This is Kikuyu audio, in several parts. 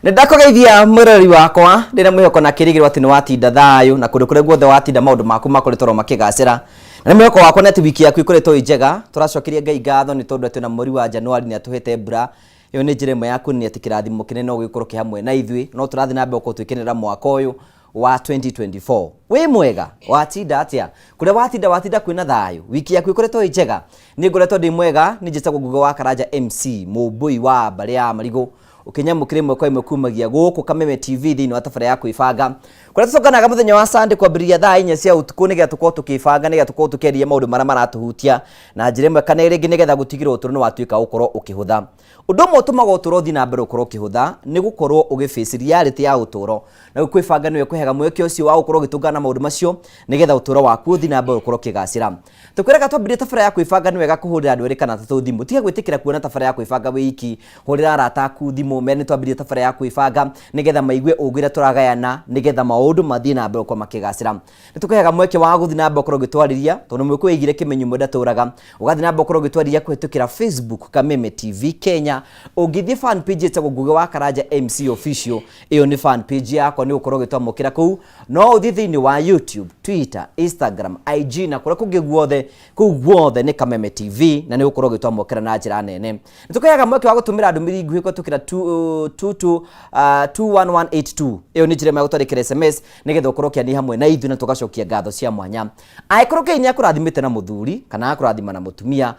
Nĩ ndakũgeithia mwĩroreri wakwa ndĩna mwĩhoko na kĩrĩgĩrĩro atĩ nĩ watinda thayũ na kũndũ kũrĩa guothe watinda maũndũ maku makoretwo makĩgacĩra. Na nĩ mwĩhoko wakwa nĩ atĩ wiki yaku ĩkoretwo ĩ njega. Tũracokeria Ngai ngatho nĩ tondũ atĩ ona mweri wa Januari nĩ atũhete mbura. Ĩyo nĩ njĩra ĩmwe ya kuonania atĩ kĩrathimo kĩnene no gĩkorwo kĩ hamwe na ithuĩ. No tũrathiĩ na mbere gũkorwo tũgĩkenera mwaka ũyũ wa 2024. Wĩ mwega? Watinda atĩa? Kũrĩa watinda watinda kwĩna thayũ? Wiki yaku ĩkoretwo ĩ njega? Niĩ ngoretwo ndĩ mwega, niĩ njĩtagwo Ngugi wa Karanja MC, mũmbũi wa mbarĩ ya Marigũ, ũkĩnyamũkĩra ĩmwe kwa ĩmwe kumagia gũkũ Kameme TV thĩinĩ wa tabarĩra ya kwĩbanga, kũrĩa tũconganaga mũthenya wa Sunday kwambĩrĩria thaa 4 cia ũtukũ nĩgetha tũkorwo tũkĩbanga nĩgetha tũkorwo tũkĩaria maũndũ marĩa maratũhutia na njĩra ĩmwe kana ĩrĩa ĩngĩ nĩgetha gũtigĩrĩra ũtũũro nĩ watuĩka gũkorwo ũkĩhũtha. Ũndũ ũmwe ũtũmaga ũtũũro ũthiĩ na mbere gũkorwo ũkĩhũtha nĩ gũkorwo ũgĩ face reality ya ũtũũro. Na rĩu kwĩbanga nĩwe ĩkũheaga mweke ũcio wa gũkorwo ũgĩtũngana na maũndũ macio nĩgetha ũtũũro waku ũthiĩ na mbere gũkorwo ũkĩgacĩra. Tũkwĩraga twambĩrĩrie tabarĩra ya kwĩbanga nĩ wega kũhũrĩra andũ erĩ kana atatũ thimũ. Tiga gwĩtĩkĩra kuona tabarĩra ya kwĩbanga wĩ iki. Hũrĩra arata aku thimũ ũmere nĩ twambĩrĩria tabarĩra ya kwĩbanga nĩgetha maigue ũgĩ ũrĩa tũragayana nĩgetha maũndũ mathiĩ na mbere gũkorwo makĩgacĩra. Nĩ tũkũheaga mweke wa gũthiĩ na mbere gũkorwo ũgĩtwarĩria tondũ mwĩkũ wĩigire kĩmenyo ũmwe ndatũraga. Ũgathiĩ na mbere gũkorwo ũgĩtwarĩria kũhĩtũkĩra Facebook Kameme TV Kenya. Ũngĩthiĩ fan page ĩtagwo Ngugi wa Karanja MC Official, ĩyo nĩ fan page yakwa nĩ ũgũkorwo ũgĩtwamũkĩra kũu. No ũthiĩ thĩinĩ wa YouTube, Twitter, Instagram, IG na kũrĩa kũngĩ guothe, kũu guothe nĩ Kameme TV na nĩ ũgũkorwo ũgĩtwamũkĩra na njĩra nene. Nĩ tũkũheaga mweke wa gũtũmĩra ndũmĩrĩri nguhĩ kũhĩtũkĩra 22182. Ĩyo nĩ njĩra ĩmwe ya gũtwandĩkĩra SMS nĩgetha ũkorwo ũkĩania hamwe na ithuĩ na tũgacokia ngatho cia mwanya. Angĩkorwo Ngai nĩ akũrathimĩte na mũthuri kana agakũrathima na mũtumia,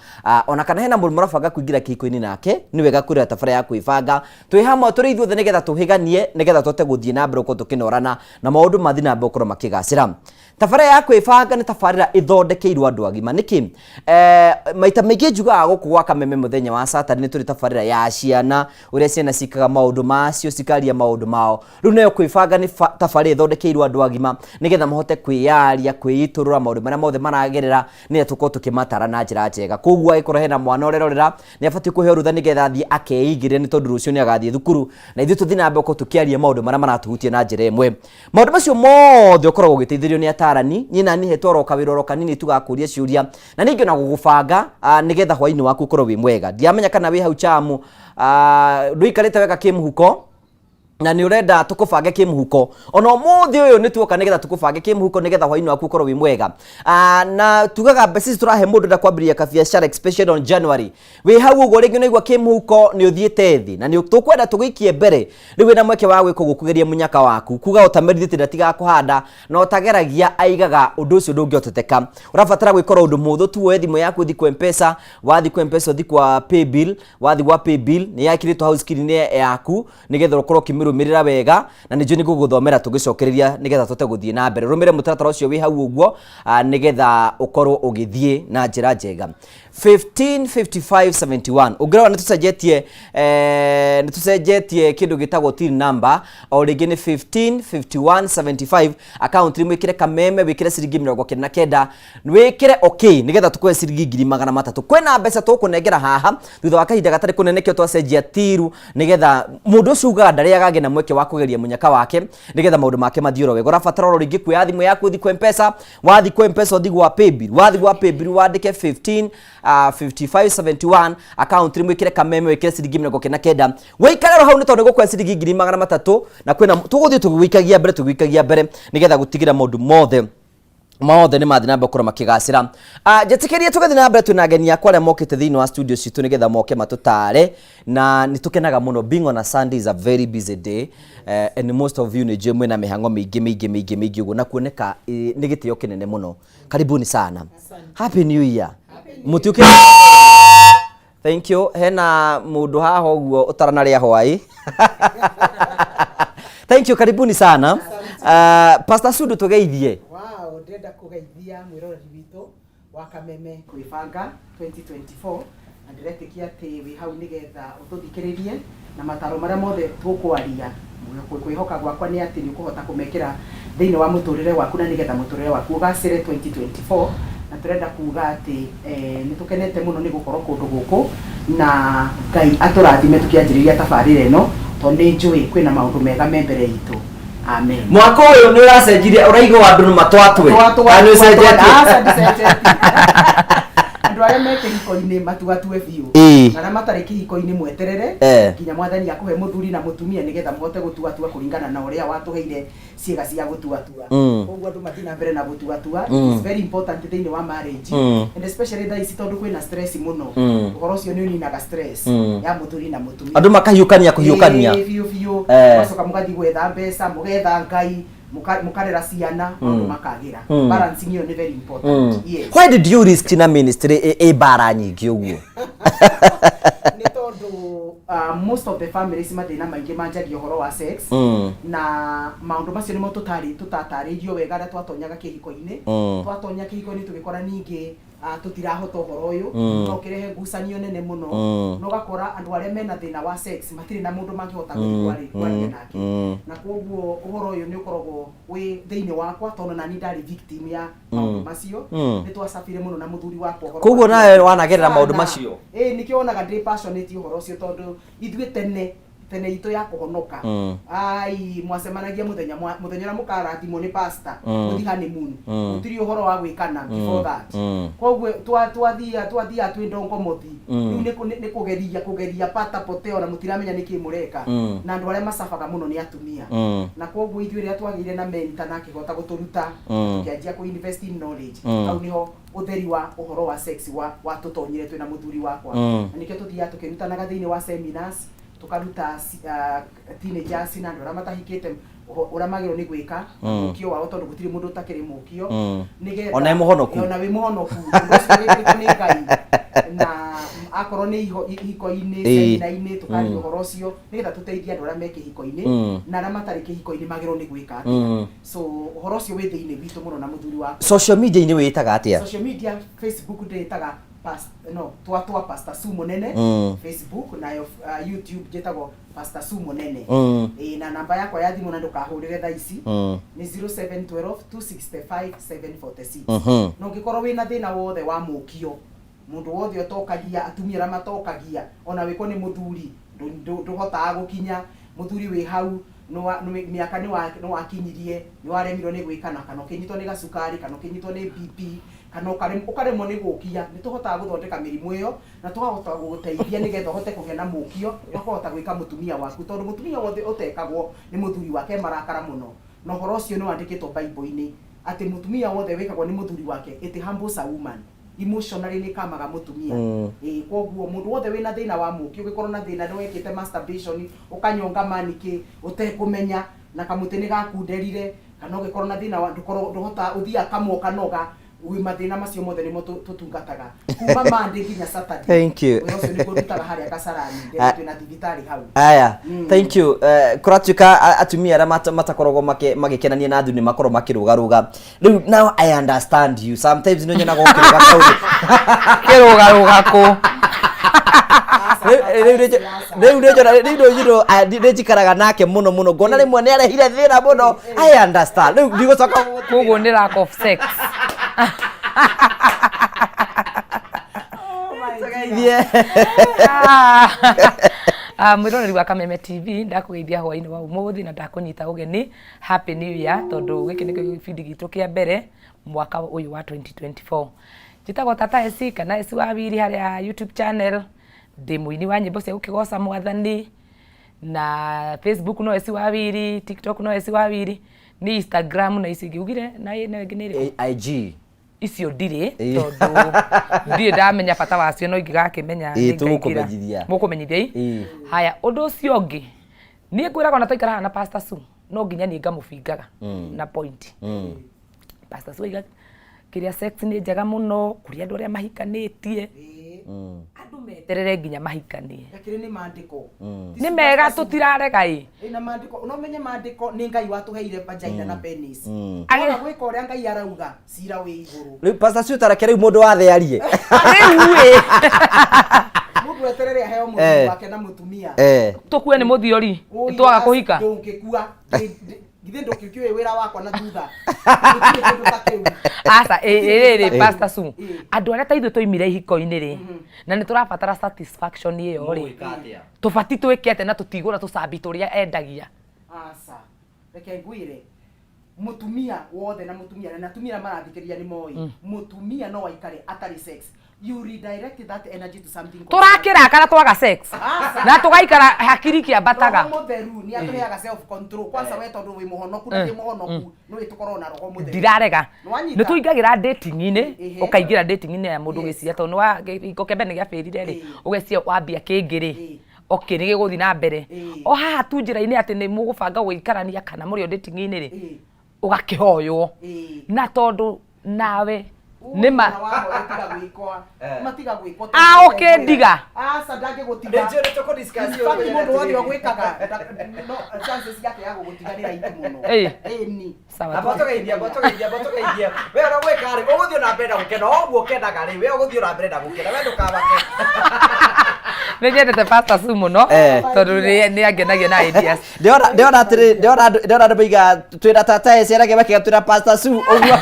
ona kana hena mũndũ mũrabanga kũingĩra kĩhiko-inĩ nake, nĩ wega kwĩrora tabarĩra ya kwĩbanga twĩ hamwe tũrĩ ithuothe nĩgetha tũhĩganie nĩgetha tũhote gũthiĩ na mbere gũkorwo tũkĩnorana na maũndũ mathiĩ na mbere gũkorwo makĩgacĩra. Tabarĩra ya kwĩbanga nĩ tabarĩra ĩthondekeirwo andũ agima. Nĩkĩ? Maita maingĩ njugaga gũkũ gwa Kameme mũthenya wa Saturday nĩ tũrĩ tabarĩra ya ciana, ũrĩa ciana ciĩkaga maũndũ macio, cikaria maũndũ mao. Rĩu nayo kwĩbanga nĩ tabarĩra ĩthondekeirwo andũ agima nĩgetha mahote kwĩyaria, kwĩitũrũra maũndũ marĩa mothe maragerera nĩgetha tũkorwo tũkĩmatara na njĩra njega. Koguo angĩkorwo hena mwana ũrerorera, nĩ abatiĩ kũheo rũtha nĩgetha athiĩ akeigĩrĩre nĩ tondũ rũciũ nĩ agathiĩ thukuru na ithuĩ tũthiĩ na mbere gũkorwo tũkĩaria maũndũ marĩa maratũhutia na njĩra ĩmwe. Maũndũ macio mothe ũkoragwo ũgĩteithĩrĩrio nĩ atarani. Niĩ naniĩ hetwo oro kawĩra oro kanini tu ga kũria ciũria na ningĩ ona gũgũbanga nĩgetha hwainĩ waku ũkorwo wĩ mwega. Ndiramenya kana wĩ hau chamu, ndũikarĩte wega kĩmũhuko na nĩ ũrenda tũkũbange kĩmũhuko. Ona ũmũthĩ ũyũ nĩ tuoka nĩgetha tũkũbange kĩmũhuko nĩgetha hwainĩ waku ũkorwo wĩ mwega. Na tugaga mbeca ici tũrahe mũndũ ũrenda kwambĩrĩria kabiacara especially on January. Wĩ hau ũguo rĩngĩ ũnaigua kĩmũhuko nĩ ũthiĩte thĩ na nĩ tũkwenda tũgũikie mbere. Rĩu wĩna mweke wa gwĩka ũguo kũgeria mũnyaka waku. Kuga ũtamerithĩtie ndatigaga kũhanda na ũtageragia aigaga ũndũ ũcio ndũngĩhoteteka. Ũrabatara gwĩka oro ũndũ mũhũthũ tu woe thimũ yaku ũthiĩ kwa M-Pesa, wathiĩ kwa M-Pesa ũthiĩ kwa paybill, wathiĩ gwa paybill nĩ yakĩrĩtwo hau screen-inĩ yaku nĩgetha ũkorwo ũkĩmĩrũmĩrĩra wega na nĩ njũĩ nĩ ngũgũthomera tũgĩcokereria nĩgetha tũhote gũthiĩ na mbere. Rũmĩrĩra mũtaratara ũcio wĩ hau ũguo nĩgetha ũkorwo ũgĩthiĩ na njĩra njega. 155571 ũngĩrora nĩ tũcenjetie nĩ tũcenjetie kĩndũ gĩtagwo till number o rĩngĩ nĩ 155175 account nĩ wĩkĩre Kameme wĩkĩre ciringi 99 wĩkĩre okay nĩgetha tũkũhe ciringi 300,000. Kwĩna mbeca tũkũnengera haha thutha wa kahinda gatarĩ kũnene kĩo twacenjia tiru nĩgetha mũndũ ũcio ugaga ndarĩaga agĩe na mweke wa kũgeria mũnyaka wake nĩgetha maũndũ make mathiĩ oro wega. Ũrabatara oro rĩngĩ kuoya thimũ yaku ũthiĩ kwa M-Pesa, wathiĩ kwa M-Pesa ũthiĩ gwa paybill, wathiĩ gwa paybill wandĩke 15 5571 account nĩ wĩkĩre Kameme wĩkĩre ciringi 99 wĩikare oro hau nĩ tondũ nĩgũkũhe ciringi 300,000 na kwĩna tũgũthiĩ tũgĩgũikagia mbere tũgĩgũikagia mbere nĩgetha gũtigĩra maũndũ mothe mothe nĩ mathiĩ na mbere gũkorwo makĩgacĩra. Njĩtĩkĩrie tũgĩthiĩ na mbere twĩna ageni akwa arĩa mokĩte thĩinĩ wa studio citũ nĩgetha moke matũtare na nĩ tũkenaga mũno. Being on a Sunday is a very busy day and most of you nĩ njũĩ mwĩna mĩhang'o mĩingĩ mĩingĩ mĩingĩ mĩingĩ ũguo na kuoneka nĩ gĩtĩo kĩnene mũno. Karibuni sana. Happy New Year. Mũtiũkĩte. Thank you. Hena mũndũ haha ũguo ũtaranarĩa hwaĩ. Thank you, karibuni sana. Pastor Sudu tũgeithie. Wow, ndĩrenda kũgeithia mwĩroreri witũ wa Kameme Kwĩbanga 2024 na ndĩretĩkia atĩ wĩ hau nĩgetha ũtũthikĩrĩrie na mataro marĩa mothe tũkwaria. Kwĩhoka gwakwa nĩ atĩ nĩ ũkũhota kũmekĩra thĩinĩ wa mũtũrĩre waku na nĩgetha mũtũrĩre waku ũgacĩre 2024. Na tũrenda kuga atĩ nĩ tũkenete mũno nĩ gũkorwo kũndũ gũkũ na Ngai atũrathime tũkĩanjĩrĩria tabarĩra ĩno tondũ nĩ njũĩ kwĩna maũndũ mega me mbere itũ. Amen. Mwaka ũyũ nĩ ũracenjirie, ũraigua andũ nĩ matwatwe. Twatwa. Kana nĩ ũcenjetie? Aca, ndicenjetie. Andũ arĩa me kĩhiko kĩhiko-inĩ matuatue biũ. Na arĩa matarĩ kĩhiko-inĩ mweterere nginya mwathani akũhe mũthuri na mũtumia nĩgetha mũhote gũtuatua kũringana na ũrĩa watũheire ciĩga cia gũtuatua. Koguo andũ mathiĩ na mbere na gũtuatua. It is very important thĩinĩ wa marriage, and especially thaa ici tondũ kwĩna stress mũno. Ũhoro ũcio nĩ ũninaga stress ya mũthuri na mũtumia. Andũ makahiũkania kũhiũkania. Ĩĩ, biũ biũ. Mũgacoka mũgathiĩ gwetha mbeca, mũgetha Ngai, mũkarera ciana, maũndũ makagĩra. Balancing ĩyo nĩ very important. Yes. Why did you risk na ministry ĩ mbara nyingĩ ũguo? Nĩ tondũ most of the families mathĩna maingĩ manjagia ũhoro wa sex, na maũndũ macio nĩmo tũtarĩ tũtatarĩirio wega arĩa twatonyaga kĩhiko-inĩ. Twatonya kĩhiko-inĩ tũgĩkora ningĩ tũtirahota ũhoro ũyũ, no ũkĩrehe ngucanio nene mũno, na ũgakora andũ arĩa mena thĩna wa sex matirĩ na mũndũ mangĩhota gũthiĩ kwaria nake. Na koguo ũhoro ũyũ nĩ ũkoragwo wĩ thĩinĩ wakwa tondũ nani ndarĩ victim ya maũndũ macio. Nĩ twacabire mũno na mũthuri wakwa ũhoro Koguo wa nawe wanagerera Sana. maũndũ macio? Ĩĩ, nĩkĩo wonaga ndĩ passionate ũhoro ũcio, tondũ ithuĩ tene tene itũ ya kũhonoka, ai, mwacemanagia mũthenya mũthenya ũrĩa mũkarathimwo nĩ pastor, mũthiĩ honeymoon. Gũtirĩ ũhoro wa gwĩkana before that. Koguo twathia twĩ ndongomothi. Rĩu nĩ kũgeria kũgeria pata potea, na mũtiramenya nĩkĩ mũreka. Na andũ arĩa macabaga mũno nĩ atumia. Na koguo ithuĩ rĩrĩa twagĩire na mentor na akĩhota gũtũruta, tũkĩanjia kũ invest in knowledge, hau nĩho ũtheri wa ũhoro wa sex wa watũtonyire twĩna mũthuri wakwa. Na nĩkĩo tũthiaga tũkĩrutanaga thĩinĩ wa seminars, tũkaruta teenagers na andũ arĩa matahikĩte ũrĩa magĩrĩirwo nĩ gwĩka mũkio wao, tondũ gũtirĩ mũndũ ũtakĩrĩ mũkio, nĩgetha Ona wĩ mũhonoku. Ona wĩ mũhonoku, ũndũ ũcio wĩkĩtwo nĩ Ngai, na akorwo nĩ ihiko-inĩ, semina-inĩ, tũkaria ũhoro ũcio nĩgetha tũteithie andũ arĩa me kĩhiko-inĩ na arĩa matarĩ kĩhiko-inĩ magĩrĩirwo nĩ gwĩka atĩa. So ũhoro ũcio wĩ thĩinĩ witũ mũno na mũthuri wakwa. Social media-inĩ wĩtaga atĩa? Social media, Facebook ndĩtaga no twatwa Pastor Sue Munene. Facebook nayo, YouTube njĩtagwo Pastor Sue Munene. Ĩĩ, na namba yakwa ya thimũ, na ndũkahũrĩre thaa ici, nĩ 0712 265 746. Na ũngĩkorwo wĩna thĩna wothe wa mũkio, mũndũ wothe ũtokagia, atumia arĩa matokagia, ona wĩkwo nĩ mũthuri, ndũhotaga gũkinya mũthuri wĩ hau, mĩaka nĩ wakinyirie, nĩ waremirwo nĩ gwĩkana, kana ũkĩnyitwo nĩ gacukari, kana ũkĩnyitwo nĩ BP, kana ũkaremwo nĩ gũkia, nĩ tũhotaga gũthondeka mĩrimũ ĩyo na tũkahota gũgũteithia nĩgetha ũhote kũgĩa na mũkio wa kũhota gwĩka mũtumia waku, tondũ mũtumia wothe ũtekagwo nĩ mũthuri wake marakara mũno. Na ũhoro ũcio nĩ wandĩkĩtwo Bible-inĩ atĩ mũtumia wothe wĩkagwo nĩ mũthuri wake, it humbles a woman emotionally, nĩ kamaga mũtumia. Ĩĩ, koguo mũndũ wothe wĩna thĩna wa mũki, ũngĩkorwo na thĩna nĩ wekĩte masturbation, ũkanyonga manĩkĩ ũtekũmenya na kamũtĩ nĩ gakunderire, kana ũngĩkorwo na thĩna wa ndũkorwo ndũhota ũthiaga kamwe ũkanoga, wĩ mathĩna macio mothe nĩmo tũtungataga kuma Monday nginya Saturday. Thank you. Wĩra ũcio nĩguo ndutaga harĩa Kasarani ndĩra twĩna thibitarĩ hau. Aya, thank you. Kũratuĩka atumia arĩa matakoragwo magĩkenania na athuri nĩ makorwo makĩrũgarũga. Rĩu now I understand you. Sometimes nĩ nyonaga ũkĩrũga kaũndũ. Kĩrũgarũga kũ? Rĩu nĩ njona rĩu nĩ njikaraga nake mũno mũno, ngona rĩmwe nĩ arehire thĩna mũno. I understand. Rĩu ndigũcoka. Koguo nĩ lack of sex. Tũgeithie. Ah, mwĩroreri wa Kameme TV, ndakũgeithia hwainĩ wa ũmũthĩ na ndakũnyita ũgeni. Happy New Year, tondũ gĩkĩ nĩkĩo gĩbindi gitũ kĩa mbere mwaka ũyũ wa 2024. Njĩtagwo Tata Esi kana Esi wa Wiri harĩa YouTube channel. Ndĩ mũini wa nyĩmbo cia gũkĩgoca mwathani, na Facebook no Esi wa Wiri, TikTok no Esi wa Wiri, nĩ Instagram na ici ingĩ ugire na ĩno ĩngĩ nĩ ĩrĩkũ? IG. Icio ndirĩ, tondũ ndirĩ ndamenya bata wacio, no ingĩgakĩmenya nĩngaingĩra. Tũgũkũmenyithia. Mũkũmenyithia ii. Haya, ũndũ ũcio ũngĩ niĩ ngwĩraga, ona twaikara haha na Pastor Sue, no nginya niĩ ngamũbingaga na point. Pastor Sue aiga kĩrĩa sex nĩ njega mũno kũrĩ andũ arĩa mahikanĩtie. Andũ meterere nginya mahikanie. Gakĩrĩ nĩ maandĩko. Nĩ mega, tũtirarega ĩ. Ĩ, na maandĩko no menye maandĩko nĩ Ngai watũheire vagina na penis. Waga gwĩka ũrĩa Ngai arauga, cira wĩ igũrũ. Rĩu Pastor Sue, tareke rĩu mũndũ wathe arie. Rĩu ĩ. Mũndũ eterere aheo mũthuri wake na mũtumia. Tũkue nĩ mũthiori? Ũi, twaga kũhika. Ndũngĩkua. Githĩ ndũkĩũĩ wĩra wakwa na thutha gũtirĩ kĩndũ ta kĩu. Aca, ĩ rĩrĩ, Pastor Sue, andũ arĩa ta ithuĩ twaimire ihiko-inĩ rĩ, na nĩ tũrabatara satisfaction ĩyo rĩ, tũbati twĩke atĩa na tũtigũra tũcambi tũrĩa endagia? Aca, reke ngwĩre, mũtumia wothe na mũtumia na atumia arĩa marathikĩrĩria nĩ moĩ mũtumia no aikare atarĩ sex. You redirect that energy to something. Tũrakĩrakara twaga sex Aca. na tũgaikara hakiri kĩambataga. Roho mũtheru nĩ atũheaga self control kwanza, we tondũ wĩ mũhonoku na ndĩ mũhonoku, nĩ wĩ tũkorwo na roho mũtheru. Ndirarega. Nĩwanyita? Nĩ tũingagĩra dating-inĩ. Ũkaingĩra dating-inĩ ya mũndũ, ũgĩciria tondũ nĩ kĩhiko kĩa mbere nĩ gĩabĩrire rĩ, ũgeciria wambia kĩngĩ rĩ, okay, nĩ gĩgũthiĩ na mbere. O haha tu njĩra-inĩ atĩ nĩ mũgũbanga gũikarania kana mũrĩ o dating-inĩ rĩ, ũgakĩhoywo. Na tondũ nawe nĩ ma Ũguo wahoya tiga gwĩkwa. Matiga gwĩkwo. Ah, okay, ndiga. Aca, ndangĩgũtiga. Nĩ njũĩ nĩ tũkũ-discuss In fact, mũndũ wothe ũgwĩkaga no chances yake ya gũgũtiga nĩ raithi mũno. Ĩni. Sawa. Amba tũgeithie, amba tũgeithie, amba tũgeithie. We ũrĩa gwĩka rĩ, ũgũthiĩ na mbere na gũkena o ũguo ũkenaga rĩ, we ũgũthiĩ na mbere na gũkena, we ndũkamake. Nĩ nyendete Pastor Sue mũno tondũ nĩ angenagia na ideas. Ndĩrona atĩrĩ, ndĩrona andũ maiga twĩna tata eciaragia makiga twĩna Pastor Sue ũguo.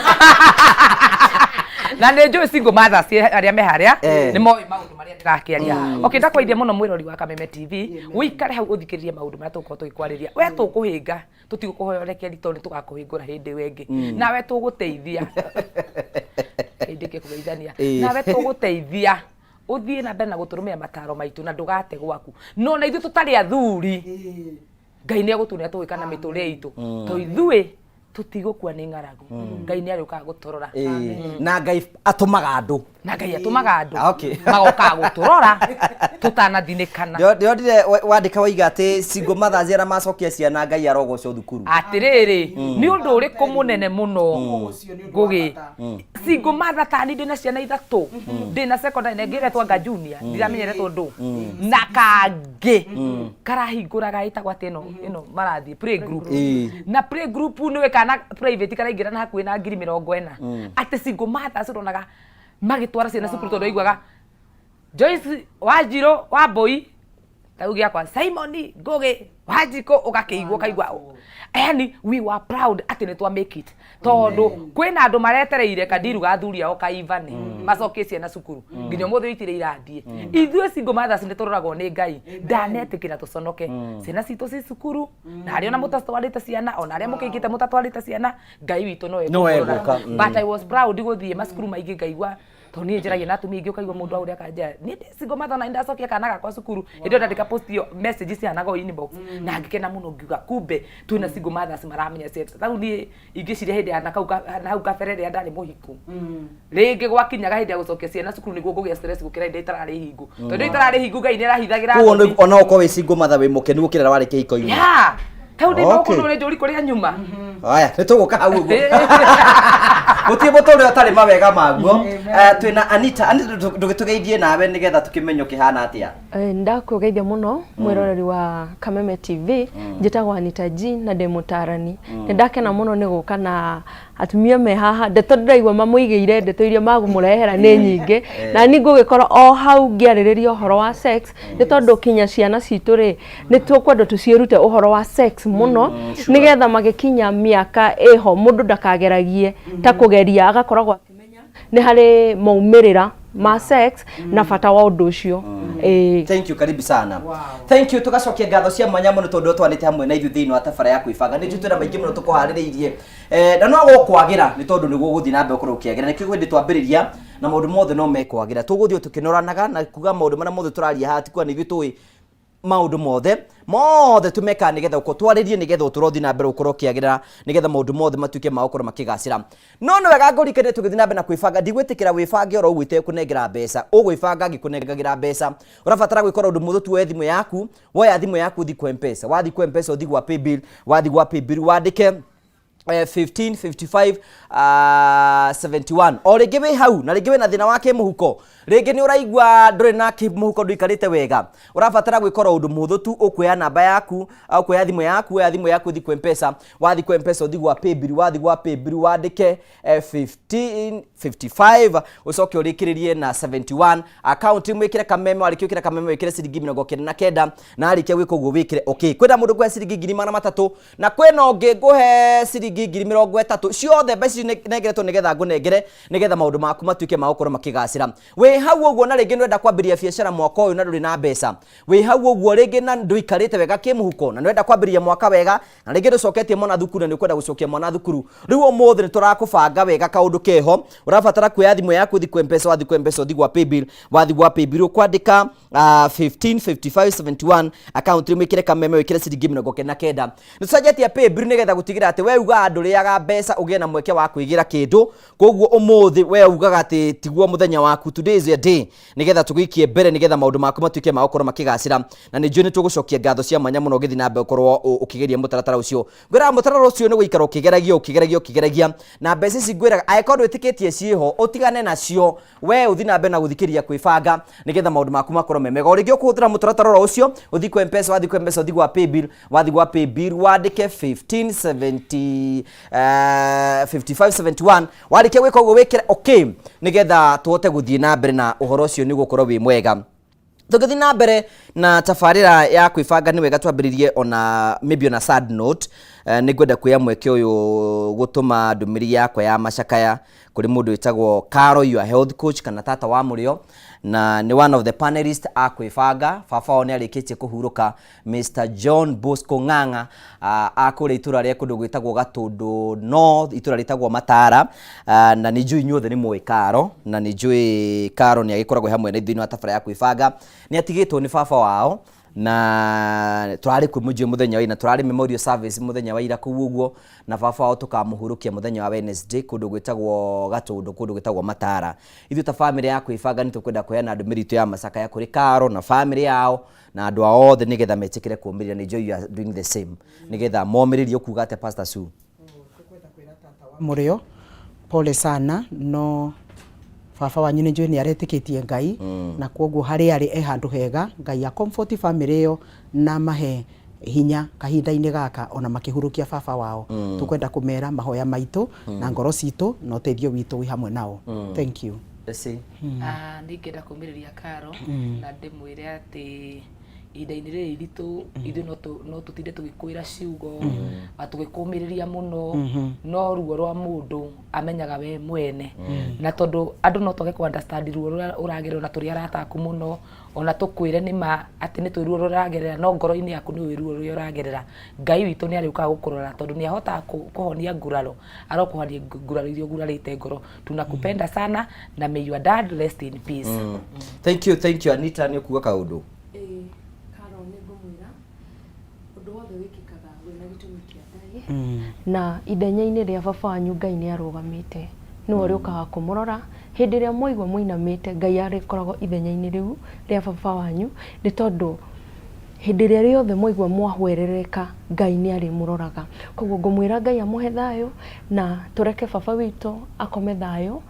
Na nĩ njũĩ single mothers arĩa me harĩa nĩ moĩ maũndũ marĩa ndĩrakĩaria. Okay, ndakwaithia mũno mwĩrori wa Kameme TV, ũikare hau ũthikĩrĩrie maũndũ marĩa tũgũkorwo tũgĩkwarĩria. We tũkũhĩnga, tũtigũkũhoya ũrekeri tondũ nĩ tũgakũhĩngũra hĩndĩ ĩyo ĩngĩ. Nawe tũgũteithia hĩndĩ ĩngĩ kũgeithania. Nawe tũgũteithia ũthiĩ na mbere na gũtũrũmĩra mataro maitũ na ndũgate gwaku. No na ithuĩ tũtarĩ athuri, Ngai nĩ egũtuonia tũgwĩka na mĩtũrĩre itũ, to ithuĩ tũtigũkua nĩ ng'aragu. Ngai nĩ arĩũkaga gũtũrora. Na Ngai atũmaga andũ. Na Ngai atũmaga andũ magokaga gũtũrora tũtanathinĩkana. Ndĩronire wandĩka waiga atĩ single mothers arĩa macokia ciana, Ngai arogocwo thukuru. Atĩrĩrĩ, nĩ ũndũ ũrĩkũ mũnene mũno? Ũcio nĩ ũndũ wa Ngũgĩ, bata. Single mother tani ndĩna ciana ithatũ, ndĩna secondary na ĩngĩ ĩretwo anga junior, ndiramenyeretwo ndũ, na kangĩ karahingũraga ĩtagwo atĩ ĩno marathiĩ play group. Na play group nĩwe kana private karaingĩra na hakuhĩ na 40,000. Atĩ single mothers ũronaga magĩtwara ciana cukuru tondũ aiguaga Joyce Wanjirũ wa Mbui tau gĩakwa Simon Ngũgĩ Wanjikũ, ũgakĩigua ũkaigua, yani we were proud atĩ nĩ twa make it, tondũ kwĩna andũ maretereire kadiru ga athuri ao kaivane macokie ciana cukuru nginya ũmũthĩ itirĩ irathiĩ. Ithuĩ single mothers nĩ tũroragwo nĩ Ngai, ndanetĩkĩra tũconoke. Ciana citũ ci cukuru, na arĩa ona mũtatwarĩte ciana, ona arĩa mũkĩingĩte mũtatwarĩte ciana, Ngai witũ no No egũkũrora. egũka, But I was proud gũthiĩ macukuru maingĩ ngaigua, tondũ niĩ njaragia na atumia aingĩ, ũkaigua mũndũ aũrĩa akanjĩra, "Niĩ ndĩ single mother na nĩ ndacokia kana gakwa cukuru." Hĩndĩ ĩyo ndandĩka post ĩyo, message cihanaga o inbox, na ngĩkena mũno ngiuga kumbe twĩna single mothers maramenya ciana. Rĩu niĩ ingĩciria hĩndĩ ya na hau kabere rĩrĩa ndarĩ mũhiku, rĩngĩ gwakinyaga hĩndĩ ya gũcokia ciana cukuru nĩguo ngũgĩa stress gũkĩra hĩndĩ ĩrĩa itararĩ hingu, tondũ ĩrĩa itararĩ hingu Ngai nĩ arahithagĩra Koguo thoni. ona ũkorwo wĩ single mother wĩ mũkenu gũkĩra rĩrĩa warĩ kĩhiko-inĩ. Yeah, tau ndĩ okay. Ũrĩ njũri kũrĩa nyuma. Aya, nĩ tũgũka hau ũguo. Gũtirĩ mũtũrĩre ũtarĩ mawega maguo. Twĩna Anita. Anita, ndũgĩtũgeithie nawe nĩgetha tũkĩmenye ũkĩhana atĩa. Ndakũgeithia mũno mwĩroreri wa Kameme TV. Njĩtagwo Anita G na ndĩ mũtarani. Nĩ ndakena mũno nĩ gũka na atumia me haha. Ndeto ndĩraigua mamũigĩire, ndeto iria magũmũrehera nĩ nyingĩ, na niĩ ngũgĩkorwo o hau ngĩarĩrĩria ũhoro wa sex, nĩ tondũ kinya ciana citũ rĩ, nĩ tũkwenda tũciĩrute ũhoro wa sex mũno, nĩgetha magĩkinya mĩaka ĩho mũndũ ndakageragie ta kũgeria, agakoragwo akĩmenya nĩ harĩ maumĩrĩra ma sex na bata wa ũndũ ũcio. Ĩĩ. Thank you, karibu sana. Thank you. Tugacokia ngatho cia mwanya mũno tondũ twanĩte hamwe na ithuĩ thĩinĩ wa tabara ya kwĩbanga. Nĩ njũĩ twĩna maingĩ mũno tũkũharĩrĩirie, na no gũkwagĩra nĩ tondũ nĩguo gũthiĩ na mbere gũkorwo ũkĩagĩra. Nĩkĩo hĩndĩ twambĩrĩria na maũndũ mothe no mekwagĩra, tũgũthiĩ o tũkĩnoranaga na kuga maũndũ marĩa mothe tũraria haha ti kuga nĩ ithuĩ tũĩ maũndũ mothe mothe. Tumekaga nĩgetha ũkorwo twarĩrie, nĩgetha ũtũũro ũthiĩ na mbere gũkorwo ũkĩagĩrĩra, nĩgetha maũndũ mothe matuĩke ma gũkorwo makĩgacĩra. No nĩ wega ngũrikanie tũgĩthiĩ na mbere na kwĩbanga, ndigwĩtĩkĩra wĩbange oro ũguo itekũnengera mbeca. Ũgwĩbanga ngĩkũnengagĩra mbeca. Ũrabatara gwĩkora ũndũ mũhũthũ tu: woe thimũ yaku. Woya thimũ yaku, ũthiĩ kwa Mpesa. Wathiĩ kwa Mpesa, ũthiĩ gwa paybill. Wathiĩ gwa paybill, wandĩke 15 55 71. O rĩngĩ wĩ hau na rĩngĩ wĩna thĩna wa kĩmũhuko, rĩngĩ nĩ ũraigua ndũrĩ na kĩmũhuko, ndũikarĩte wega, ũrabatara gwĩkora ũndũ mũhũthũ tu. Ũkuoya namba yaku, ũkuoya thimũ yaku, woya thimũ yaku, ũthiĩ kwa Mpesa. Wathiĩ kwa Mpesa, ũthiĩ gwa paybill. Wathiĩ gwa paybill, wandĩke 15 55, ũcoke ũrĩkĩrĩrie na 71. Account mwĩkĩre Kameme. Warĩkia gwĩkĩra Kameme, wĩkĩre ciringi 99, na warĩkia gwĩka ũguo wĩkĩre okay. Kwĩna mũndũ ngũhe ciringi 300,000 na kwĩna ũngĩ ngũhe ciringi Ciringi 30,000 ciothe mbeca ici nengeretwo nĩgetha ngũnengere nĩgetha maũndũ maku matuĩke ma gũkorwo makĩgacĩra. Wĩ hau ũguo na rĩngĩ nĩũrenda kwambĩrĩria biacara mwaka ũyũ na ndũrĩ na mbeca, wĩ hau ũguo rĩngĩ na ndũikarĩte wega kĩmũhuko na nĩũrenda kwambĩrĩria mwaka wega, na rĩngĩ ndũcoketie mwana thukuru na nĩũkwenda gũcokia mwana thukuru, rĩu ũmũthĩ nĩtũrakũbanga wega kaũndũ keho. Ũrabatara kuoya thimũ yaku ũthiĩ kwa M-Pesa, wathiĩ kwa M-Pesa ũthiĩ gwa paybill, wathiĩ gwa paybill ũkwandĩka 155571 account rĩu wĩkĩre Kameme, wĩkĩre ciringi 99. Nĩtũcenjetie paybill nĩgetha gũtigĩrĩra atĩ we ugaga ndũrĩaga mbeca ũgĩe na mweke wa kwĩgĩra kĩndũ. Koguo ũmũthĩ we ugaga atĩ tiguo mũthenya waku, today is your day, nĩgetha tũgĩikie mbere nĩgetha maũndũ maku matuĩke ma gũkorwo makĩgacĩra. Na nĩ njũĩ nĩ tũgũcokia ngatho cia mwanya mũno ũgĩthiĩ na mbere gũkorwo ũkĩgeria mũtaratara ũcio. Ngwĩraga mũtaratara ũcio nĩ gũikara ũkĩgeragia ũkĩgeragia ũkĩgeragia, na mbeca ici ngwĩraga angĩkorwo ndwĩtĩkĩtie ciĩho ũtigane nacio, we ũthiĩ na mbere na gũthikĩrĩria kwĩbanga nĩgetha maũndũ maku makorwo me mega. O rĩngĩ ũkũhũthĩra mũtaratara oro ũcio, ũthiĩ kwa M-Pesa, wathiĩ kwa M-Pesa ũthiĩ gwa paybill, wathiĩ gwa paybill wandĩke 1570 5571. Warĩkia gwĩka ũguo wĩkĩre okay nĩgetha tũhote gũthiĩ na mbere na ũhoro ũcio, nĩ ũgũkorwo wĩ mwega. Tũngĩthiĩ na mbere na tabarĩra ya kwĩbanga, nĩ wega twambĩrĩrie ona maybe on a sad note. Nĩ ngwenda kuoya mweke ũyũ gũtũma ndũmĩrĩri yakwa ya macakaya kũrĩ mũndũ wĩtagwo Caro, your health coach, kana tata wa mũrĩo, na nĩ one of the panelist a kwĩbanga. Baba wao nĩ arĩkĩtie kũhurũka, Mr John Bosco Ng'ang'a, a kũrĩa itũra rĩa kũndũ gwĩtagwo Gatũndũ North, itũra rĩtagwo Matara. Na nĩ njũĩ inyuothe nĩ mũĩ Caro, na nĩ njũĩ Caro nĩ agĩkoragwo hamwe na ithuĩ wa tabarĩra ya kwĩbanga. Nĩ atigĩtwo nĩ baba wao na tũrarĩ kuo mũnjĩ mũthenya wa ira, tũrarĩ memorial service mũthenya wa ira kũu ũguo, na baba wao tũkamũhurũkia mũthenya wa Wednesday kũndũ gwĩtagwo Gatũndũ, kũndũ gwĩtagwo Matara. Ithuĩ ta famĩlĩ ya kwĩbanga nĩ tũkwenda kũheana ndũmĩrĩri itũ ya macakaya kũrĩ Caro na famĩlĩ yao na andũ ao othe nĩgetha metĩkĩre kũũmĩrĩria. Nĩ njũĩ you are doing the same, nĩgetha momĩrĩrie. Ũkuga atĩa, Pastor Sue? Tũkwenda kwĩra tata wa mũrĩo pole sana, no baba wanyu nĩ njũĩ nĩ aretĩkĩtie Ngai, na kwoguo harĩa arĩ e handũ hega. Ngai a comfort family ĩyo na mahe hinya kahinda-inĩ gaka ona makĩhurũkia baba wao. Tũkwenda kũmera mahoya maitũ na ngoro citũ na ũteithio witũ wĩ hamwe nao. Thank you. Eci. Ah, ningĩenda kũmĩrĩria Karo na ndĩmwĩre atĩ ihinda-inĩ rĩrĩ iritũ ithuĩ no tũtinde tũgĩkwĩra ciugo na tũgĩkũmĩrĩria mũno, no ruo rwa mũndũ amenyaga we mwene, na tondũ andũ no twage kũ understand ruo rũrĩa ũragerera, na tũrĩ arata aku mũno, ona tũkwĩre nĩ ma atĩ nĩ tũĩ ruo rũrĩa ũragerera, no ngoro-inĩ yaku nĩ ũĩ ruo rũrĩa ũragerera. Ngai witũ nĩ arĩũkaga gũkũrora tondũ nĩ ahotaga kũhonia nguraro, arokũhonia nguraro iria ũgurarĩte ngoro. Tunakupenda sana na may your dad rest in peace. Thank you, thank you. Anita, nĩ ũkuga kaũndũ? Ĩĩ, Karo nĩ ngũmwĩra ũndũ wothe wĩkĩkaga wĩna gĩtũmi kĩa Ngai, na ithenya-inĩ rĩa baba wanyu Ngai nĩ arũgamĩte, nĩwe ũrĩũkaga kũmũrora hĩndĩ ĩrĩa mwaigua mũinamĩte. Ngai arĩkoragwo ithenya-inĩ rĩu rĩa baba wanyu, nĩ tondũ hĩndĩ ĩrĩa rĩothe mwaigua mwahwerereka Ngai nĩ arĩmũroraga. Koguo ngũmwĩra Ngai amũhe thayũ na tũreke baba witũ akome thayũ.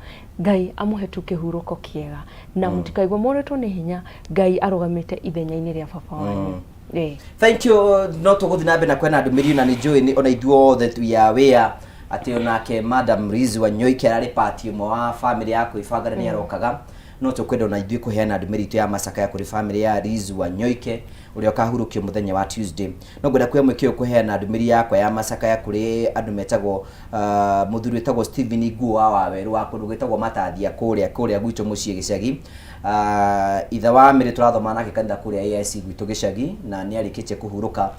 Ngai amũhe tu kĩhurũko kĩega na mũtikaigua morĩtwo nĩ hinya. Ngai arũgamĩte ithenya-inĩ rĩa baba wanyu. Ĩĩ. Thank you. No tũgũthiĩ na mbere na kwena ndũmĩrĩri, na nĩ njũĩ nĩ ona ithuĩ othe we are aware atĩ onake Madam Liz Wanyoike ararĩ part ĩmwe wa family ya kwĩbanga na nĩ arokaga. No tũkwenda ona ithuĩ kũheana ndũmĩrĩri itũ ya macakaya kũrĩ family ya Liz Wanyoike ũrĩa ũkahurũkio mũthenya wa Tuesday. No ngwenda kuoya mweke ũyũ kũheana ndũmĩrĩri yakwa ya macakaya kũrĩ andũ metagwo mũthuri wĩtagwo Stephen Nguo wa Wawerũ wa kũndũ gwĩtagwo Matathia kũrĩa gwitũ mũciĩ gĩcagi. Ithe wa Mary tũrathoma nake kanitha kũrĩa AIC gwitũ gĩcagi, na nĩ arĩkĩtie kũhurũka.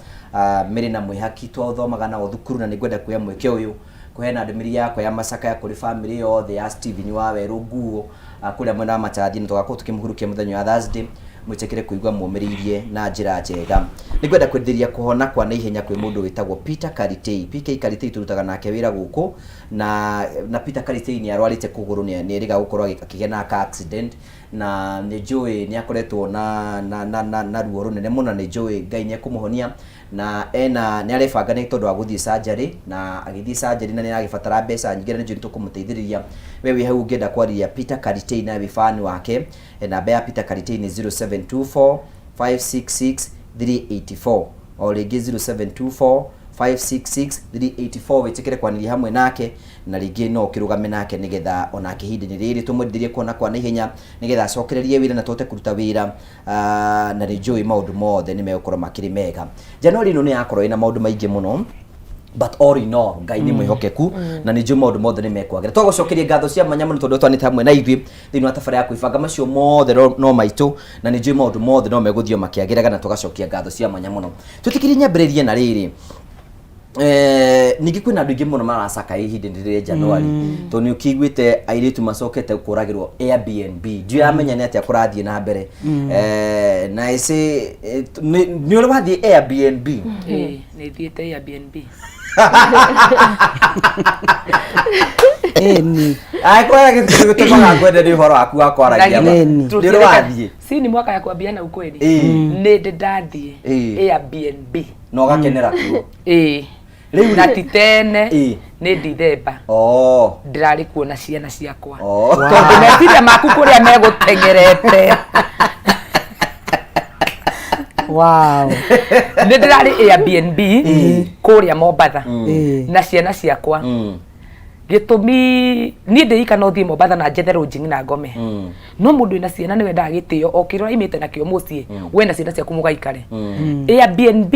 Mary na Mwĩhaki twathomaga nao thukuru, na nĩ ngwenda kuoya mweke ũyũ kũheana ndũmĩrĩri yakwa ya macakaya kũrĩ family yothe ya Stephen Wawerũ Nguo kũrĩa mwena wa Matathi, na tũgakorwo tũkĩmũhurukia mũthenya wa Thursday. Mwĩtĩkĩre kũigua mũmĩrĩirie na njĩra njega. Nĩ ngwenda kwendithĩria kũhona kwa naihenya kwĩ mũndũ wĩtagwo Peter Karitei. PK Karitei tũrutaga nake wĩra gũkũ, na Peter Karitei nĩ arwarĩte kũgũrũ, nĩ erĩga gũkorwo akĩgĩa na ka accident, na nĩ njũĩ nĩ akoretwo na ruo rũnene mũno, na nĩ njũĩ Ngai nĩ ekũmũhonia, na ena nĩ arebanga nĩ tondũ wa gũthiĩ surgery, na agĩthiĩ surgery na nĩ aragĩbatara mbeca nyingĩ, na nĩ njũĩ nĩ tũkũmũteithĩrĩria. We wĩ hau ũngĩenda kwarĩria Peter Karitei na wĩ fan wake, namba ya Peter Karitei nĩ 0724 566 384. O rĩngĩ 0724 566 384. Wĩtĩkĩre kwanĩria hamwe nake na rĩngĩ no ũkĩrũgame nake nĩgetha onake ihinda-inĩ rĩrĩ tũmwendithĩrie kuona kwa naihenya nĩgetha acokererie wĩra na tũhote kũruta wĩra. Na nĩ njũĩ maũndũ mothe nĩ megũkorwo makĩrĩ mega. Januari ĩno nĩ yakorwo ĩna maũndũ maingĩ mũno. But all in all, Ngai nĩ mwĩhokeku na nĩ njũĩ maũndũ mothe nĩ mekwagĩra. Twagũcokeria ngatho cia mwanya mũno tondũ twanĩte hamwe na ithuĩ thĩinĩ wa tabarĩra ya kwĩbanga. Macio mothe no maitũ na nĩ njũĩ maũndũ mothe no megũthiĩ makĩagĩraga, na tũgacokia ngatho cia mwanya mũno. Twĩtĩkĩrie nyambĩrĩrie na rĩrĩ. Ningĩ kwĩna andũ aingĩ mũno maracaka ihinda rĩrĩ Januari, tondũ nĩ ũkĩiguĩte airĩtu macokete kũragĩrwo Airbnb. Ndiramenya nĩ atĩa kũrathiĩ na mbere. Na ĩcĩ nĩ ũrĩ wathiĩ Airbnb? Ĩĩ, nĩ thiĩte Airbnb. Ĩni. Angĩkorwo gĩtũmi gĩtũmaga ngwende nĩ ũhoro waku wa kwaragia ma. Ĩni. Nĩ ũrĩ wathiĩ? Si ni mwaka ya kuambiana ukweli. Ĩĩ. Nĩ ndĩ ndathiĩ Ĩĩ. Airbnb. Na ũgakenera kuo? Ĩĩ. Rĩu Na ti tene. Ĩĩ. Nĩ Dithemba. Ndĩrarĩ kuo na ciana ciakwa. Tondũ meciria maku kũrĩa megũteng'erete. Nĩ ndĩrarĩ Airbnb kũrĩa Mombatha na ciana ciakwa. Gĩtũmi niĩ ndĩika no thiĩ Mombatha na njethe lodging na ngome. No mũndũ wĩna ciana nĩ wendaga gĩtĩo o kĩrĩa ũraimĩte nakĩo mũciĩ, we na ciana ciaku mũgaikare. Airbnb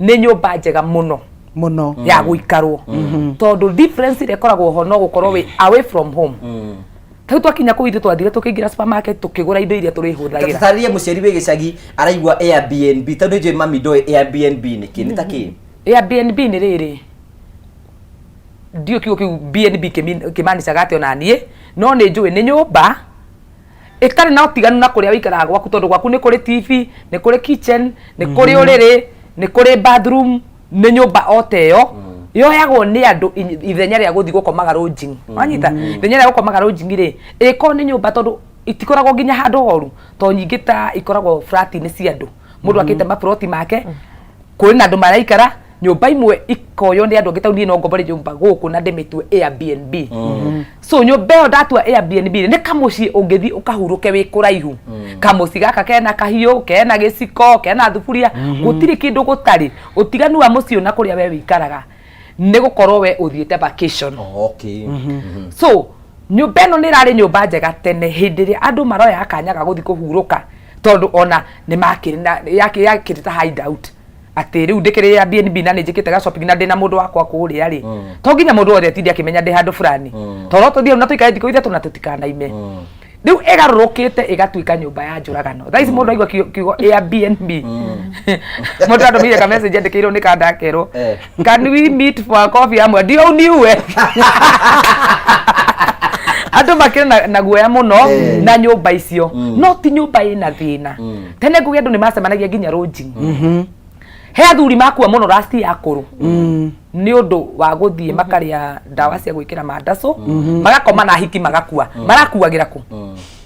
nĩ nyũmba njega mũno mũno ya gũikarwo, tondũ difference ĩrĩa ĩkoragwo ho no gũkorwo wĩ away from home. Rĩu twakinya kũu, ithuĩ twathire tũkĩingĩra supermarket, tũkĩgũra indo iria tũrĩhũthagĩra. Tatarĩria mũciari wĩ gĩcagi araigua Airbnb, tondũ njũĩ mami ndoĩ Airbnb nĩ kĩ, nĩ ta kĩ? Airbnb nĩ rĩrĩ, ndiũĩ kiugo kĩu BNB kĩmanicaga atĩa ona niĩ, no nĩ njũĩ nĩ nyũmba ĩtarĩ na ũtiganu na kũrĩa ũikaraga gwaku, tondũ gwaku nĩ kũrĩ TV, nĩ kũrĩ kitchen, nĩ kũrĩ ũrĩrĩ, nĩ kũrĩ bathroom. Nĩ nyũmba o ta ĩyo yoyagwo nĩ andũ ithenya rĩa gũthiĩ gũkomaga lodging. Wanyita, ithenya rĩa gũkomaga lodging rĩ, ĩkorwo nĩ nyũmba, tondũ itikoragwo nginya handũ horu, to nyingĩ ta ikoragwo flat-inĩ cia andũ, mũndũ akĩte maploti make, kũrĩ na andũ maraikara nyũmba imwe ikoywo nĩ andũ angĩ. Tondũ niĩ no ngombore nyũmba gũkũ na ndĩmĩtue Airbnb. So nyũmba ĩyo ndatua Airbnb rĩ, nĩ kamũciĩ ũngĩthiĩ ũkahurũke wĩ kũraihu. Kamũciĩ gaka kena kahiũ, kena gĩciko, kena thuburia, gũtirĩ kĩndũ gũtarĩ. Ũtiganu wa mũciĩ ũyũ na kũrĩa we wĩikaraga nĩ gũkorwo we ũthiĩte vacation. So nyũmba ĩno nĩ ĩrarĩ nyũmba njega tene, hĩndĩ ĩrĩa andũ maroya kanya ga gũthiĩ kũhurũka, tondũ ona nĩ makĩrĩ na yakĩrĩ ta hideout, atĩ rĩu ndĩkĩrĩ Airbnb na nĩ njĩkĩte ga shopping na ndĩna mũndũ wakwa kũrĩa rĩ, to nginya mũndũ wothe atinde akĩmenya ndĩ handũ fulani, tondũ no tũthiĩ na tũikare thikũ 3 na tũtikanaime. Rĩu ĩgarũrũkĩte ĩgatuĩka nyũmba ya njũragano. Thaa ici mũndũ aigua kiugo Airbnb, mũndũ andũmĩire ka message andĩkĩirwo nĩ kanda akerwo, "Can we meet for a coffee?" Amwe ndio uniue. Andũ makĩrĩ na guoya mũno na nyũmba icio, no ti nyũmba ĩna thĩna. Tene ngũgĩ andũ nĩ macemanagia nginya lodging. He athuri makua mũno rasti ya kũrũ nĩ ũndũ wa gũthiĩ makarĩa ndawa cia gwĩkĩra mandacũ, magakoma na hiki, magakua. Marakuagĩra kũ?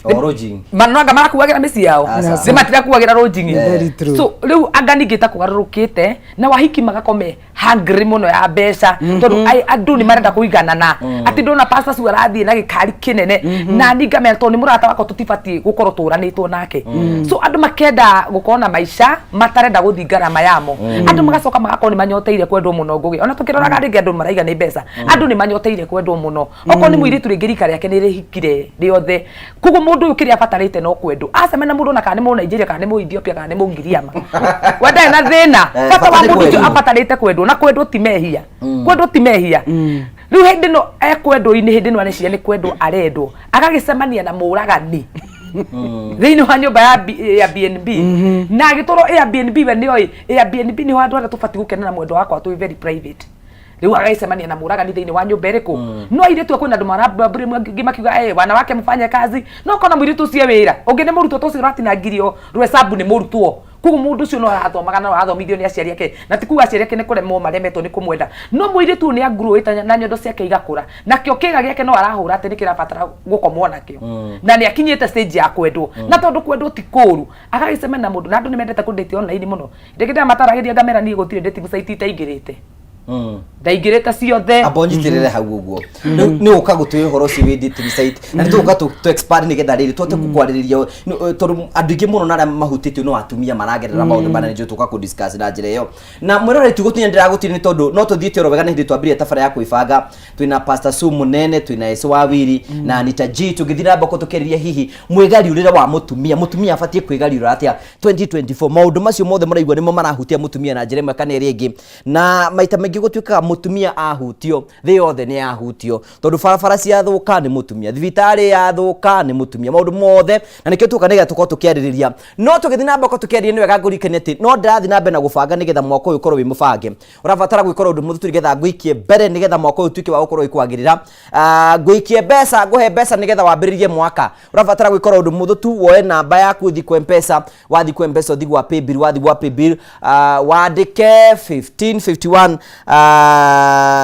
O lodging. Mananga marakuagĩra mĩciĩ yao. Aca. Nĩ matirakuagĩra lodging. Very true. So rĩu anga ningĩ ta kũgarũrũkĩte na wahiki magakome hungry mũno ya mbeca, tondũ andũ nĩ marenda kũiganana, atĩ ndona pastor Sue arathiĩ na gĩkari kĩnene na niĩ ngamera tondũ nĩ mũrata wakwa tũtibatiĩ gũkorwo tũranĩtwo nake. So andũ makenda gũkorwo na maica matarenda gũthiĩ ngarama yamo. Andũ magacoka magakorwo nĩ manyoteire kwendwo mũno. Ngũgĩ ona tũkĩroraga rĩngĩ andũ maraiga nĩ mbeca, andũ nĩ manyoteire kwendwo mũno. Okorwo nĩ mũirĩtu rĩngĩ rika rĩake nĩ rĩhikire rĩothe, koguo mũndũ ũyũ kĩrĩa abatarĩte no kwendwo. Acemania na mũndũ ona kana nĩ Mũnigeria, kana nĩ Mũethiopia, kana nĩ Mũgiriama, we ndarĩ na thĩna. Bata wa Bata nĩ mũndũ ũcio kwendwo. abatarĩte kwendwo, na kwendwo ti mehia, kwendwo ti mehia. Rĩu hĩndĩ ĩno ekwendwo-inĩ, hĩndĩ ĩno areciria nĩ kwendwo arendwo, agagĩcemania na mũragani thĩinĩ wa nyũmba ya BNB na agĩtwarwo Airbnb. We nĩoĩ Airbnb nĩho andũ arĩa tũbatiĩ gũkenera mwendo wakwa twĩ very private. Rĩu agagĩcemania na mũragani thĩinĩ wa nyũmba ĩrĩkũ. No airĩtu kwĩna andũ marambũrĩ makiuga, "Wanawake mfanye kazi." No kona mũirĩtu ũcio e wĩra ũngĩ nĩ mũrutwo, to ũcio ũratinangirio rwecabu nĩ mũrutwo. Koguo mũndũ ũcio no arathomaga na arathomithio nĩ aciari ake, na ti kuga aciari ake nĩ kũremwo maremetwo nĩ kũmwenda, no mũirĩtu ũyũ nĩ anguruĩte na nyondo ciake igakũra, nakĩo kĩga gĩake no arahũra atĩ nĩ kĩrabatara gũkomwo nakĩo, na nĩ akinyĩte stage ya kwendwo. Na tondũ kwendwo ti kũũru, agagĩcemania na mũndũ. Na andũ nĩ mendete kũ-date online mũno. Rĩngĩ ndĩramataragĩria ngamera niĩ gũtirĩ dating site itaingĩrĩte, ndaingĩrĩte ciothe. Amba ũnyitĩrĩre hau ũguo. Rĩu nĩ ũka gũtwĩra ũhoro ũcio wĩ dating site, na nĩ tũgũka tũ expand nĩgetha rĩrĩ tũhote kũkwarĩrĩria, tondũ andũ aingĩ mũno na arĩa mahutĩtio no atumia maragerera maũndũ maya, na nĩnjũĩ tũka kũ discuss na njĩra ĩyo. Na mwĩroreri, tigũtinya ndĩragũtinia nĩ tondũ no tũthiĩte oro wega. Na hĩndĩ twambirie tabara ya kwĩbanga, twĩna Pastor Sue Munene, twĩna Ese wa Wiri na Anita G, tũngĩthiĩ na mbere tũkĩarĩria hihi mwĩgariũrĩre wa mũtumia, mũtumia abatiĩ kwĩgariũra atĩa 2024. Maũndũ macio mothe mũraigua nĩmo marahutia mũtumia na njĩra ĩmwe kana ĩrĩa ĩngĩ, na maita maingĩ. Kaingĩ gũtuĩkaga mũtumia ahutio, thĩ yothe nĩ yahutio, tondũ barabara ciathũka nĩ mũtumia, thibitarĩ yathũka nĩ mũtumia, maũndũ mothe. Na nĩkĩo tuoka nĩgetha tũkorwo tũkĩarĩrĩria. No tũgĩthiĩ na mbere tũkĩarĩria, nĩ wega ngũririkanie atĩ no ndĩrathiĩ na mbere na gũbanga nĩgetha mwaka ũyũ ũkorwo wĩ mũbange. Ũrabatara gwĩkora ũndũ mũthũ tu nĩgetha ngũikie mbere, nĩgetha mwaka ũyũ ũtuĩke wa gũkorwo ũgĩkwagĩrĩra. Ngũikie mbeca, ngũhe mbeca nĩgetha wambĩrĩrie mwaka. Ũrabatara gwĩkora ũndũ mũthũ tu, woe namba yaku, ũthiĩ kwa M-Pesa. Wathiĩ kwa M-Pesa, ũthiĩ gwa paybill. Wathiĩ gwa paybill, wandĩke 15 51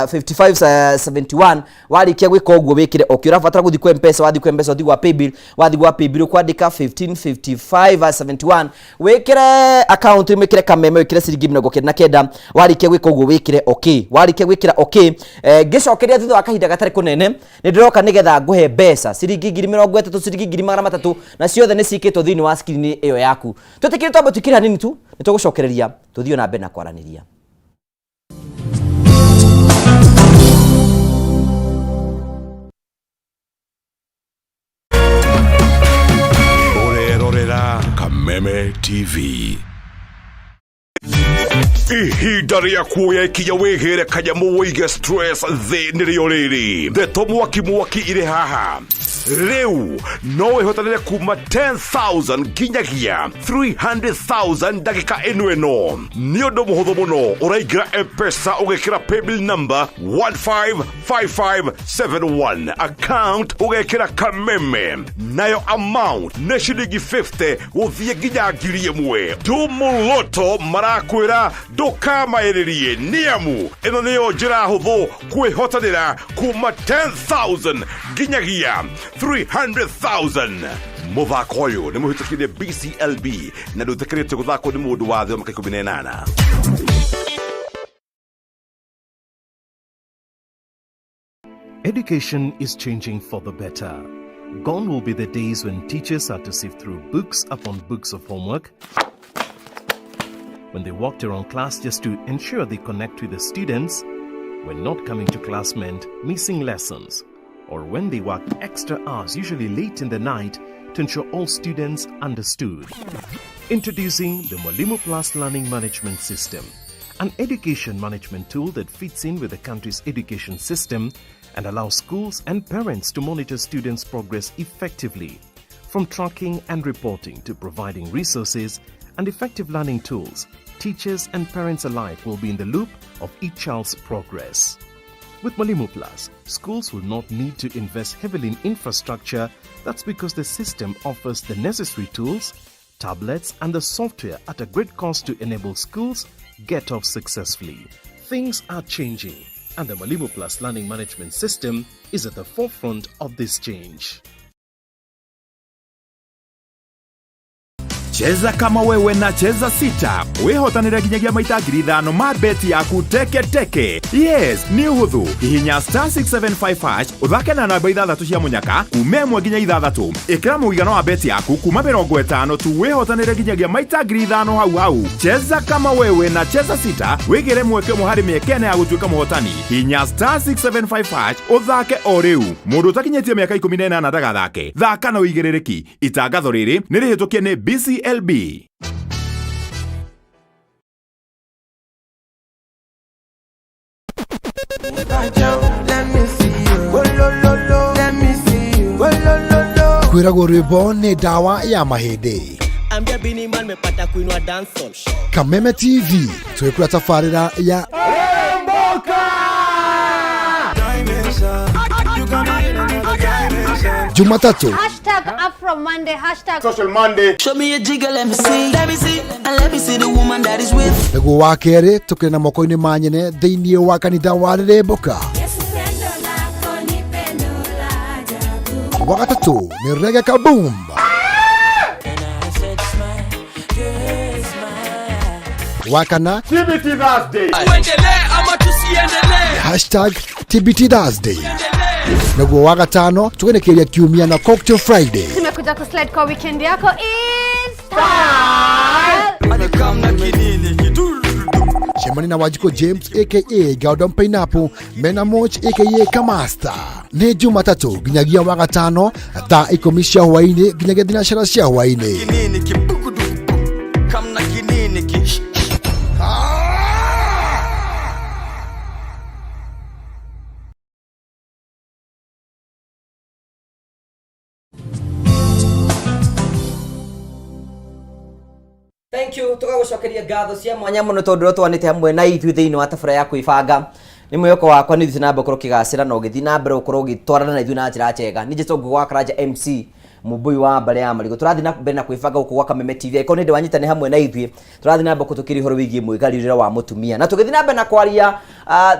55 71. Warĩkia gwĩka ũguo, wĩkĩre okay. Ũrabatara gũthiĩ kwa M-Pesa. Wathiĩ kwa M-Pesa, ũthiĩ gwa paybill. Wathiĩ gwa paybill, ũkwandĩka 15 55 71, wĩkĩre account, wĩkĩre Kameme, wĩkĩre ciringi 99. Warĩkia gwĩka ũguo, wĩkĩre okay. Warĩkia gwĩkĩra okay, ngĩcokeria thutha wa kahinda gatarĩ kũnene, nĩ ndĩroka nĩgetha ngũhe mbeca ciringi 30,000, ciringi 300,000, na ciothe nĩ ciĩkĩtwo thĩinĩ wa screen ĩyo yaku. Twĩtĩkĩre twambe twĩkĩre hanini tu, nĩ tũgũcokereria tũthiĩ na mbere na kwaranĩria. Ũrerorera Kameme TV. Ihinda rĩa kuoya ikinya wĩgĩre kanyamũ wĩige stress thĩ nĩrĩo rĩrĩ. Ndeto mwaki mwaki irĩ haha. Rĩu no wĩhotanĩre kuma 10,000 nginyagia 300,000 ndagĩka ĩno. Ĩno nĩ ũndũ mũhũthũ mũno. Ũraingĩra M-Pesa, ũgekĩra paybill number 155571, account ũgekĩra Kameme, nayo amount nĩ ciringi 50 gũthiĩ nginya 1,000. Tumuloto marakwĩra ndũkamaĩrĩrie, nĩamu ĩno nĩyo njĩra hũthũ kwĩhotanĩra kuma 10,000 nginyagia 300,000. Mũthako ũyũ nĩ mũhĩtũkire BCLB na ndũtĩkĩrĩtio gũthakwo nĩ mũndũ wa thĩ wa mĩaka 18. Education is changing for the better. Gone will be the days when teachers had to sift through books upon books of homework, when they walked around class just to ensure they connect with the students, when not coming to class meant missing lessons, or when they worked extra hours, usually late in the night, to ensure all students understood. Introducing the Mwalimu Plus Learning Management System, an education management tool that fits in with the country's education system and allows schools and parents to monitor students' progress effectively. From tracking and reporting to providing resources and effective learning tools, teachers and parents alike will be in the loop of each child's progress. With Mwalimu Plus, schools will not need to invest heavily in infrastructure. That's because the system offers the necessary tools, tablets, and the software at a great cost to enable schools get off successfully. Things are changing, and the Mwalimu Plus Learning Management System is at the forefront of this change. Cheza kama wewe na Cheza Sita, wĩhotanĩre nginyagia maita 5,000 ma beti yaku teke teke. Yes, nĩ ũhũthũ. Hihinya *675 hash, ũthake na namba ithathatũ cia mũnyaka kuma 1 nginya 6. Ĩkĩra mũigana wa beti yaku kuma 50 tu, wĩhotanĩre nginyagia maita 5,000 hau hau. Cheza kama wewe na Cheza Sita, wĩgĩre mweke ũmwe harĩ mĩeke 4 ya gũtuĩka mũhotani. Hihinya *675 hash ũthake o rĩu. Mũndũ ũtakinyĩtie mĩaka 18 ndagathake. Thaka na ũigĩrĩrĩki. Itangatho rĩrĩ nĩ rĩhĩtũkie nĩ BCLB. Let me see you. Oh, lo, lo, lo. Let me see you. Oh, lo, lo, lo. Kwĩragwo rwĩmbo nĩ ndawa ya mahĩndĩ. Ambia Bini Man mepata kuinua dancehall. Kameme TV twĩkũra tabarĩra ya Dimension. You got me in another dimension. Jumatatu #AfroMonday, hashtag Show me a jigger, let me see. Let me see. And let me see the woman that is with. Nĩguo wa kerĩ tũkĩrĩ na moko-inĩ ma nyene thĩinĩ wa kanitha wa Rĩrĩmbũka. Wa gatatũ nĩ Rege Kaboom. Wa kana #TBTThursday. Naguo wa gatano tũgĩnĩkĩria kiumia na Cocktail Friday. Tumekuja kuslide kwa weekend yako is Cemani na Wanjikũ James aka Gordon Pineapple mena Moch aka Kamasta nĩ Jumatatũ nginyagia wa gatano thaa 10 cia hwaĩ-inĩ nginyagia thinacara cia hwaĩ-inĩ. Kinini kibukuduku. Kamna kinini ki. Thank you, tũgagũcokeria ngatho cia mwanya mũno tondũ ũrĩa twanĩte hamwe na ithuĩ thĩinĩ wa tabara ya kwĩbanga. Nĩ mwĩhoko wakwa nĩ ũthiĩte na mbere gũkorwo ũkĩgacĩra na ũgĩthiĩ na mbere gũkorwo ũgĩtwarana na ithuĩ na njĩra njega. Niĩ njĩtagwo Ngũgĩ wa Karanja MC Mũmbũi wa mbarĩ ya Marigũ. Tũrathiĩ na mbere na kwĩbanga gũkũ gwa Kameme TV. Angĩkorwo nĩ hĩndĩ wanyitane hamwe na ithuĩ, tũrathiĩ na mbere kũtũkĩria ũhoro wĩgiĩ mwĩgarũrĩre wa mũtumia. Na tũgĩthiĩ na mbere na kwaria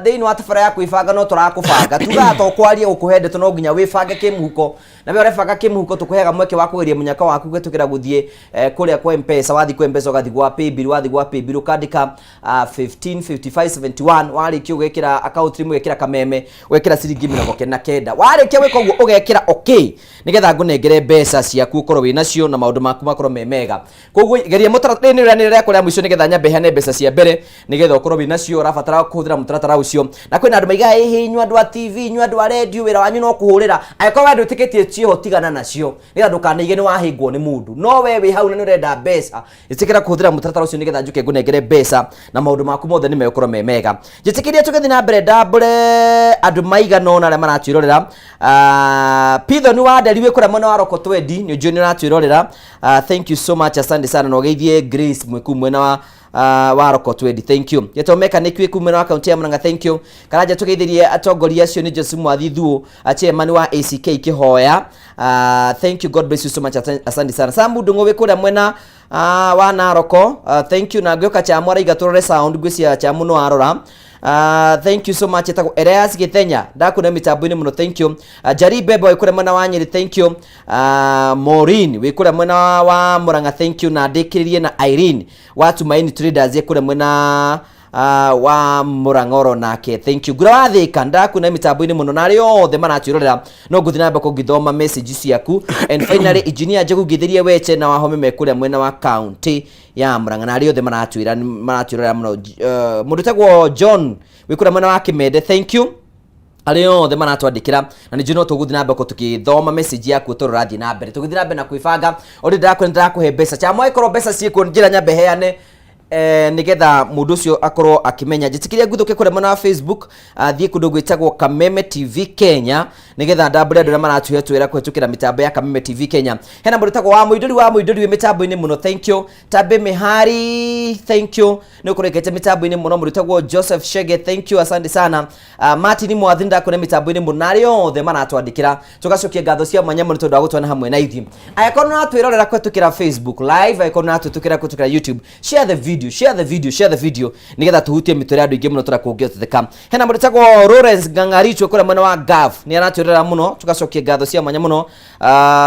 thĩinĩ wa tabara ya kwĩbanga no tũrakũbanga. Tugaga to kwaria gũkũhe ndeto no nginya wĩbange kĩmũhuko. Na we ũrebanga kĩmũhuko tũkũheaga mweke wa kũgeria mũnyaka waku kũhetũkĩra gũthiĩ kũrĩa kwa Mpesa. Wathiĩ kwa Mpesa ũgathiĩ gwa Paybill, wathiĩ gwa Paybill ũkandĩka 155571, warĩkia ũgekĩra account name, ũgekĩra Kameme, ũgekĩra ciringi 99. Warĩkia gwĩka ũguo ũgekĩra okay nĩgetha ngũnengere mbeca ciaku ũkorwo wĩ nacio na maũndũ maku makorwo me mega. Koguo geria mũtaratara nĩ ũrĩa rĩakwa rĩa mũico nĩgetha nyambe heane mbeca cia mbere nĩgetha ũkorwo wĩ nacio. Ũrabatara kũhũthĩra mũtaratara ũcio. Na kwĩna andũ maigaga ĩhĩ, inyuĩ andũ a TV, inyuĩ andũ a radio, wĩra wanyu no kũhũrĩra. Angĩkorwo we ndwĩtĩkĩtie ciĩho, tigana nacio nĩgetha ndũkanaige nĩ wahĩngwo nĩ mũndũ. No we wĩ hau na nĩ ũrenda mbeca, ĩtĩkĩra kũhũthĩra mũtaratara ũcio nĩgetha njũke ngũnengere mbeca na maũndũ maku mothe nĩ megũkorwo me mega. Njĩtĩkĩria tũgĩthiĩ na mbere ndambũre andũ maigana ũna arĩa maratwĩrorera. Pithon wa Nderi wĩ kũrĩa mwena wa Roko Twendi, nĩ njũĩ nĩ ũratwĩrorera. Thank you so much, asante sana. Na ũgeithie Grace mwĩkuu mwena wa Roko Twendi, thank you. Gĩto mechanic wĩ kuu mwena wa kaunti ya Murang'a, thank you. Karanja tũgeithĩrie atongoria acio nĩ Joseph Mwathi Thuo, chairman wa ACK Kĩhoya. Thank you, God bless you so much, asante sana. Samu Ndung'u wĩ kũrĩa mwena wa Naroko, thank you. Na ngĩũka Chamu araiga tũrore sound, ngwĩciria Chamu no arora. Thank you so much. Etagwo Elias Gĩthenya, ndakuona mĩtambo-inĩ mũno, thank you. Njari Bebo wĩ kũrĩa mwena wa Nyĩrĩ, thank you. Maureen wĩ kũrĩa mwena wa Murang'a, thank you. Na ndĩkĩrĩrie na Irene wa Tumaini Traders wĩ kũrĩa mwena wa Murang'a oro nake, thank you. Ngura wa Thĩka, ndakuona mĩtambo-inĩ mũno na arĩa othe maratwĩrorera no ngũthiĩ na mbere kũngĩthoma message ciaku. And finally, engineer Njogu ngĩthĩrie Weche na Wahome me kũrĩa mwena wa county ya Murang'a na arĩa othe maratwĩra maratwĩrorera mũno. Mũndũ ũtagwo John wĩ kũrĩa mwena wa Kĩmende, thank you. Arĩa othe maratwandĩkĩra na nĩ njũĩ no tũgũthiĩ na mbere tũgĩthoma message yaku tondũ ũrathiĩ na mbere tũgĩthiĩ na mbere na kwĩbanga. Already ndĩrakwĩra ndĩrakũhe mbeca chama, ĩkorwo mbeca ciĩkuo njĩra nyambe heane nĩgetha mũndũ ũcio akorwo akĩmenya. Njĩtĩkĩria nguthũke kũrĩa mwena wa Facebook, thiĩ kũndũ gwĩtagwo Kameme TV Kenya nĩgetha ndambũre andũ arĩa maratũhe twĩra kũhetũkĩra mĩtambo ya Kameme TV Kenya. Hena mũndũ ũtagwo wa Mũindũri wa Mũindũri wĩ mĩtambo-inĩ mũno, thank you. Tabe Mihari, thank you, nĩ ũkorwo ĩkĩte mĩtambo-inĩ mũno. Mũndũ ũtagwo Joseph Shege, thank you, asante sana. Martin Mwathi, ndakuona mĩtambo-inĩ mũno na arĩa othe maratwandĩkĩra tũgacokia ngatho cia mwanya mũno tondũ wa gũtwana hamwe na ithuĩ. Angĩkorwo nĩ ũratwĩrorera kũhetũkĩra Facebook live, angĩkorwo nĩ ũratwĩtũkĩra kũhetũkĩra YouTube, share the video, share the video, share the video nĩgetha tũhutie mĩtwe ya andũ aingĩ mũno tũrĩa kũngĩhoteka. Hena mũndũ ũtagwo Lawrence Ng'ang'arichwe kũrĩa mwena wa Gaf, nĩ aratwĩrorera mũno, tũgacokia ngatho cia mwanya mũno.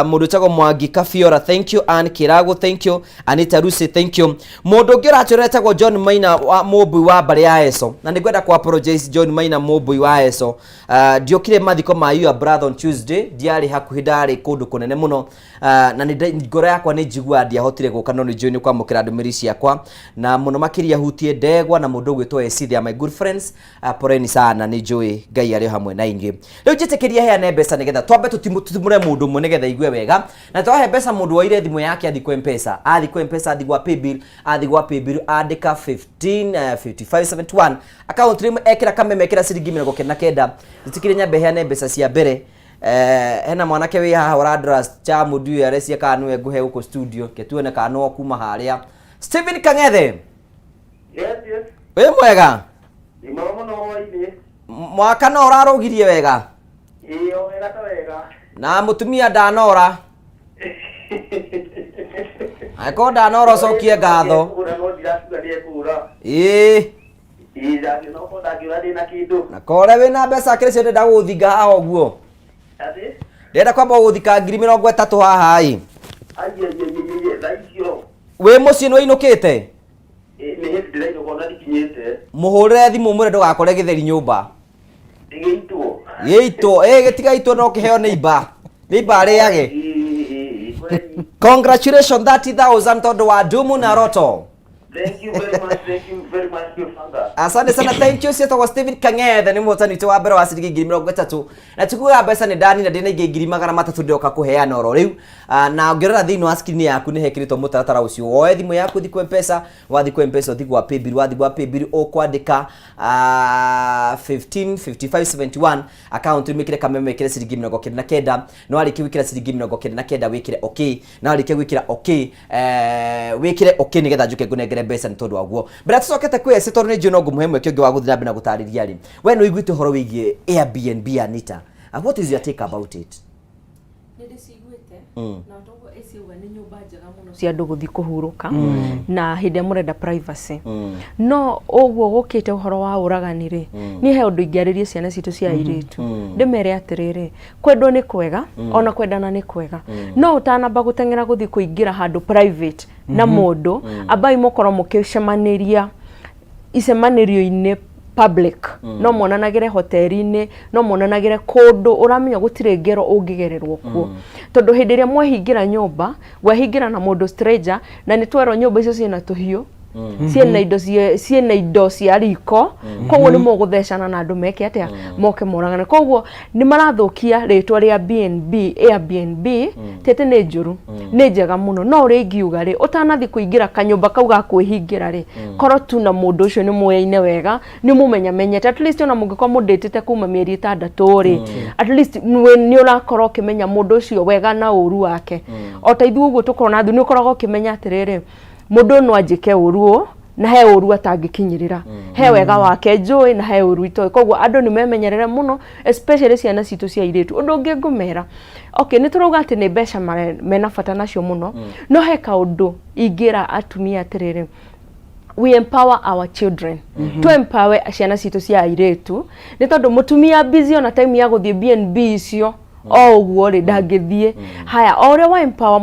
Mũndũ ũtagwo Mwangi Kabiora, thank you. Ann Kirago, thank you. Anita Lucy, thank you. Mũndũ ũngĩ ũratwĩrora etagwo John Maina wa Mũmbui wa mbarĩ ya Eso, na nĩ ngwenda ku apologize John Maina Mũmbui wa Eso. Ndiokire mathiko ma your brother on Tuesday, ndiarĩ hakuhĩ, ndarĩ kũndũ kũnene mũno. Na nĩ ngoro yakwa nĩ njiguaga ndiahotire gũka, no nĩ njũĩ nĩ kwamũkĩra ndũmĩrĩri ciakwa na mũno makĩria hutie ndegwa na mũndũ ũgwĩtwo AC, they are my good friends. Poleni sana, nĩ njũĩ Ngai arĩ o hamwe na inyuĩ. Rĩu njĩtĩkĩria heane mbeca nĩgetha twambe tũtimũre mũndũ ũmwe nĩgetha aigue wega. Na twahe mbeca mũndũ woire thimũ yake athiĩ kwa Mpesa, athiĩ kwa Mpesa, athiĩ gwa Paybill, athiĩ gwa Paybill andĩka 15 5571 account name, ekĩra Kameme, ekĩra ciringi 99. Njĩtĩkĩrie nyambe heane mbeca cia mbere. Hena mwanake wĩ haha ũrandora cha mũndũ ũyũ arecia kana nĩwe ngũhe gũkũ studio, ke tuone kana no kuma harĩa. Stephen Kang'ethe. Yes. Wĩ mwega? Ndĩ mwega mũno hwainĩ. Mwaka no ũrarũgirie wega? Ĩĩ, o wega ta wega. Na mũtumia ndanora? Angĩkorwo ndanora ũcokie ngatho. Ekũgũra no ndirakiuga nĩ ekũgũra. Ĩĩ. Ĩĩ, ndangĩona okorwo ndangĩũra ndĩ na kĩndũ. Na kore wĩna mbeca akĩrĩ cio ndĩrenda gũgũthinga haha ũguo. Atĩ? Ndĩrenda kwamba gũgũthika 30,000 haha ĩ. Ai, ai, ai, ai, ai, thaa icio. Wĩ mũciĩ nĩ wĩinũkĩte? Ĩĩ, nĩ hĩndĩ ndĩrainũka ona ndikinyĩte. Mũhũrĩre thimũ mwĩre ndũgakore gĩtheri nyũmba. Gĩitwo. Gĩitwo, ĩ gĩtigaitwo no kĩheo nĩ imba. Nĩ imba arĩage. Ĩĩ, ĩĩ, ĩĩ, Congratulations 30,000 tondũ wa Dumu na Roto. Thank you very much, thank you very much, Kwĩbanga. Asante sana, thank you. Cietagwo Stephen Kang'ethe, nĩ mũhotani witũ wa mbere wa ciringi 30,000. Na tikuga mbeca nĩ ndanina, ndĩna ingĩ 300,000 ndĩroka kũheana oro rĩu. Ah, na ũngĩrora thĩinĩ wa screen yaku nĩ hekĩrĩtwo mũtaratara ũcio. Woe thimũ yaku ũthiĩ kwa M-Pesa, wathiĩ kwa M-Pesa ũthiĩ gwa paybill, wathiĩ gwa paybill ũkwandĩka 15 55 71, account wĩkĩre Kameme, wĩkĩre ciringi 99. Na warĩkia gwĩkĩra ciringi 99, wĩkĩre okay. Na warĩkia gwĩkĩra okay, wĩkĩre okay nĩgetha njũke ngũnengere mbeca. Nĩ tondũ waguo mbere tũcokete kwĩ eci, tondũ nĩ njũĩ no ngũmũhe mweke ũngĩ wa gũthiĩ na mbere na gũtarĩria rĩ, we nĩ ũiguĩte ũhoro wĩgiĩ Airbnb, Anita? What is your take about it? Nĩ ndĩciguĩte, na toguo ĩciuga nĩ nyũmba njega mũno cia andũ gũthiĩ kũhurũka na hĩndĩ ĩrĩa mũrenda privacy. No ũguo gũkĩte ũhoro wa ũragani rĩ, niĩ he ũndũ ingĩarĩria ciana citũ cia airĩtu, ndĩmere atĩrĩrĩ, kwendwo nĩ kwega, ona kwendana nĩ kwega, no ũtanamba gũteng'era gũthiĩ kũingĩra handũ private na mũndũ, ambai mũkorwo mũkĩcemanĩria icemanĩrio-inĩ public. No monanagĩre hoteli-inĩ, no monanagĩre kũndũ ũramenya gũtirĩ ngero ũngĩgererwo kuo, tondũ hĩndĩ ĩrĩa mwehingĩra nyũmba, wehingĩra na mũndũ stranger, na nĩ twerwo nyũmba icio ciĩna tũhiũ, ciĩna indo ciĩna indo cia riko, koguo nĩ mũgũthecana na andũ meke atĩa, moke moragane. Koguo nĩ marathũkia rĩtwa rĩa BNB. Airbnb ti atĩ nĩ njũru, nĩ njega mũno, no ũrĩa ingiuga rĩ, ũtanathiĩ kũingĩra kanyũmba kau ga kwĩhingĩra rĩ, korwo tu na mũndũ ũcio nĩ mũyaine wega, nĩ mũmenyamenyete, at least ona mũngĩkorwo mũndĩtĩte kuma mĩeri 6 rĩ, at least nĩ ũrakorwo ũkĩmenya mũndũ ũcio wega na ũru wake. O ta ithuĩ ũguo tũkorwo na thu, nĩ ũkoragwo ũkĩmenya atĩrĩrĩ, mũndũ ũyũ no anjĩke ũru ũũ, na he ũru atangĩkinyĩrĩra, he wega wake njũĩ na he ũru itoĩ. Koguo andũ nĩ memenyerere mũno, especially ciana citũ cia airĩtu. Ũndũ ũngĩ ngũmera, okay, nĩ tũrauga atĩ nĩ mbeca mena bata nacio mũno, no he kaũndũ ingĩra atumia atĩrĩrĩ, we empower our children, to empower ciana citũ cia airĩtu, nĩ tondũ mũtumia busy, ona time ya gũthiĩ BNB icio o ũguo rĩ, ndangĩthiĩ. Haya, o ũrĩa wa empower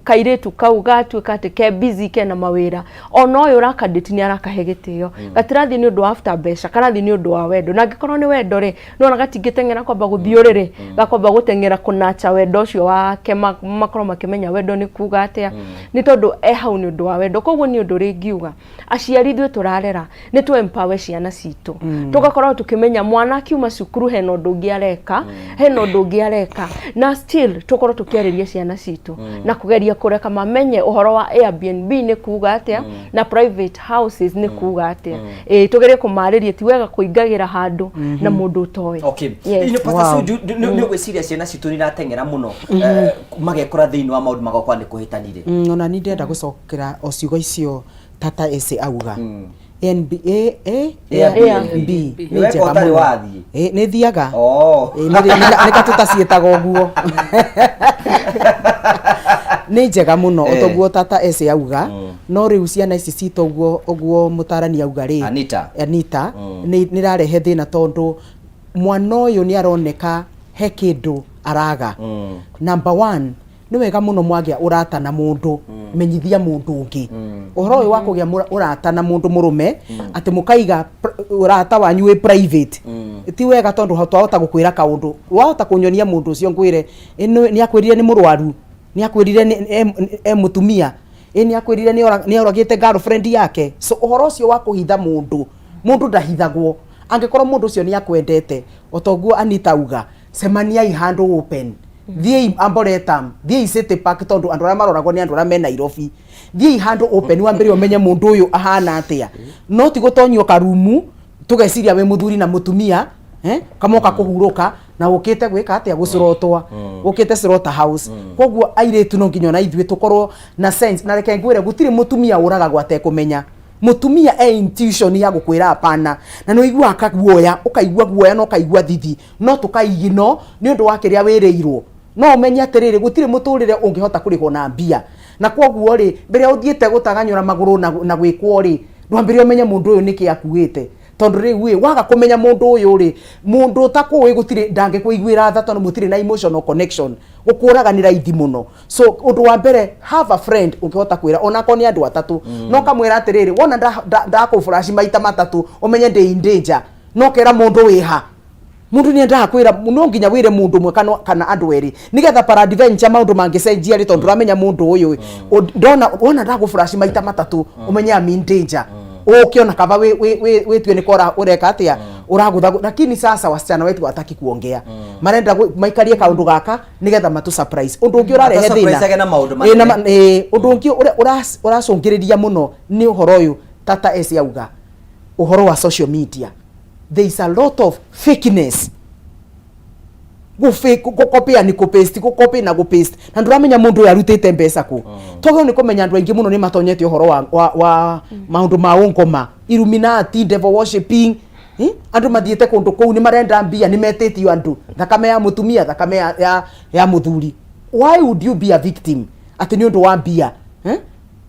kairĩtu kau gatuĩka atĩ ke busy, kena mawĩra, ona ũyũ ũrakandĩti nĩ arakahe gĩtĩo, gatirathiĩ nĩ ũndũ wa after mbeca, karathiĩ nĩ ũndũ wa wendo. Na angĩkorwo nĩ wendo rĩ, nĩwona gatingĩteng'era kwamba gũthiĩ ũrĩrĩ, gakwamba gũteng'era kũnacha wendo ũcio wake, makorwo makĩmenya wendo nĩ kuga atĩa, nĩ tondũ e hau nĩ ũndũ wa wendo. Koguo nĩ ũndũ ũrĩa ingiuga aciari ithuĩ tũrarera, nĩ tũ empower ciana citũ, tũgakorwo tũkĩmenya mwana akiuma cukuru hena ũndũ ũngĩ areka, hena ũndũ ũngĩ areka, na still tũkorwo tũkĩarĩria ciana citũ na kũgeria kũreka mamenye ũhoro wa Airbnb nĩ kuga atĩa na private houses nĩ kuga atĩa. Ĩĩ, tũgerie kũmarĩria ti wega kũingagĩra handũ na mũndũ ũtoĩ. Okay. Yes. Pastor Sue, nĩ ũgwĩciria ciana citũ nĩ irateng'era mũno, magekora thĩinĩ wa maũndũ magakora nĩ kũhĩtanire? Ona ni ndĩrenda gũcokera o ciugo icio tata ese auga. NB A A Airbnb. B Nĩ weka ũtarĩ wathiĩ? Ĩ, nĩ thiaga. Oh. Ĩ, nĩ tũtaciĩtaga ũguo, nĩ njega mũno. Otoguo tata ese auga, no rĩu ciana ici citũ, ũguo ũguo mũtarani auga rĩ, Anita. Anita, nĩ nĩ irarehe thĩna, tondũ mwana ũyũ nĩ aroneka he kĩndũ araga. Number one, nĩ wega mũno mwagĩa ũrata na mũndũ, menyithia mũndũ ũngĩ ũhoro ũyũ wa kũgĩa ũrata na mũndũ mũrũme, atĩ mũkaiga ũrata wanyu wĩ private, ti wega, tondũ twahota gũkwĩra kaũndũ, wahota kũnyonia mũndũ ũcio, ngwĩre, "Ĩ, nĩ akwĩrire nĩ mũrwaru, nĩ akwĩrire nĩ e mũtumia, ĩ nĩ akwĩrire nĩ oragĩte girlfriend yake." So ũhoro ũcio wa kũhitha mũndũ, mũndũ ndahithagwo. Angĩkorwo mũndũ ũcio nĩ akwendete, o toguo Anita auga, cemaniai handũ open, thiĩi Arboretum, thiĩi City Park, tondũ andũ arĩa maroragwo nĩ andũ arĩa me Nairobi. Thiĩi handũ open, wambere ũmenye mũndũ ũyũ ahana atĩa, no ti gũtonyio karumu tũgeciria wĩ mũthuri na mũtumia, kamoka kũhurũka na ũkĩte gwĩka atĩa, gũcurotwa, ũkĩte slaughter house. Koguo airĩtu, no nginya ona ithuĩ tũkorwo na sense. Na reke ngwĩre, gũtirĩ mũtumia ũragagwo atekũmenya. Mũtumia e intuition ya gũkwĩra hapana, na nĩ ũiguaga kaguoya, ũkaigua guoya na ũkaigua thithi, no tũkaigino nĩ ũndũ wa kĩrĩa wĩrĩirwo. No ũmenye atĩrĩrĩ, gũtirĩ mũtũrĩre ũngĩhota kũrĩhwo na mbia. Na koguo rĩ, mbere ya ũthiĩte gũtaganyũra magũrũ na gwĩkwo rĩ, ndwambĩre ũmenye mũndũ ũyũ nĩkĩ akuĩte, tondũ rĩu ĩ waga kũmenya mũndũ ũyũ rĩ, mũndũ ũtakũĩ gũtirĩ ndangĩkũiguĩra tha, tondũ mũtirĩ na emotional connection, gũkũraga nĩ raithi mũno. So ũndũ wa mbere, have a friend ũngĩhota kwĩra, onakorwo nĩ andũ atatũ, no kamwĩra atĩrĩrĩ, wona ndakũflash maita matatũ, ũmenye ndĩ in danger. No kera mũndũ wĩha. Mundu ni endaga kwira, no nginya wire mundu umwe kana andu eri, nigetha peradventure maundu mangicenjia ri, tondu uramenya mundu uyu ndona wona ndagu flash maita matatu, umenye am in danger. Ukiona kaba witue ni kora ureka atia uragutha. Lakini sasa wasichana wetu wataki kuongea, marenda maikarie kaundu gaka nigetha matu surprise. Undu ungi urarehe thina Matu-surprise-age na maundu na manene. Undu ungi uracũngĩrĩria mũno nĩ ũhoro ũyũ tata esi auga, ũhoro wa social media. There is a lot of fakeness, gũkopia ni kũpaste, gũkopia na gũpaste, na ndũramenya mũndũ ũyũ arutĩte mbeca kũ. Twagĩrĩirwo nĩ kũmenya andũ aingĩ mũno nĩ matonyete ũhoro wa maũndũ ma ũngoma, Illuminati, devil worshiping, eh? Andũ mathiĩte kũndũ kũu nĩ marenda mbia, nĩ metĩtio andũ thakame ya mũtumia, thakame ya mũthuri. Why would you be a victim atĩ nĩ ũndũ wa mbia, eh?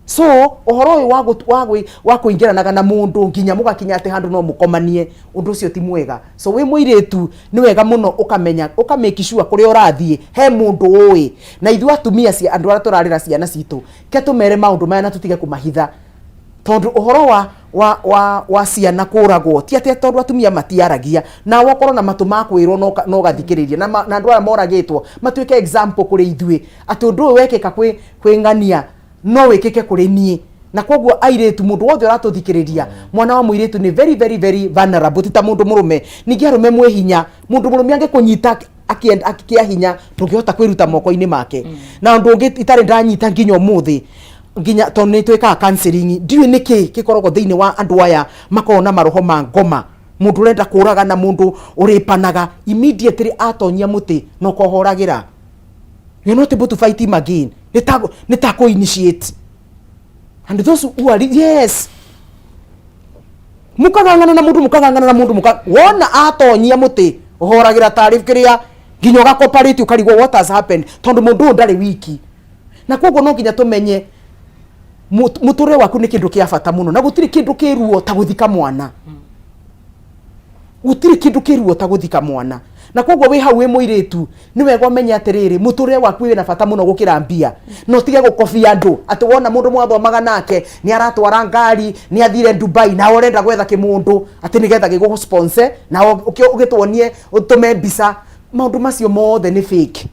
So ũhoro ũyũ wa kũingĩranaga na mũndũ nginya mũgakinya atĩ handũ no mũkomanie, ũndũ ũcio ti mwega. So wĩ mũirĩtu nĩ wega mũno ũkamenya, ũka make sure kũrĩa ũrathiĩ he mũndũ ũĩ. Na ithuĩ atumia cia andũ arĩa tũrarĩra ciana citũ, ke tũmere maũndũ maya na tũtige kũmahitha, tondũ ũhoro wa ciana kũragwo ti atĩ tondũ atumia matiaragia. Nawe ũkorwo na matũ ma kwĩrwo no ũgathikĩrĩria na andũ aya moragĩtwo matuĩke example kũrĩ ithuĩ, atĩ ũndũ ũyũ wekĩka kwĩ ng'ania no wĩkĩke kũrĩ niĩ. Na koguo airĩtu, mũndũ wothe ũratũthikĩrĩria, mwana wa mũirĩtu nĩ very very very vulnerable, ti ta mũndũ mũrũme. Ningĩ arũme mwĩ hinya, mũndũ mũrũme angĩkũnyita akĩa hinya, ndũngĩhota kwĩruta moko-inĩ make. Na ũndũ ũngĩ itarĩ ndanyita nginya ũmũthĩ, nginya tondũ nĩ twĩkaga counseling, ndiũĩ nĩkĩ gĩkoragwo thĩinĩ wa andũ aya makoragwo na maroho ma ngoma. Mũndũ ũrenda kũraga na mũndũ ũrĩpanaga, immediately atonyia mũtĩ na ũkohoragĩra, you're not able to fight him again. Nĩ ta kũ initiate and those who are, yes, mukagang'ana na mundu, mukagang'ana na mundu, muka wona atonyia muti uhoragira tarĩ kĩrĩa nginya ũgakoparĩte, ũkarigwo what has happened, tondũ mũndũ ũyũ ndarĩ wiki. Na koguo no nginya tũmenye mũtũrĩre waku nĩ kĩndũ kĩa bata mũno, na gũtirĩ kĩndũ kĩ ruo ta gũthika mwana, gũtirĩ kĩndũ kĩ ruo ta gũthika mwana. Na koguo wĩ hau wĩ mũirĩtu, nĩ wega ũmenye atĩrĩrĩ, mũtũrĩre waku wĩna bata mũno gũkĩra mbia. No tige gũkobia andũ atĩ wona mũndũ mwathomaga nake nĩ aratwara ngari, nĩ athire Dubai, nawe ũrenda gwetha kĩmũndũ atĩ nĩgetha gĩgũ sponsor na ũgĩtuonie ũtũme mbica. Maũndũ macio mothe nĩ fake.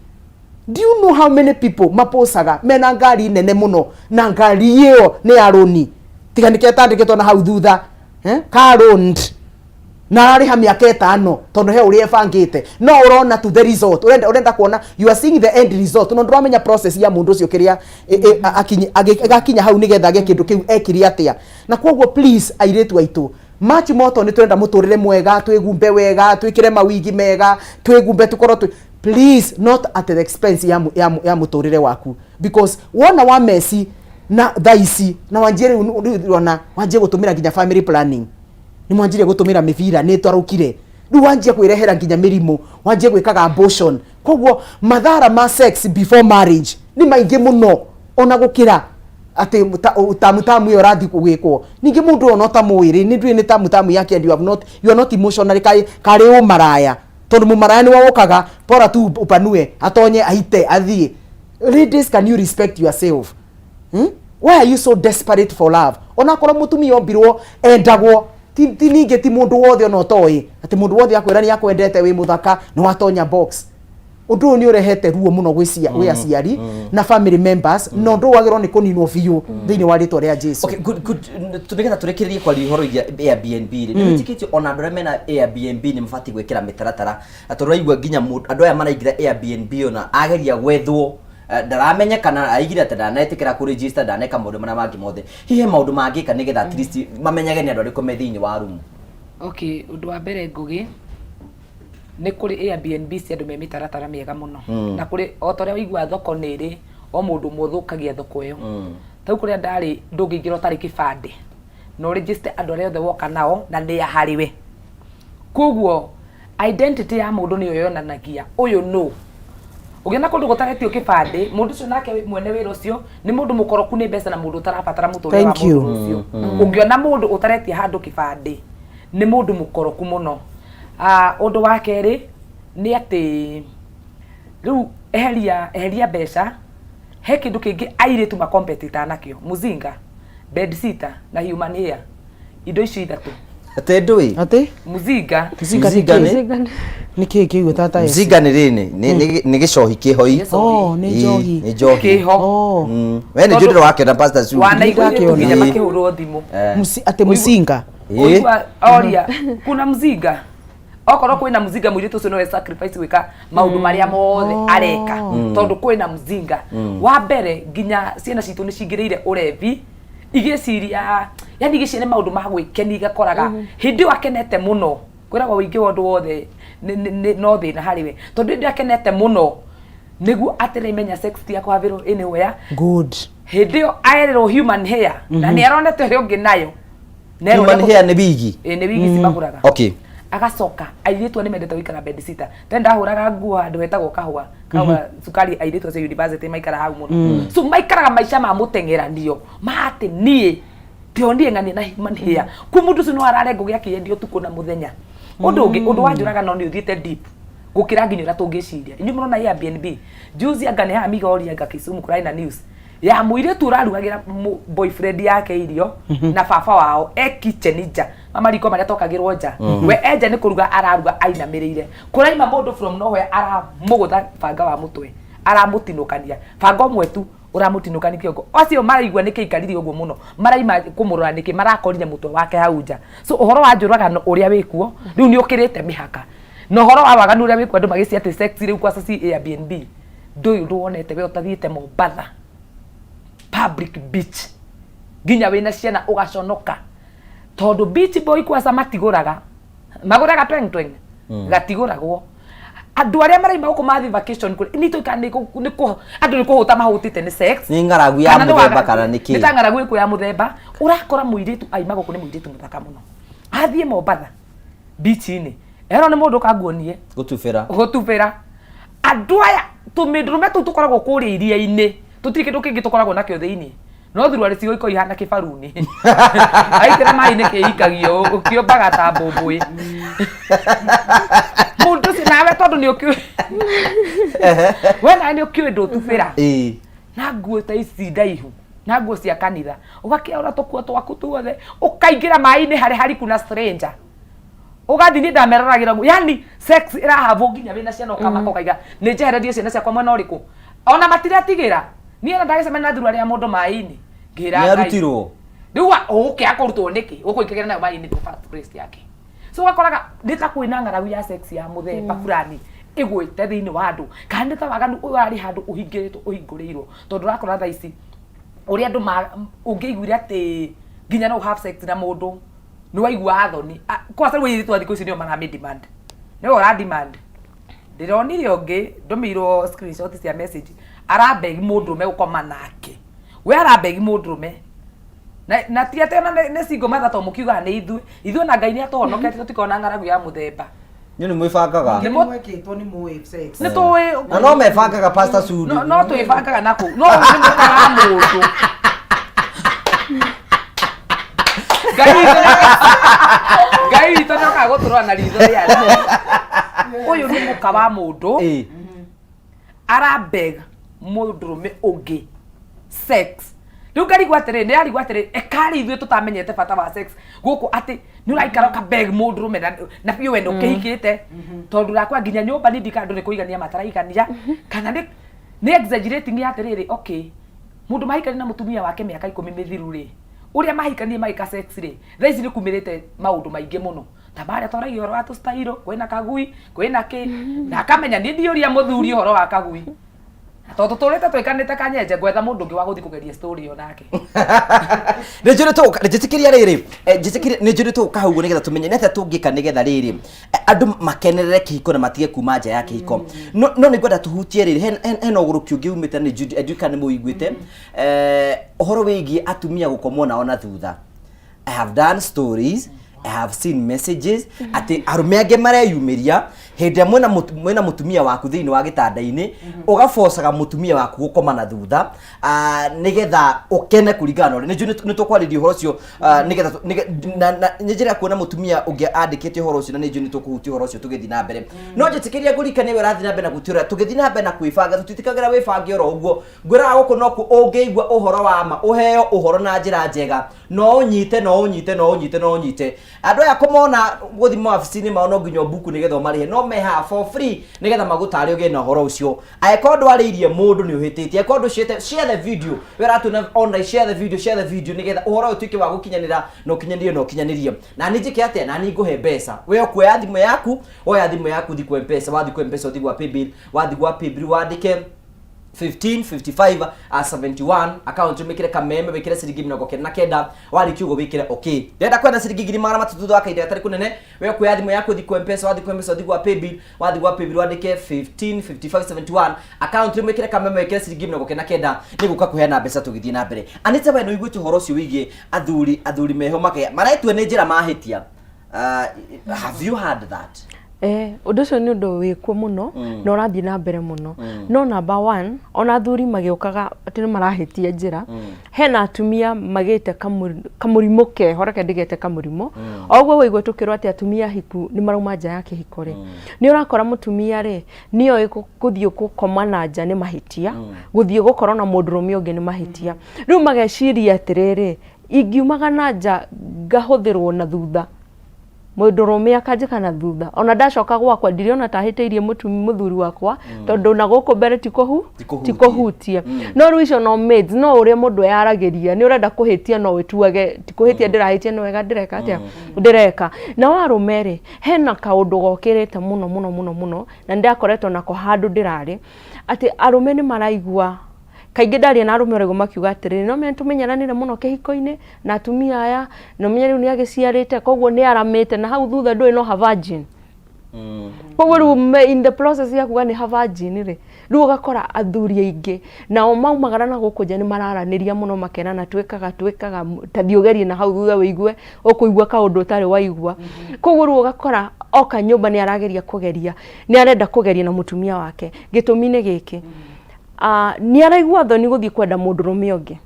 Do you know how many people maposaga mena ngari nene mũno, na ngari ĩyo nĩ ya rũni, tiga nĩkĩo ĩtandĩkĩtwo na hau thutha, eh? Car loaned, na ararĩha mĩaka 5 tondũ he ũrĩa ĩbangĩte. No ũrona to the result, ũrenda kuona, you are seeing the end result, no ndũramenya process ya mũndũ ũcio kĩrĩa ĩgakinya hau nĩgetha agĩe kĩndũ kĩu ekire atĩa. Na koguo please, airĩtu aitũ, much more tondũ nĩ tũrenda mũtũrĩre mwega, twĩgumbe wega, twĩkĩre mawigi mega, twĩgumbe, tũkorwo twĩ, please, not at the expense ya mũtũrĩre waku, because wona wa mesi na thaa ici na wanjie rĩu ona wanjie gũtũmĩra nginya family planning, nĩ mwanjirie gũtũmĩra mĩbira nĩ twarũkire, rĩu wanjie kwĩrehera nginya mĩrimũ, wanjie gwĩkaga abortion. Koguo mathara ma sex before marriage nĩ maingĩ mũno ona gũkĩra atĩ tamu tamu ĩyo ũrathiĩ gwĩkwo. Ningĩ mũndũ ũyũ no tamũĩ rĩ, nĩ ndũĩ nĩ tamu tamu yake, and you are not emotionally karĩ ũmaraya, tondũ mũmaraya nĩ wokaga bora tu upanue, atonye, aite, athiĩ. Ladies, can you respect yourself, Why are you so desperate for love? Onakorwo mũtumia ombirwo endagwo, ti ningĩ ti mũndũ wothe ona ũtoĩ atĩ mũndũ wothe akwĩra nĩ akwendete, wĩ mũthaka, nĩ watonya box. Ũndũ ũyũ nĩ ũrehete ruo mũno gwĩ aciari na family members, na ũndũ ũyũ wagĩrĩirwo nĩ kũninwo biũ thĩinĩ wa rĩtwa rĩa Jesu. Okay, good, good. Nĩgetha tũrĩkĩrĩrie kwaria ũhoro wĩgiĩ Airbnb rĩ, nĩ wĩtĩkĩtie ona andũ arĩa mena Airbnb nĩ mabatiĩ gwĩkĩra mĩtaratara? Na tondũ ũraigua nginya andũ aya maraingĩra Airbnb, ona ageria gwethwo, ndaramenya kana aigire atĩ ndanetĩkĩra kũ register, ndaneka maũndũ marĩa mangĩ mothe. Hihi he maũndũ mangĩka nĩgetha at least mamenyage nĩ andũ arĩkũ me thĩinĩ wa rumu? Okay, ũndũ wa mbere, Ngũgĩ, nĩ kũrĩ Airbnb cia andũ me mĩtaratara mĩega mũno. Na kũrĩ o ta ũrĩa ũigua thoko nĩ ĩrĩ o mũndũ ũmwe ũthũkagia thoko ĩyo. Ta rĩu kũrĩa ndarĩ, ndũngĩingĩra ũtarĩ kĩbandĩ na ũregister andũ arĩa othe woka nao na nĩ harĩ we. Koguo identity ya mũndũ nĩyo yonanagia ũyũ nũ. Ũngĩona kũndũ gũtaretio kĩbandĩ, mũndũ ũcio nake mwene wĩra ũcio nĩ mũndũ mũkoroku nĩ mbeca na mũndũ ũtarabatara mũtũrĩre wa Thank you. mũndũ ũcio. Ũngĩona mũndũ ũtaretia handũ kĩbandĩ, nĩ mũndũ mũkoroku mũno. Ah, ũndũ wa kerĩ nĩ atĩ rĩu eheria mbeca, he kĩndũ kĩngĩ airĩtu makompetita nakĩo: mũzinga, bedsitter na human hair. Indo icio ithatũ. Atĩ ndũĩ? Atĩ? Mzinga. Mzinga Mzinga nĩ nĩ? kĩĩ? Nĩ kĩĩ kĩu tata Esi? Mzinga nĩ rĩnĩ nĩ gĩcohi kĩhoi. Oh, nĩ Ĩĩ, njohi. Nĩ njohi. Kĩho. Oh. We nĩ njũĩ ndĩrĩ wakĩona Pastor Sue. Wanaigua Nĩndakĩona. nginya Ĩĩ. makĩhũrwo thimũ. Eh. Atĩ mũcinga. Ĩĩ. Ũigua oria kuna mzinga okorwo kwĩna mzinga mũirĩtu ũcio nowe sacrifice gwĩka maũndũ marĩa mothe areka tondũ kwĩna mzinga. Wa mbere nginya ciana citũ nĩ cingĩrĩire ũrevi igĩciria, yani igĩciria nĩ maũndũ ma gwĩkenia, igakoraga hĩndĩ ĩyo akenete mũno. Kwĩragwo wĩingĩ wa ũndũ wothe no thĩna harĩ we, tondũ hĩndĩ ĩyo akenete mũno nĩguo atĩrĩmenya sex ti ya kũhavĩrwo anywhere. Good. Hĩndĩ ĩyo aerĩrwo human hair na nĩ aronete ũrĩa ũngĩ nayo. Na erwo Human nĩ hair nĩ wigi. Ĩĩ, nĩ wigi cimagũraga. Okay. Agacoka airĩtu nĩ mendete gũikara bed sitter. Tene ndahũraga nguo handũ hetagwo kahũa kahũa cukari, airĩtu acio university maikara hau mũno. So maikaraga maica ma mũteng'eranio ma atĩ niĩ tio niĩ ng'ania na human hair ku mũndũ ũcio no arare ngũgĩ akĩendia ũtukũ na mũthenya. Ũndũ ũngĩ, ũndũ wa njũraga no nĩ ũthiĩte deep gũkĩra nginya ũrĩa tũngĩciria. Inyuĩ mũrona Airbnb juzi anga nĩ haha Migori anga Kisumu kũrarĩ na news ya mũirĩtu ũrarugagĩra boyfriend yake irio na baba wao e kitchen nja, mamariko marĩa tokagĩrwo nja. We enja nĩ kũruga araruga ainamĩrĩire, kũraima mũndũ from nowhere aramũgũtha banga wa mũtwe, aramũtinũkania banga ũmwe tu, ũramũtinũkania kĩongo. Acio maraigua nĩkĩ aikarire ũguo mũno, maraima kũmũrora nĩkĩ marakorire mũtwe wake hau nja. So ũhoro wa njũragano ũrĩa wĩkuo rĩu nĩ ũkĩrĩte mĩhaka, na ũhoro wa waganu ũrĩa wĩkuo, andũ magĩcia atĩ sex rĩu kwaca ci Airbnb. Ndũyũ ũndũ wonete we ũtathiĩte Mombatha public beach nginya wĩna ciana ũgaconoka, tondũ beach boy kwaca matigũraga, magũraga tweng tweng, gatigũragwo. Andũ arĩa maraima gũkũ mathiĩ vacation kũrĩ nĩ tũika nĩ andũ nĩ kũhũta mahũtĩte nĩ sex. Nĩ ng'aragu ya Kana nĩ mũthemba kana nĩ kĩĩ? Nĩ ta ng'aragu ĩkũ ya mũthemba. Ũrakora mũirĩtu aima gũkũ nĩ mũirĩtu mũthaka mũno, athiĩ Mombatha beach-inĩ erwo nĩ mũndũ kanguonie Gũtubĩra. Gũtubĩra. Andũ aya tũmĩndũrũme tũu tũkoragwo kũrĩa iria-inĩ tũtirĩ kĩndũ kĩngĩ tũkoragwo nakĩo thĩinĩ no thuruarĩ cigoiko ihana kĩbaruni aitĩra maĩ-inĩ kĩikagio ũkĩũmbaga ta mbũmbũĩ mũndũ ũcio nawe tondũ nĩ ũkĩũĩ we nawe nĩ ũkĩũĩ ndũtubĩra. Ĩĩ. Na nguo ta ici ndaihu na nguo cia kanitha ũgakĩaũra tũkuo twaku tuothe ũkaingĩra maĩ-inĩ harĩ hariku na stranger ũgathiĩ. Niĩ ndameroragĩra ũguo, yani sex ĩrahavwo nginya wĩna ciana ũkamaka ũkaiga nĩ njehererie ciana ciakwa mwena ũrĩkũ, ona matiretigĩra. Niĩ ona ndagĩcemania na thurarĩ ya mũndũ maĩ-inĩ ngĩra Nĩ Ngai. arutirwo. Rĩu ũgũkĩaga kũrutwo nĩkĩ ũkũingĩra nayo maĩ-inĩ the first place yake? So ũgakoraga nĩ ta kwĩna ng'aragu ya sex ya mũthemba fulani ĩgwĩte thĩinĩ wa andũ, kana nĩ ta waganu ũrarĩ handũ ũhingĩrĩtwo ũhingũrĩirwo, tondũ ũrakora thaa ici ũrĩa andũ ũngĩaiguire atĩ nginya no have sex na mũndũ nĩ waiguaga thoni. Kwanza rĩu airĩtu a thikũ ici nĩo maramĩ demand, nĩwe ũra demand. Ndĩronire ũngĩ ndũmĩirwo screenshot cia message arabeg mũndũrũme gũkoma nake, we arabeg mũndũrũme na ti atĩ ona nĩ single mother, to mũkiugaga nĩ ithuĩ ithuĩ na Ngai nĩ atũhonoketie tũtikoragwo na ng'aragu ya mũthemba. Inyuĩ nĩ mwĩbangaga. Nĩ Mwekĩtwo nĩ mũĩ sex. Nĩ tũĩ. Na no mebangaga, Pastor Sudi. No twĩbangaga na kũu no ũyũ nĩ mũka wa mũndũ. Ngai witũ nĩokaga gũtũrora na ritho rĩa tha. Ũyũ nĩ mũka wa mũndũ. Ĩĩ. Arabeg mũndũrũme ũngĩ sex. Rĩu ngarigwo atĩrĩ, nĩ arigwo atĩrĩ, ekarĩ ithuĩ tũtamenyete bata wa sex gũkũ atĩ nĩ ũraikara ũkabeg mũndũrũme na biũ we nĩ ũkĩhikĩte, tondũ ũrakora nginya nyũmba nĩ ndika andũ nĩ kũigania mataraigania kana nĩ exaggerating ya atĩrĩrĩ. Okay, mũndũ mahikania na mũtumia wake mĩaka 10 mĩthiru rĩ, ũrĩa mahikanie magĩka sex rĩ, thaa ici nĩ kumĩrĩte maũndũ maingĩ mũno ta marĩa twaragia ũhoro wa tũstairo, kwĩna kagui, kwĩna kĩ, na akamenya niĩ ndiũria mũthuri ũhoro wa kagui tondũ tũtũrĩte twĩkanĩte kanyenje ngwetha mũndũ ũngĩ wa gũthiĩ kũgeria story ĩyo nake. Nĩ njũrĩ tũgũka njĩtĩkĩria rĩrĩ, njĩtĩkĩria nĩ njũrĩ tũgũka hau ũguo nĩgetha tũmenye nĩ atĩa tũngĩka nĩgetha rĩrĩ andũ makenerere kĩhiko na matige kuma nja ya kĩhiko. No nĩ ngwenda tũhutie rĩrĩ, hena ũgũrũki ũngĩ umĩte nĩ ndiũĩ kana nĩ mũwĩiguĩte, ũhoro wĩgiĩ atumia gũkomwo nao na thutha. I have done stories, I have seen messages atĩ arũme angĩ mareyumĩria hĩndĩ ĩrĩa mwĩna mũtumia waku thĩinĩ wa gĩtanda-inĩ, ũgabocaga mũtumia waku gũkoma na thutha nĩgetha ũkene kũringana na ũrĩa nĩ njũĩ nĩ tũkwarĩria ũhoro ũcio, nĩgetha na nĩ njĩra ya kuona mũtumia ũngĩ andĩkĩte ũhoro ũcio, na nĩ njũĩ nĩ tũkũhutia ũhoro ũcio tũgĩthiĩ na mbere. No njĩtĩkĩria ngũririkanie we ũrathiĩ na mbere na gũtwĩrora tũgĩthiĩ na mbere na kwĩbanga, tũtitĩkagĩra wĩbange oro ũguo. Ngwĩraga gũkũ nokuo ũngĩigua ũhoro wa ma, ũheo ũhoro na njĩra njega. No ũnyite, no ũnyite, no ũnyite, no ũnyite. Andũ aya kũmona gũthiĩ mawabici-inĩ mao no nginya ũmbuku nĩgetha ũmarĩhe, no me haha for free nĩgetha magũtare ũgĩe na ũhoro ũcio. Angĩkorwo ndwarĩirie mũndũ nĩ ũhĩtĩtie, angĩkorwo ndũciĩte, share the video. We ũratuona online, share the video, share the video nĩgetha ũhoro ũyũ ũtuĩke wa gũkinyanĩra na ũkinyanĩrio na ũkinyanĩrio. Na niĩ njĩke atĩa? Na niĩ ngũhe mbeca. We ũkuoya thimũ yaku, woya thimũ yaku ũthiĩ kwa Mpesa, wathiĩ kwa Mpesa ũthiĩ gwa Paybill, wathiĩ gwa Paybill wandĩke 15 55 71 account wikire kameme wikire ciringi 99 warikia uguo wikire okay. Ndĩrenda kwenda ciringi 300,000 thutha wa kahinda gatarĩ kũnene. We ũkuoya thimũ yaku ũthiĩ kwa Mpesa, wathiĩ kwa Mpesa ũthiĩ gwa Paybill, wathiĩ gwa Paybill wandĩke 15 55 71 account wikire kameme wikire ciringi 99 nĩgũka kũheana mbeca tũgĩthiĩ na mbere. Anita, we nĩũiguĩte ũhoro ũcio wĩgiĩ athuri athuri meho make maretua nĩ njĩra mahĩtia. Have you heard that? Ũndũ ũcio nĩ ũndũ wĩkuo mũno na ũrathiĩ na mbere mũno. No number one, ona athuri magĩũkaga atĩ nĩ marahĩtia njĩra, hena atumia magĩte kamũrimũ keho, reke ndĩgete kamũrimũ. O ũguo waigua tũkĩrwo atĩ atumia ahiku nĩ marauma nja ya kĩhiko rĩ, nĩ ũrakora mũtumia rĩ, nĩoĩ gũthiĩ gũkoma na nja nĩ mahĩtia, gũthiĩ gũkorwo na mũndũrũme ũngĩ nĩ mahĩtia. Rĩu mageciria atĩrĩrĩ, ingiumaga na nja ngahũthĩrwo na thutha, mũndũrũme akanjĩka na thutha, ona ndacoka gwakwa ndirĩona ta hĩtĩirie mũthuri wakwa, tondũ na gũkũ mbere ti Ti kũhutie. No rĩu icio no maids, no ũrĩa mũndũ eyaragĩria, nĩ ũrenda kũhĩtia no wĩtuage ti kũhĩtia ndĩrahĩtia, nĩ wega ndĩreka atĩa ndĩreka. Nao arũme rĩ, hena kaũndũ gokĩrĩte mũno mũno mũno mũno, na nĩndakoretwo nako handũ ndĩrarĩ, atĩ arũme nĩ maraigua kaingĩ ndaria na arũme ũraigua makiuga atĩrĩrĩ, no menya tũmenyeranire mũno kĩhiko-inĩ na atumia aya, na ũmenye rĩu nĩ agĩciarĩte koguo nĩ aramĩte, na hau thutha ndũĩ no ha virgin. Koguo rĩu in the process ya kuga nĩ ha virgin rĩ, rĩu ũgakora athuri aingĩ nao maumagara na gũkũ nja nĩ mararanĩria mũno, makerana twĩkaga twĩkaga, ta thiĩ ũgerie na hau thutha wĩigue ũkũigua kaũndũ ũtarĩ waigua. Koguo rĩu ũgakora oka nyũmba nĩ arageria kũgeria, nĩ arenda kũgeria na mũtumia wake. Gĩtũmi nĩ gĩkĩ, nĩ araigua thoni gũthiĩ kwenda mũndũrũme ũngĩ,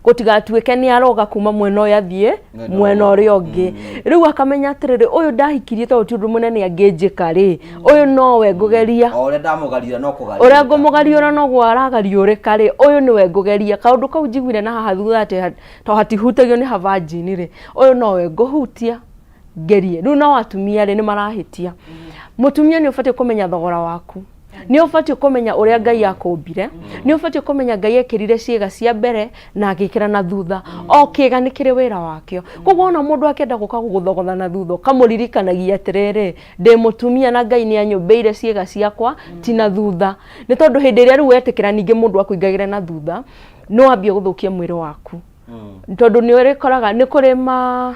gũtigatuĩke nĩ aroga kuma mwena ũyũ athiĩ mwena ũrĩa ũngĩ. Rĩu akamenya atĩrĩrĩ, ũyũ ndahikirie tondũ ti ũndũ mũnene angĩnjĩka rĩ, ũyũ nowe ngũgeria. O ũrĩa ndamũgariũra no kũgariũrĩka. Ũrĩa ngũmũgariũra noguo aragariũrĩka rĩ, ũyũ nĩwe ngũgeria. Kaũndũ kau njiguire na haha thutha atĩ to hatihutagio nĩ ha virgin rĩ, ũyũ nowe ngũhutia ngerie. Rĩu nao atumia rĩ, nĩ marahĩtia. Mũtumia nĩ ũbatiĩ kũmenya thogora waku, nĩ ũbatiĩ kũmenya ũrĩa Ngai akũmbire, nĩ ũbatiĩ kũmenya Ngai ekĩrire ciĩga cia mbere na agĩkĩra na thutha. O kĩga nĩ kĩrĩ wĩra wakĩo. Koguo ona mũndũ akĩenda gũka gũgũthogotha na thutha, ũkamũririkanagia atĩrĩrĩ, ndĩ mũtumia na Ngai nĩ anyũmbĩire ciĩga ciakwa ti na thutha. Nĩ tondũ hĩndĩ ĩrĩa rĩu wetĩkĩra ningĩ mũndũ akũingagĩre na thutha, nĩ wambia gũthũkia mwĩrĩ waku. Tondũ nĩ ũrĩkoraga nĩ kũrĩ ma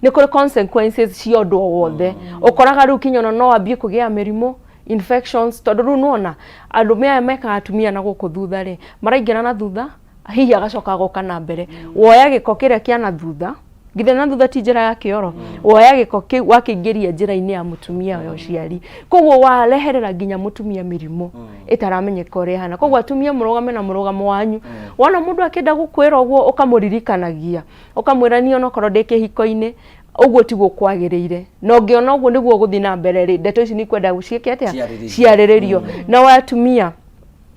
nĩ kũrĩ consequences cia ũndũ o wothe. Ũkoraga rĩu kinya ona no wambie kũgĩa mĩrimũ, infections, tondũ rĩu nĩwona arũme aya mekaga atumia na gũkũ thutha rĩ, maraingĩra na thutha, hihi agacoka agoka na mbere. Woya gĩko kĩrĩa kĩa na thutha, githĩ na thutha ti njĩra ya kĩoro, woya gĩko kĩu wakĩingĩria njĩra-inĩ ya mũtumia ya ũciari, koguo wareherera nginya mũtumia mĩrimũ ĩtaramenyeka ũrĩa ĩhana. Koguo atumia mũrũgame na mũrũgamo wanyu. Wona mũndũ akĩenda gũkwĩra ũguo, ũkamũririkanagia, ũkamwĩra niĩ onokorwo ndĩ kĩhiko-inĩ ũguo tiguo kwagĩrĩire, na ũngĩona ũguo nĩguo ũgũthiĩ na mbere rĩ, ndeto ici nĩ ikwenda ciĩke atĩa, Ciarĩrĩrio. Ciarĩrĩrio. Nao atumia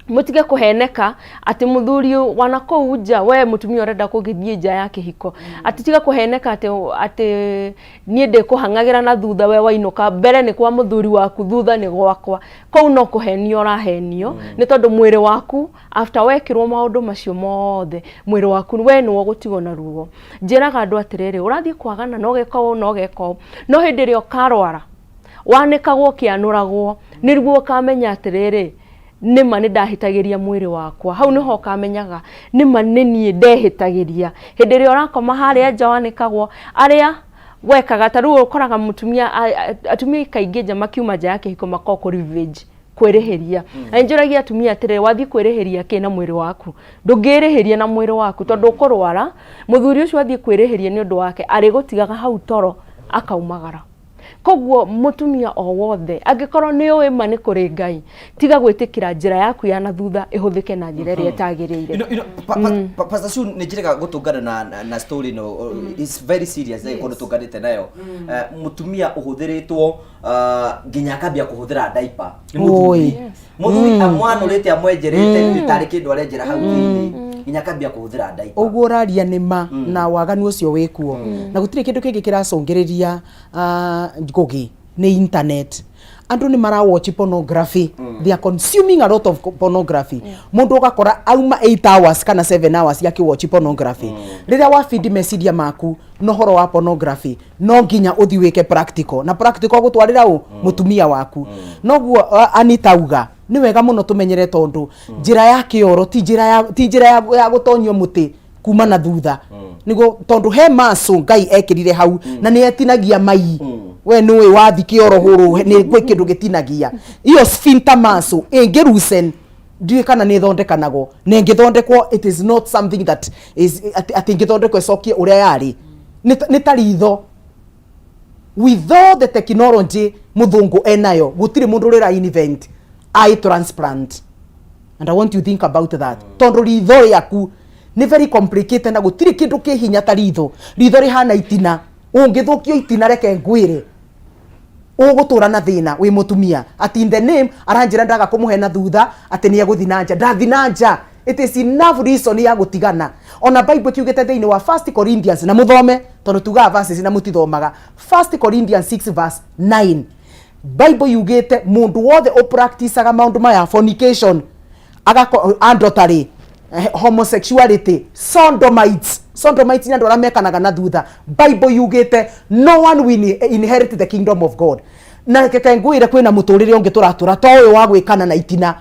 mũtige kũheneka atĩ mũthuri wana kũu nja, we mũtumia ũrenda kũgĩthiĩ nja ya kĩhiko, atĩ tiga kũheneka atĩ niĩ ndĩkũhang'agĩra na thutha, we wainũka mbere nĩ kwa mũthuri waku, thutha nĩ gwakwa. Kũu no kũhenio ũrahenio, nĩ tondũ mwĩrĩ waku after wekĩrwo maũndũ macio mothe, mwĩrĩ waku we nĩwe ũgũtigwo na ruo. Njĩraga andũ atĩrĩrĩ, ũrathiĩ kwagana na ũgeka ũũ na ũgeka ũũ, no hĩndĩ ĩrĩa ũkarwara wanĩkagwo ũkĩanũragwo, nĩguo ũkamenya atĩrĩrĩ, nĩma nĩ ndahĩtagĩria mwĩrĩ wakwa. Hau nĩho ũkamenyaga nĩma nĩ niĩ ndehĩtagĩria. Hĩndĩ ĩrĩa ũrakoma harĩa nja wanĩkagwo, arĩa wekaga ta rĩu ũkoraga mũtumia, atumia kaingĩ nja makiuma nja ya kĩhiko makoragwo kũ revenge, kwĩrĩhĩria. Na njũragia atumia atĩrĩrĩ, wathiĩ kwĩrĩhĩria kĩ na mwĩrĩ waku? Ndũngĩrĩhĩria na mwĩrĩ waku tondũ ũkũrwara. Mũthuri ũcio athiĩ kwĩrĩhĩria nĩ ũndũ wake, arĩgũtigaga hau toro akaumagara. Koguo mũtumia o wothe angĩkorwo nĩ ũĩ ma nĩ kũrĩ Ngai, tiga gwĩtĩkĩra njĩra yaku ya na thutha ĩhũthĩke na njĩra ĩrĩa ĩtagĩrĩire. Pastor Sue, nĩ njĩrĩga gũtũngana na story ĩno, it's very serious, yes. Kũndũ tũnganĩte nayo. Mũtumia ũhũthĩrĩtwo nginya akambia kũhũthĩra diaper nĩ mũthuri. Mũthuri amwanũrĩte amwenjerete nĩ tarĩ kĩndũ arenjera hau thĩinĩ. Nginya akambia kũhũthĩra diaper. Ũguo ũraria nĩ ma, na waganu ũcio wĩ kuo, na gũtirĩ kĩndũ kĩngĩ kĩracũngĩrĩria ngũgĩ nĩ internet. Andũ nĩ mara watch pornography. They are consuming a lot of pornography. Mũndũ ũgakora auma 8 hours kana 7 hours akĩ watch pornography. Rĩrĩa wabindi meciria maku na ũhoro wa pornography, no nginya ũthiĩ wĩke practical, na practical gũtwarĩra ũ mũtumia waku. Noguo Anita auga nĩ wega mũno tũmenyere, tondũ njĩra ya kĩoro ti njĩra ya, ti njĩra ya gũtonyio mũtĩ kuma na thutha, niguo tondu he maso Ngai ekirire hau na nĩ etinagia mai. We nĩũĩ wathi kĩoro hũrũ nĩ gwĩ kĩndũ gĩtinagia iyo sphincter muscle ĩngĩ ndiũĩ kana nĩ ĩthondekanagwo, na ĩngĩthondekwo, it is not something that is atĩ ĩngĩthondekwo ĩcokie ũrĩa yarĩ. Nĩ ta ritho. With all the technology muthungu enayo, gutiri mundu urira invent eye transplant, and I want you to think about that, tondu ritho rĩaku nĩ very complicated na gutiri kindu kĩ hinya ta ritho. Ritho rĩhana itina. Ũngĩthũkio itina, reke ngwĩre, ũgũtũra na thĩna wĩ mũtumia. Ati in the name aranjĩra ndaga kũmũhe na thutha atĩ nĩ egũthi na nja, ndathi na nja. It is enough reason ya gũtigana. Ona Bible kiugĩte thĩinĩ wa First Corinthians, na mũthome tondũ tugaga verses na mũtithomaga, First Corinthians 6 verse 9, Bible yugĩte mũndũ wothe ũpracticaga maũndũ maya, fornication, agako adultery, homosexuality, sodomites. Sodomites nĩ andũ arĩa mekanaga na thutha. Bible yugĩte no one will inherit the kingdom of God. Na reke ngwĩre, kwĩna mũtũrĩre ũngĩ tũratũra, to ũyũ wa gwĩkana na itina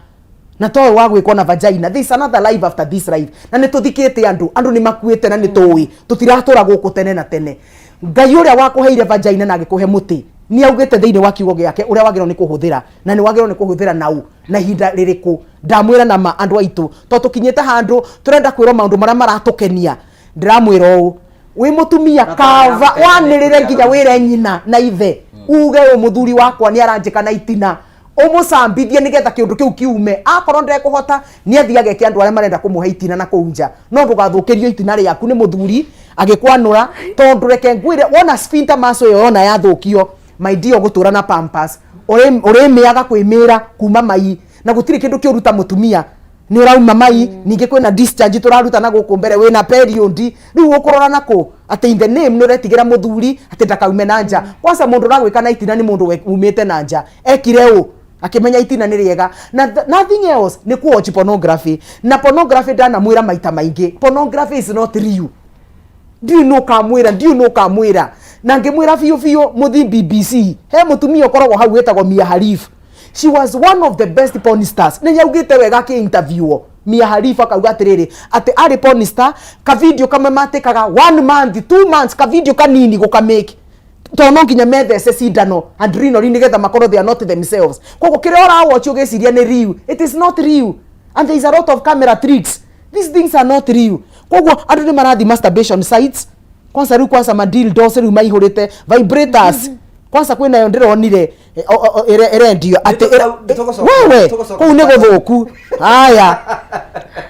na to ũyũ wa gwĩkwo na vagina. There is another life after this life, na nĩ tũthikĩte andũ, andũ nĩ makuĩte, na nĩ tũĩ tũtiratũra gũkũ tene na tene. Ngai ũrĩa wakũheire vagina na agĩkũhe mũtĩ nĩ augĩte thĩinĩ wa kiugo gĩake ũrĩa wagĩrĩirwo nĩ kũhũthĩra, na nĩ wagĩrĩirwo nĩ kũhũthĩra nau na ihinda rĩrĩkũ. Ndamwĩra na ma, andũ aitũ, to tũkinyĩte handũ tũrenda kwĩrwo maũndũ marĩa maratũkenia. Ndĩramwĩra ũũ, wĩ mũtumia, kava wanĩrĩre nginya wĩre nyina na ithe, uge ũyũ mũthuri wakwa nĩ aranjĩka na itina, ũmũcambithie nĩgetha kĩũndũ kĩu kiume. Akorwo ndekũhota, nĩ athiĩ ageke andũ arĩa marenda kũmũhe itina na kũu nja, no ndũgathũkĩrio itina rĩaku nĩ mũthuri agĩkwanũra, tondũ reke ngwĩre, wona sphincter muscle ĩyo yona yathũkio, my dear, ũgũtũra na pampers, ũrĩmĩaga kwĩmĩra kuma mai, na gũtirĩ kĩndũ kĩũru ta mũtumia nĩ ũrauma mai. Ningĩ kwĩna discharge tũraruta na gũkũ mbere, wĩna period. Rĩu ũkũrora na kũ atĩ in the name nĩ ũretigĩra mũthuri atĩ ndakaume na nja? Kwanza mũndũ ũragwĩka na itina nĩ mũndũ umĩte na nja, ekire ũ akĩmenya itina nĩ rĩega na nothing else nĩ ku watch pornography. Na pornography, ndanamwĩra maita maingĩ, pornography is not real. Ndiũĩ nũ ũkamwĩra, ndiũĩ nũ ũkamwĩra, na ngĩmwĩra biũ biũ, mũthi BBC, he mũtumia ũkoragwo hau wĩtagwo Mia Khalif. She was one of the best porn stars. Nĩ nyaugĩte wega akĩ interview Mia Khalifa, akauga atĩrĩrĩ, atĩ arĩ porn star, ka video kamwe matĩkaga one month, 2 months, ka video kanini gũkamake, tondũ no nginya methece cindano adrenaline nĩgetha makorwo they are not themselves. Koguo kĩrĩa ũrawatch ũgĩciria nĩ real, it is not real, and there is a lot of camera tricks. These things are not real. Koguo andũ nĩ marathi masturbation sites kwanza rĩu, kwanza madildos rĩu maihũrĩte, vibrators kwanza kwĩnayo ndĩronire ĩrendio atĩ wewe kũu nĩ gũthũku. Haya,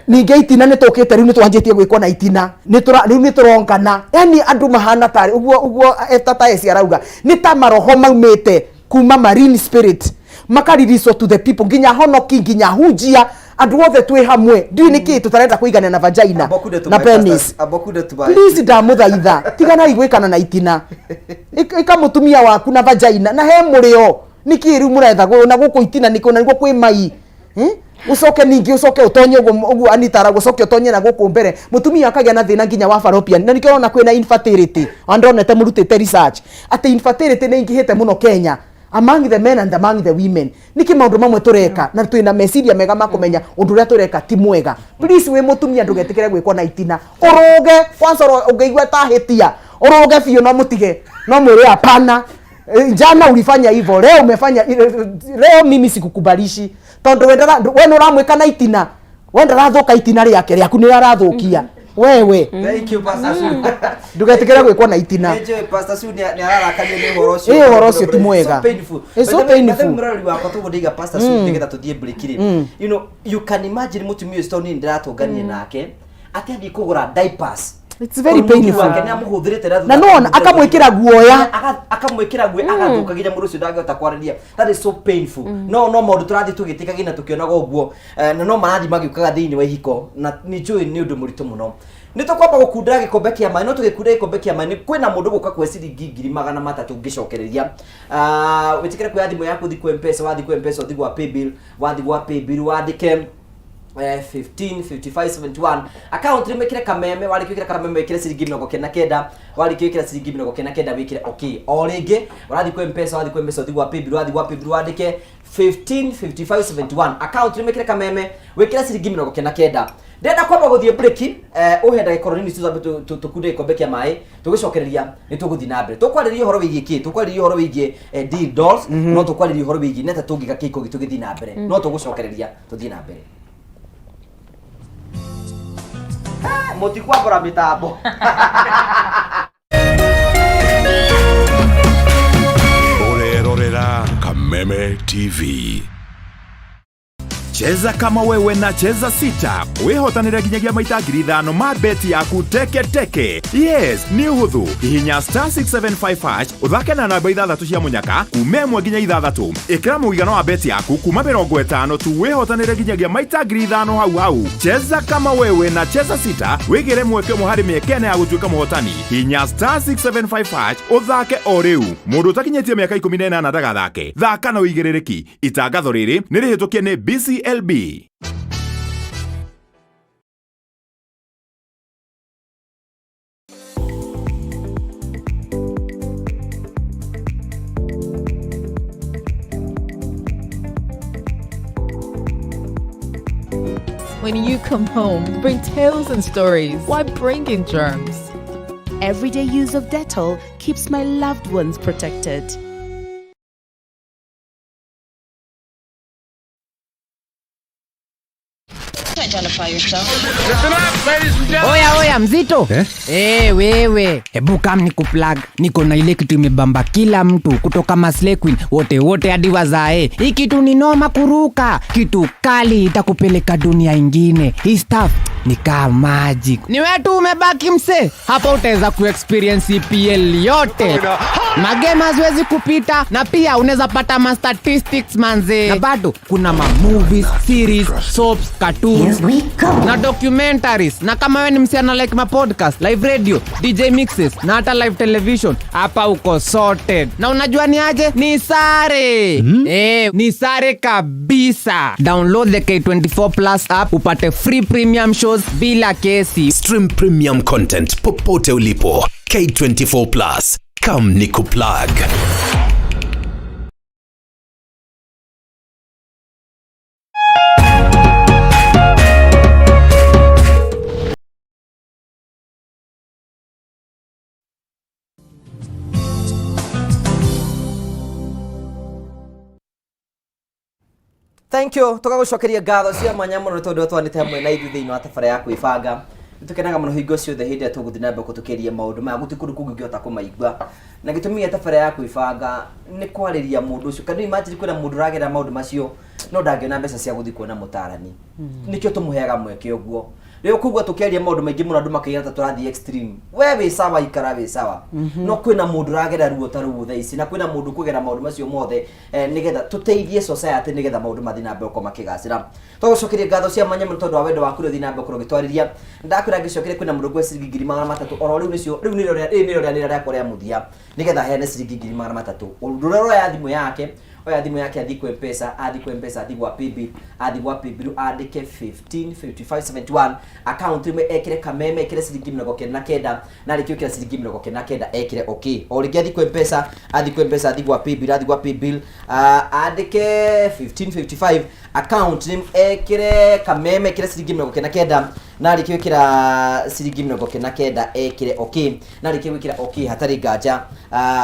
ningĩ itina nĩ tũkĩte rĩu, nĩ twanjĩtie gwĩkwo na itina. Rĩu nĩ tũrongana, yani andũ mahana tarĩ ũguo ũguo tata eci arauga nĩ ta maroho maumĩte kuma marine spirit makaririswo to the people, nginya honoki, nginya hunjia, andũ othe twĩ hamwe. Ndiũĩ nĩkĩ tũtarenda kũigana na vagina na penis. Please, ndamũthaitha, tiganai gwĩkana na itina. Ĩka mũtumia waku na vagina na he mũrĩo. Nĩkĩ rĩu mũretha na gũkũ itina nĩkũ na nĩguo kwĩ mai? Eh? Ucoke ningĩ ũcoke ũtonye ũguo ũguo Anita arauga, ũcoke ũtonye na gũkũ mbere, mũtumia akagĩa na thĩna nginya wa fallopian, na nĩkĩo ũrona kwĩna infertility. Ona ndonete mũrutĩte research atĩ infertility nĩ ingĩhĩte mũno Kenya among the men and among the women. Nĩkĩ maũndũ mamwe tũreka na twĩna meciria mega ma kũmenya ũndũ ũrĩa tũreka ti mwega? Please, wĩ mũtumia, ndũgetĩkĩre gwĩkwo na itina. Ũrũge kwanza, ũngĩigua tahĩtia, ũrũge biũ, no mũtige, no mwĩre hapana. Jana ulifanya hivyo, leo umefanya, leo mimi sikukubalishi, tondu we ndara we nĩ ũramwĩka na itina, we ndarathũka itina rĩake, rĩaku nĩ arathũkia wewe. Thank you, Pastor Sue. Ndũgetĩkĩre gwĩkwo na itina. Nĩ njũĩ Pastor Sue nĩ ararakanio nĩ ũhoro ũcio. Ĩ, ũhoro ũcio ti mwega. So painful. It's so By the way, painful. mũrori wakwa, tũgũndĩiga Pastor Sue nĩgetha tũthiĩ break rĩ. You know, you can imagine mũtumia ũcio, tondũ niĩ ndĩratũnganie nake atĩ athiĩ kũgũra diapers. It's very Tondũ mũthuri painful. wake nĩamũhũthĩrĩte na Na nĩwona, akamwĩkĩra guoya. Akamwĩkĩra guoya, agathuka nginya mũndũ ũcio ndangĩhota kwarĩria. That is so painful. No maũndũ tũrathiĩ tũgĩtĩkagia na tũkĩonaga ũguo, na no marathiĩ magĩũkaga thĩinĩ wa ihiko, na nĩ njũĩ nĩ ũndũ mũritũ mũno. Nĩ tũkwamba gũkundĩra gĩkombe kĩa maĩ, no tũgĩkundĩra gĩkombe kĩa maĩ nĩ kwĩna mũndũ gũka kwe ciringi 300,000 ngĩcokereria. Ah, wĩtĩkĩre kuoya thimũ yaku ũthiĩ kwĩ Mpesa, wathiĩ kwĩ Mpesa ũthiĩ gwa paybill, wathiĩ gwa paybill wandĩke 15 55 71, account nĩ wĩkĩre Kameme. Warĩkia gwĩkĩra Kameme, wĩkĩre ciringi 99. Warĩkia gwĩkĩra ciringi 99, wĩkĩre okay. O rĩngĩ ũrathiĩ kwĩ Mpesa, wathiĩ kwĩ Mpesa ũthiĩ gwa paybill, wathiĩ gwa paybill wandĩke 15 55 71, account nĩ wĩkĩre Kameme, wĩkĩre ciringi 99. Ndĩrenda kwamba gũthiĩ break, ũhe ndagĩka oro nini tũcambe tũkunde gĩkombe kĩa maĩ. Tũgĩcokereria nĩ tũgũthiĩ na mbere, tũkwarĩria ũhoro wĩgiĩ kĩ, tũkwarĩria ũhoro wĩgiĩ deal dolls, no tũkwarĩria ũhoro wĩgiĩ nĩ atĩa tũngĩka kĩhiko gitũ gĩthiĩ na mbere. No tũgũcokereria tũthiĩ na mbere. Mũtikwambũra mĩtambo. Ũrerorera Kameme TV. Cheza kama wewe na Cheza Sita, wĩhotanĩre nginyagia maita 5,000 ma beti yaku teke teke. Yes, nĩ ũhũthũ. Hihinya star 675 hash, ũthake na namba ithathatũ cia mũnyaka kuma 1 nginya 6. Ĩkĩra mũigana wa beti yaku kuma 50 tu, wĩhotanĩre nginyagia maita 5,000 hau hau. Cheza kama wewe na Cheza Sita, wĩgĩre mweke ũmwe harĩ mĩeke 4 ya gũtuĩka mũhotani. Hinya star 675 hash ũthake o rĩu. Mũndũ ũtakinyĩtie mĩaka 18 ndagathake. Thaka na ũigĩrĩrĩki. Itangatho rĩrĩ nĩ rĩhĩtũkie nĩ BCLB. When you come home, bring tales and stories. Why bring in germs? Everyday use of Dettol keeps my loved ones protected. Identify yourself. Oya oya, mzito, eh? Hey, wewe, hebu kam nikuplug. Niko na ile kitu imebamba kila mtu kutoka maslay queen wote wote hadi wazae. Hii kitu ni noma kuruka, kitu kali itakupeleka dunia ingine. Hii stuff ni kaa magic. Ni wewe tu umebaki mse hapa, utaweza kuexperience EPL yote, magame haziwezi kupita, na pia unaweza pata ma statistics manze, na bado kuna ma movies, series, soaps, cartoons na documentaries. Na kama wewe ni msichana, like ma podcast, live radio, DJ mixes na hata live television, hapa uko sorted. Na unajua ni aje? Ni sare, Ni sare kabisa. Download the K24 Plus app upate free premium shows bila kesi. Stream premium content popote ulipo. K24 Plus. Come nikuplug. Thank you. Tũgagũcokeria ngatho cia mwanya mũno nĩ tondũ twanĩte hamwe na ithuĩ thĩinĩ wa tabara ya kwĩbanga. Nĩ tũkenaga mũno hingo ciothe hĩndĩ ĩrĩa tũgũthiĩ na mbere kũtũkĩria maũndũ maya, gũtirĩ kũndũ kũngĩ ũngĩhota kũmaigua. Na gĩtũmi gĩa tabara ya kwĩbanga nĩ kwarĩria mũndũ ũcio. Can you imagine, kwĩna mũndũ ũragerera maũndũ macio no ndangĩona mbeca cia gũthiĩ kuona mũtarani? Nĩkĩo tũmũheaga mweke ũguo. Rĩu koguo tũkĩaria maũndũ maingĩ mũno, andũ makaiga ta tũrathiĩ extreme. We wĩ sawa, ikara wĩ sawa. No kwĩna mũndũ ũragerera ruo ta rũu thaa ici, na kwĩna mũndũ kũgera maũndũ macio mothe, nĩgetha tũteithie society, nĩgetha maũndũ mathiĩ na mbere gũkorwo makĩgacĩra. Tũgũcokeria ngatho cia mwanya mũno tondũ wa wendo waku ũrĩa ũthiĩ na mbere gũkorwo ũgĩtwarĩria. Ndakwĩra ngĩcokeria, kwĩna mũndũ ngwe ciringi 300,000 oro rĩu. Nĩcio rĩu nĩrĩo rĩrĩ nĩrĩo rĩanĩrĩra rĩakwa rĩa mũthia, nĩgetha heane ciringi 300,000. Ũndũ ũrĩa ũroya thimũ yake, oya thimũ yake, athiĩ kwĩ Mpesa, athiĩ kwĩ Mpesa, athiĩ gwa paybill, athiĩ gwa paybill andĩke 15 55 71, account ĩmwe ekĩre Kameme, ekĩre ciringi 99, na arĩkia gwĩkĩra ciringi 99 ekĩre okay. O rĩngĩ athiĩ kwĩ Mpesa, athiĩ kwĩ Mpesa, athiĩ gwa paybill, athiĩ gwa paybill, andĩke 15 55, account name ekĩre Kameme, ekĩre ciringi 99, na arĩkia gwĩkĩra ciringi 99 ekĩre okay. Na arĩkia gwĩkĩra okay, hatarĩ nganja,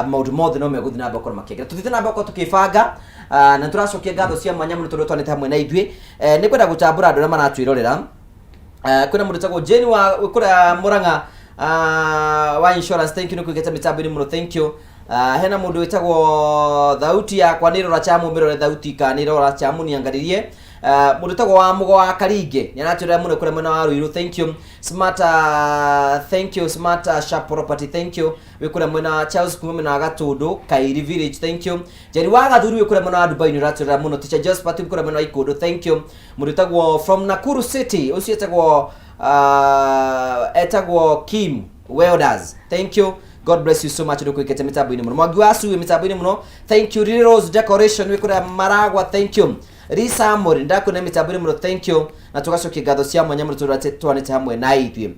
maũndũ mothe no megũthiĩ na mbere gũkorwo makĩagĩra. Tũthiĩte na mbere gũkorwo tũkĩbanga, na nĩtũracokia ngatho cia mwanya mũno tondũ twanĩte hamwe na ithuĩ. Nĩ kwenda gũtambũra andũ arĩa maratwĩrorera. Kwĩna mũndũ wĩtagwo Jane wa kũrĩa Mũrang'a, wa insurance, thank you nĩ kũigĩte mĩtambo-inĩ mũno, thank you. Hena mũndũ wĩtagwo Thauti yakwa nĩ rora chamu, mĩrore Thauti ka nĩ rora chamu niangaririe. Mũndũ tagwo wa Mũgo wa Karinge nĩ aratwĩrora mũno kũrĩa mwena wa Ruiru, thank you. Smart, thank you. Smart, Sharp Property, thank you. Wĩ kũrĩa mwena wa Charles kuma mwena wa Gatũndũ Kairi Village, thank you. Njeri wa Gathuri wĩ kũrĩa mwena wa Dubai nĩ ũratwĩrora mũno. Teacher Josephat wĩ kũrĩa mwena wa Ikũndũ, thank you. Mũndũ tagwo from Nakuru City, ũcio etagwo etagwo Kim Welders, thank you. God bless you so much nĩ kwĩkĩte mĩtambo-inĩ mũno. Mwangi wa Sue mĩtambo-inĩ mũno, thank you. Lily Rose Decoration wĩ kũrĩa Maragwa, thank you. Lisa Amori ndakuona mĩtambo-inĩ mũno, thank you. Na tũgacokia ngatho cia mwanya mũno tondũ twanĩte hamwe na ithuĩ.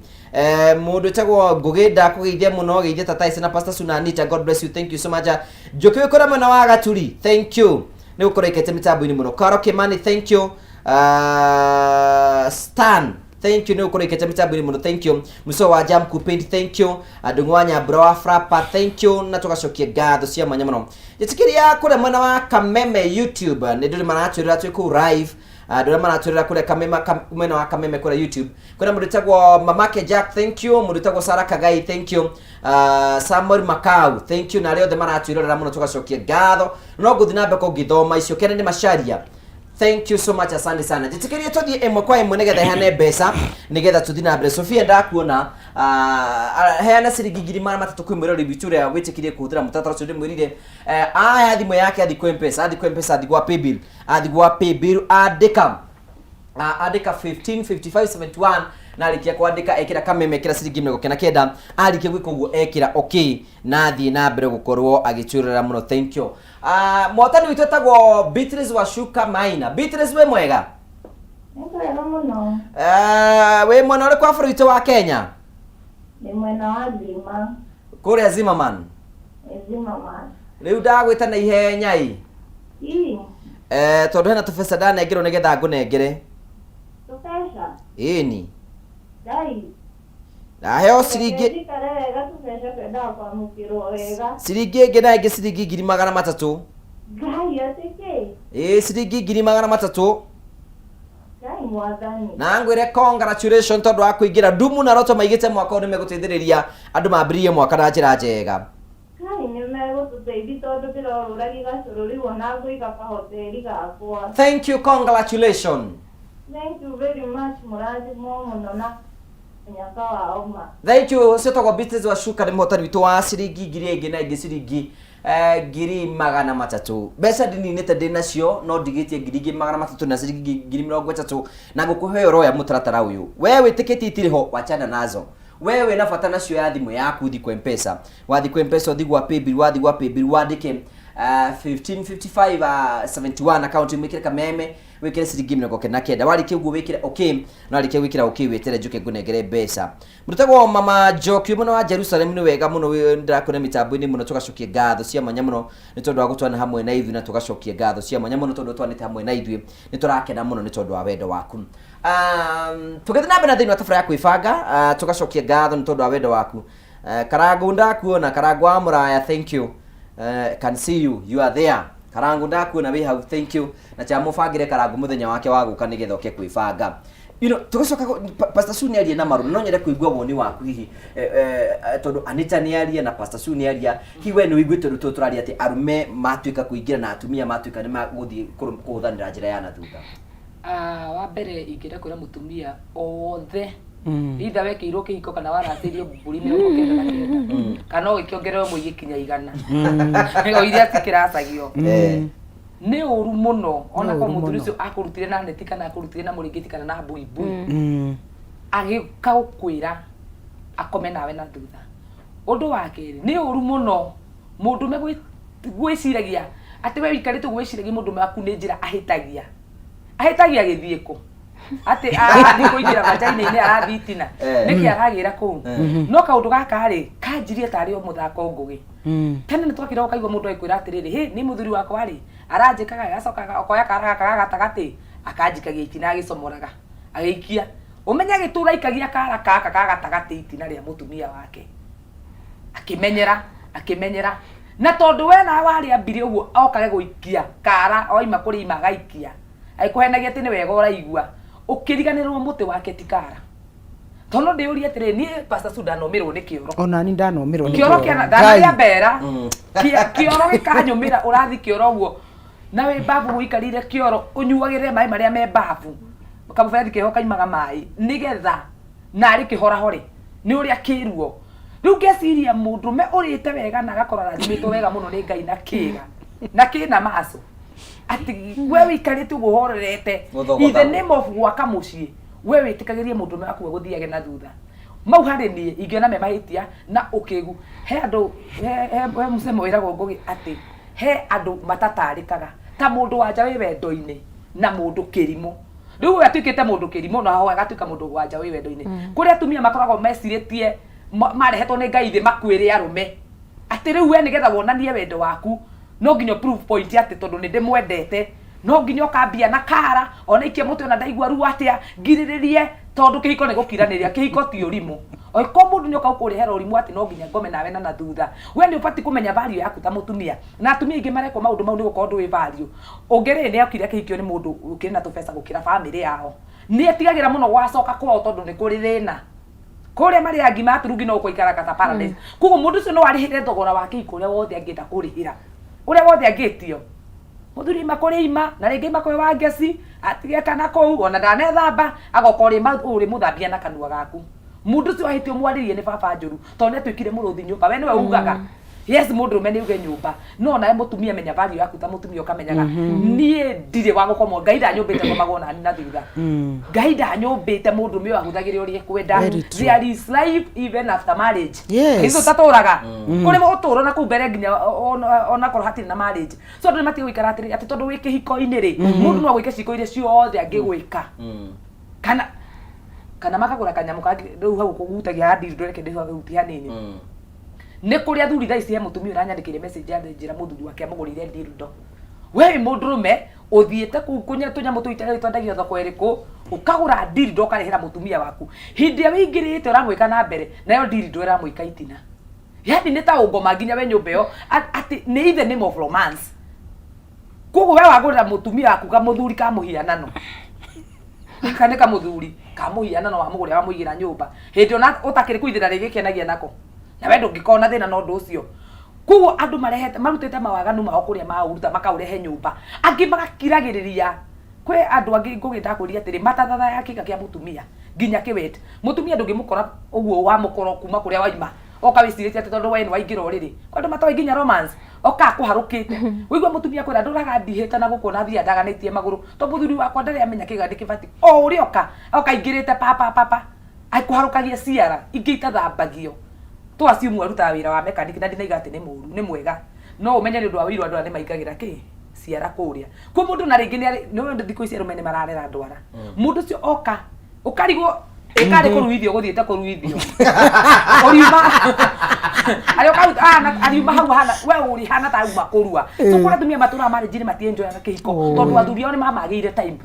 Mũndũ wĩtagwo Ngũgĩ ndakũgeithia mũno, geithia Tata Ese na Pastor Sunanita, God bless you, thank you so much. Njũkĩ wĩ kũrĩa mwena wa Gaturi, thank you nĩ gũkorwo ikĩte mĩtambo-inĩ mũno. Karo Kimani, thank you. Stan, thank you nĩ gũkorwo ikĩte mĩtambo-inĩ mũno, thank you. Muso wa Jam Kupaint, thank you. Ndung'u wa Nyambura wa Frapa, thank you. Na tũgacokia ngatho cia mwanya mũno. Njĩtĩkĩria kũrĩa mwena wa Kameme YouTube nĩ ndũrĩ maratwĩrĩra twĩ kũu live, andũ arĩa maratwĩrĩra kũrĩa Kamema, mwena wa Kameme kũrĩa YouTube kwĩna mũndũ wĩtagwo Mamake Jack, thank you. Mũndũ wĩtagwo Sarah Kagai, thank you. Samuel Makau, thank you. Na arĩa othe maratwĩrorera mũno tũgacokia ngatho. No ngũthiĩ na mbere ngĩthoma icio. Kennedy Macharia, thank you so much, asante sana. Njĩtĩkĩrie tũthiĩ ĩmwe kwa ĩmwe nĩgetha heane mbeca nĩgetha tũthiĩ na mbere. Sofia ndakuona, heana ciringi 300,000 kwĩ mwĩrori witũ ũrĩa wĩtĩkĩrie kũhũthĩra mũtaratara ũcio ndĩmwĩrire. Aya thimũ yake athiĩ kwĩ Mpesa, athiĩ kwĩ Mpesa, athiĩ gwa paybill, athiĩ gwa paybill andĩka andĩka 155571 na arĩkia kwandĩka ekĩra Kameme, ekĩra ciringi 99. Arĩkia gwĩka ũguo ekĩra okay na athiĩ na mbere gũkorwo agĩtwĩrorera mũno, thank you. Mwatani witũ etagwo Beatrice Wacuka Maina. Beatrice, wĩ mwega? Nĩ kwega mũno. Wĩ mwena ũrĩkũ wa bũrũri witũ wa Kenya? Nĩ mwena wa Zima. Kũrĩa Zimmerman? Nĩ Zimmerman. Rĩu ndagwĩta na ihenya ĩ. Ii. Tondũ hena tũbeca ndanengerwo nĩgetha ngũnengere. Tũbeca? Ĩni. Ngai. Ndaheo ciringi. Reke njikare wega, tũbeca twendaga kwamũkĩrwo wega. Ciringi ĩngĩ na ĩngĩ ciringi 300,000. Ngai, atĩ kĩ? Ĩĩ, ciringi 300,000. Ngai mwathani. Na ngwĩre congratulation tondũ wa kũingĩra. Ndumu na Roto maigĩte mwaka ũyũ nĩ megũteithĩrĩria andũ mambĩrĩrie mwaka na njĩra njega. Ngai nĩ megũtũteithia tondũ ndĩrorũragia gacũrũ rĩu ona ngũiga kahoteri gakwa. Thank you, congratulation. Thank you very much, mũrathimwo mũno na mũnyaka wa ũma. Thank you. Ũcio tagwo Beatrice Wacuka nĩ mũhotani witũ wa ciringi ngiri ĩngĩ na ĩngĩ ciringi 300,000. Mbeca ndininĩte ndĩ nacio no ndigĩtie 300,000 na ciringi 30,000 na ngũkũhe ũroya mũtaratara ũyũ. We wĩtĩkĩtie itirĩ ho, wachana nazo. We wĩna bata nacio ya thimũ yaku, thiĩ kwa Mpesa. Wathiĩ kwa Mpesa ũthiĩ gwa paybill, wathiĩ gwa paybill wandĩke 1555 71 account, wĩkĩre Kameme, wĩkĩre ciringi 99. Warĩkia ũguo wĩkĩre okay, na warĩkia gwĩkĩra okay wĩtere njũke ngũnengere mbeca. Mũrutagwo Mama Njoki mwena wa Jerusalem nĩ wega mũno ndĩrakuona mĩtambo-inĩ mũno, tũgacokia ngatho cia mwanya mũno nĩ tondũ wa gũtwana hamwe na ithuĩ, na tũgacokia ngatho cia mwanya mũno tondũ twanĩte hamwe na ithuĩ, nĩ tũrakena mũno nĩ tondũ wa wendo waku. Tũgĩthiĩ na mbere na thĩinĩ wa tabarĩra ya kwĩbanga, tũgacokia ngatho nĩ tondũ wa wendo waku. Karangu ndakuona, Karangu wa Mũraya, thank you. Can see you, you are there. Karangu ndakuona wĩ hau, thank you. Na cha mũbangĩre Karangu mũthenya wake wa gũka nĩgetha oke kwĩbanga. You know, tũgĩcoka Pastor Sue nĩarie na marũrũ, no nyende kũigua woni waku hihi, tondũ Anita nĩaria na Pastor Sue nĩaria, hihi we nĩ ũiguĩte ũndũ tũũ tũraria atĩ arũme matuĩka kũingĩra na atumia matuĩka nĩ magũthiĩ kũhũthanĩra njĩra ya na thutha? Wa mbere ingĩenda kwĩra mũtumia o wothe, either wekĩirwo kĩhiko kana waratĩirio mbũri 99, kana ũgĩkĩongererwo mũi gĩkinya 100, o iria cikĩracagio, nĩ ũru mũno ona Nĩ korwo ũru mũthuri mũno. ũcio akũrutire na neti kana akũrutire na mũrĩngĩti kana na mbuibui, agĩũka gũkwĩra akome nawe na thutha. Ũndũ wa kerĩ, nĩ ũru mũno mũndũme gwĩciragia atĩ we wikarĩte ũguo wĩciragia mũndũme waku nĩ njĩra ahĩtagia, ahĩtagia agĩthiĩ kũ, atĩ arathiĩ kũingĩra vagina-inĩ, arathiĩ itina, nĩkĩ aragĩra kũu? No kaũndũ gaka rĩ kanjirie tarĩ o mũthako ngũgĩ. Tene nĩ twakĩra ũkaigua mũndũ agĩkwĩra atĩrĩrĩ, hĩ nĩ mũthuri wakwa rĩ aranjĩkaga, agacoka akoya kara gaka ga gatagatĩ akanjikagia itina, agĩcomoraga agĩikia, ũmenye agĩtũra aikagia kara gaka ga gatagatĩ itina rĩa mũtumia wake, akĩmenyera akĩmenyera, na tondũ we nawe warĩ ambire ũguo okage gũikia kara oima kũrĩ ima agaikia agĩkũhenagia atĩ nĩ wega ũraigua, ũkĩriganĩrwo mũtĩ wake ti kara. Tondũ ndĩũrie atĩrĩ, niĩ Pastor Sue ndanomĩrwo nĩ kĩoro. Ona ni ndanomĩrwo nĩ kĩoro kĩoro. Kĩana ndanarĩa mbera. Kĩoro gĩkanyũmĩra, ũrathi kĩoro ũguo. Na wĩ babu ũikarĩire kĩoro ũnyuagĩrĩre maĩ marĩa me babu, kamũberethi keho kaimaga maĩ nĩgetha narĩ kĩhorahore nĩ ũrĩa kĩruo. Rĩu ngeciria mũndũme ũrĩte wega na agakorwo arathimĩtwo wega mũno nĩ Ngai na kĩga na kĩna maco, atĩ we wĩikarĩte ũguo ũhorerete, in the name of gwaka mũciĩ, we wĩtĩkagĩrie mũndũme waku agũthiage na thutha. Mau harĩ niĩ ingĩona me mahĩtia na ũkĩgu. He andũ he mũcemo wĩragwo Ngũgĩ atĩ he andũ matatarĩkaga ta mũndũ wa nja wĩ wendo-inĩ na mũndũ kĩrimũ. Rĩu ũyũ atuĩkĩte mũndũ kĩrimũ na ho agatuĩka mũndũ wa nja wĩ wendo-inĩ. Kũrĩ atumia makoragwo mecirĩtie marehetwo nĩ Ngai thĩ makuĩre arũme, atĩ rĩu we nĩgetha wonanie wendo waku no nginya prove point atĩ tondũ nĩ ndĩmwendete no nginya ũkambia na kara ona ikia mũtĩ ona ndaigua ruo atĩa ngirĩrĩrie, tondũ kĩhiko nĩ gũkiranĩria, kĩhiko ti ũrimũ. Oĩkorwo mũndũ nĩ oka gũkũrehera ũrimũ atĩ no nginya ngome nawe na thutha, we nĩ ũbatiĩ kũmenya value yaku ta mũtumia. Na atumia aingĩ marekwo maũndũ mau nĩ gũkorwo ndũĩ value. Ũngĩ rĩ, nĩ okire akĩhikio nĩ mũndũ ũkĩrĩ na tũbeca gũkĩra bamĩrĩ yao, nĩ etigagĩra mũno gũgacoka kwao tondũ nĩ kũrĩ thĩna kũrĩa marĩaga ngima ya turungi no gũikaraga ta paradise. Koguo mũndũ ũcio no arĩhĩre thogora wa kĩhiko ũrĩa wothe angĩenda kũrĩhĩra, ũrĩa wothe angĩtio. Mũthuri aima kũrĩ ima na rĩngĩ aima kwĩ Wangeci atige kana kũu ona ndanethamba, agoka ũrĩ mũthambia na kanua gaku. Mũndũ ũcio ahĩtia ũmwarĩrie nĩ baba njũru tondũ nĩ atuĩkire mũrũthi nyũmba, we nĩwe ugaga. Yes, mũndũrũme nĩ uge nyũmba, no nawe mũtumia menya value yaku ta mũtumia, ũkamenyaga niĩ ndirĩ wa gũkomwo, Ngai ndanyũmbĩte ngomagwo nani na thutha, Ngai ndanyũmbĩte mũndũrũme ũyũ ahũthagĩre ũrĩa ekwenda. Very true. There is life even after marriage. Yes. Ithuĩ tũtatũraga kũrĩ ũtũũro na kũu mbere nginya onakorwo hatirĩ na marriage. So andũ nĩmatige gũikara atĩrĩ atĩ tondũ wĩ kĩhiko-inĩ rĩ, mũndũ no agwĩke ciĩko iria ciothe angĩgwĩka, kana makagũra kanyamũ kangĩ. Rĩu hau kũgutagia handi ndũreke ndĩhutie hanini. Nĩ kũrĩ athuri thaa ici, he mũtumia ũranyandĩkĩire message anjĩra mũthuri wake amũgũrĩire dildo. We wĩ mũndũrũme ũthiĩte kũu kũnya tũnyamũ tũu itarĩ twendagio thoko ĩrĩkũ, ũkagũra dildo ũkarehera mũtumia waku, hĩndĩ ĩrĩa wĩingĩrĩte ũramwĩka na mbere nayo dildo ĩramwĩka itina, yani nĩ ta ũngoma nginya we nyũmba ĩyo atĩ nĩ in the name of romance. Koguo we wagũrĩra mũtumia waku kamũthuri ka mũhianano, gaka nĩ kamũthuri ka mũhianano wamũgũrĩra wamũigĩra nyũmba, hĩndĩ ona ũtakĩrĩ kũithĩra rĩgĩkenagia nako, na we ndũngĩkorwo na thĩna na ũndũ ũcio. Koguo andũ marehete marutĩte mawaganu mao kũrĩa maũruta makaũrehe nyũmba, angĩ magakiragĩrĩria. Kwĩ andũ angĩ Ngũgĩ ndakwĩria atĩrĩ, matathathaya kĩga kĩa mũtumia nginya kĩwet mũtumia ndũngĩmũkora ũguo wamũkora kuma kũrĩa waima oka wĩcirĩtie atĩ tondũ we nĩ waingĩra ũrĩrĩ. Kwĩ andũ matoĩ nginya romance, oka akũharũkĩte wĩigua mũtumia kwĩra ndũraga ndihĩte na gũkũ na thiaga ndaganĩtie magũrũ tondũ mũthuri wakwa ndarĩ amenya kĩga ndĩkĩbatiĩ o ũrĩa oka oka aingĩrĩte pa pa pa pa akũharũkagia ciara ingĩ itathambagio. Tũ assume arutaga wĩra wa mechanic, na ndinaiga atĩ nĩ mũru, nĩ mwega, no ũmenye nĩ ũndũ wa wĩiru andũ aya nĩ maingagĩra kĩ ciara kũrĩa kwĩ mũndũ na rĩngĩ nĩ ũndũ thikũ ici arũme nĩ mararera ndwara. Mũndũ ũcio oka ũkarigwo ĩkarĩ kũruithio gũthiĩte kũruithio ũriuma arĩa ũkaruta ahana ariuma hau ahana we ũrĩ hana ta auma kũrua. So kũrĩa atumia matũraga marriage nĩ matienjoyaga kĩhiko tondũ athuri ao nĩ mamagĩire time,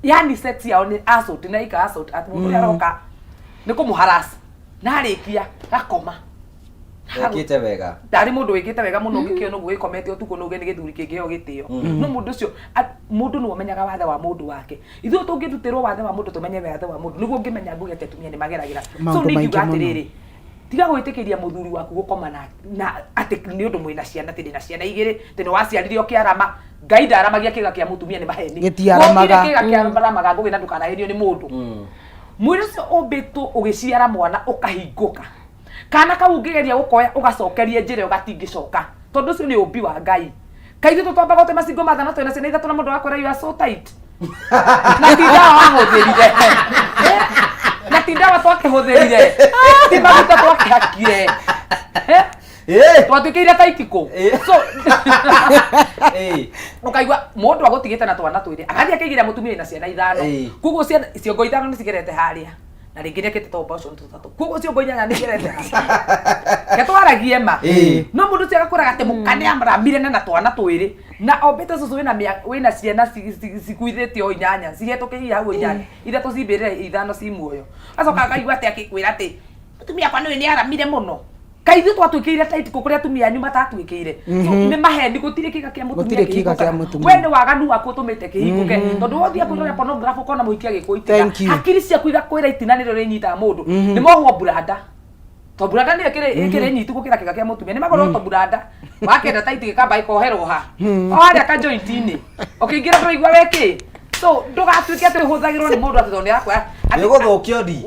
yani sex yao nĩ assault na ika assault atĩ mũndũ ũrĩa aroka nĩ kũmũharass na arĩkia gakoma. Wekĩte wega. Ndarĩ mũndũ wĩkĩte wega mũno ũngĩkĩona ũguo gĩkomete ũtukũ no uge nĩ gĩthuri kĩngĩheo gĩtĩo. No mũndũ ũcio mũndũ nĩwe ũmenyaga wathe wa mũndũ wake. Ithuĩ tũngĩrutĩrwo wathe wa mũndũ tũmenye wathe wa mũndũ nĩguo ũngĩmenya nguge atĩ atumia nĩ mageragĩra. So Maũndũ nĩ ingiuga maingĩ mũno. Atĩrĩrĩ, tiga gwĩtĩkĩria mũthuri waku gũkoma na atĩ nĩ ũndũ mwĩna ciana, atĩ ndĩna ciana igĩrĩ, atĩ nĩ waciarire ũkĩarama. Ngai ndaramagia kĩga kĩa mũtumia, nĩ maheni. Gĩtiaramaga. Gũtirĩ kĩga kĩaramaga, Ngũgĩ, na ndũkanahenio nĩ mũndũ. Mwĩrĩ ũcio ũmbĩtwo ũgĩciara mwana ũkahingũka, kana kau ũngĩgeria gũkoya ũgacokerie njĩra ĩyo gatingĩcoka, tondũ ũcio nĩ ũmbi wa Ngai. Kaithuĩ tũtwambaga gũte macingo mathana twĩna ciana ithatũ na mũndũ agakwĩra you are so tight, na ti ndawa wahũthĩrire, na ti ndawa twakĩhũthĩrire, ti maguta twakĩhakire. Twatuĩkĩire tight kũ? So ũkaigua mũndũ agũtigĩte na twana twĩrĩ agathiĩ akĩigĩra mũtumia wĩna ciana ithano. Koguo ciana ciongo ithano nĩ cigerete harĩa, na rĩngĩ nĩ ekĩte tũ abortion tũtatũ, koguo ciongo inyanya nĩ igerete harĩa. Reke twaragie ma. No mũndũ ũcio agakwĩraga atĩ mũka nĩ aramire na twana twĩrĩ na ombĩte cũcũ wĩna wĩna ciana cikuithĩte o inyanya cihetũkĩire hau inyanya, ithatũ cimbĩrĩra, ithano ci muoyo. Acoka akaigua atĩ akĩkwĩra atĩ mũtumia wakwa nĩwe nĩ aramire mũno. Kaithuĩ twatuĩkĩire tight kũ kũrĩa atumia anyu matatuĩkĩire? So, nĩ maheni, gũtirĩ kĩga kĩa mũtumia Gũtirĩ kĩga kĩa kĩhingũkaga. mũtumia. We nĩ waganu waku ũtũmĩte kĩhingũke, tondũ wothiĩ kwĩrora pornography ũkona mũhiki agĩkwo itina, Thank you. hakiri ciaku igakwĩra itina nĩrĩo rĩnyitaga mũndũ. Nĩ mohwo buranda, to buranda nĩyo ĩkĩrĩ nyitu gũkĩra kĩga kĩa mũtumia, nĩ magũrwo to buranda. Wakenda tight gĩkamba gĩkoherwo ha o harĩa ka joint-inĩ, ũkĩingĩra ndũraigua wekĩ. So ndũgatuĩke atĩ ũhũthagĩrwo nĩ mũndũ atĩ tondũ nĩ arakuoya Nĩ ũgũthũkio ndi.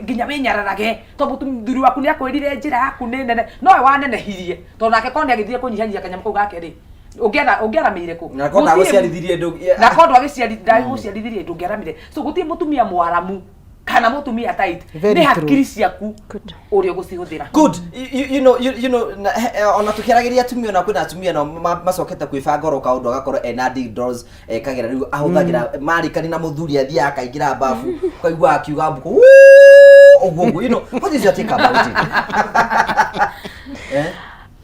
Nginya wĩnyararage tondũ mũthuri waku nĩ akwĩrire njĩra yaku nĩ nene, nowe wanenehirie, tondũ nake korwo nĩ agĩthire kũnyihanyihia kanyamũ kau gake rĩ, ũngĩaramĩire kũ? Na korwo ndagũciarithirie ndũ- Na korwo ndagũciarithirie ndũngĩaramire. So gũtirĩ mũtumia mwaramu kana mũtumia tight. Very Nĩ true. hakiri ciaku ũrĩa ũgũcihũthĩra. Good. You know, ona tukĩaragĩria atumia, ona kwĩna atumia no macokete kwĩbanga oro kaũndũ, agakorwo ena dildos, ekagĩra rĩu ahũthagĩra marĩkani na mũthuri, athiaga akaingĩra bafu, ũkaigua akiuga mbuku "Wuu!" ũguo ũguo. What is your take about it, eh?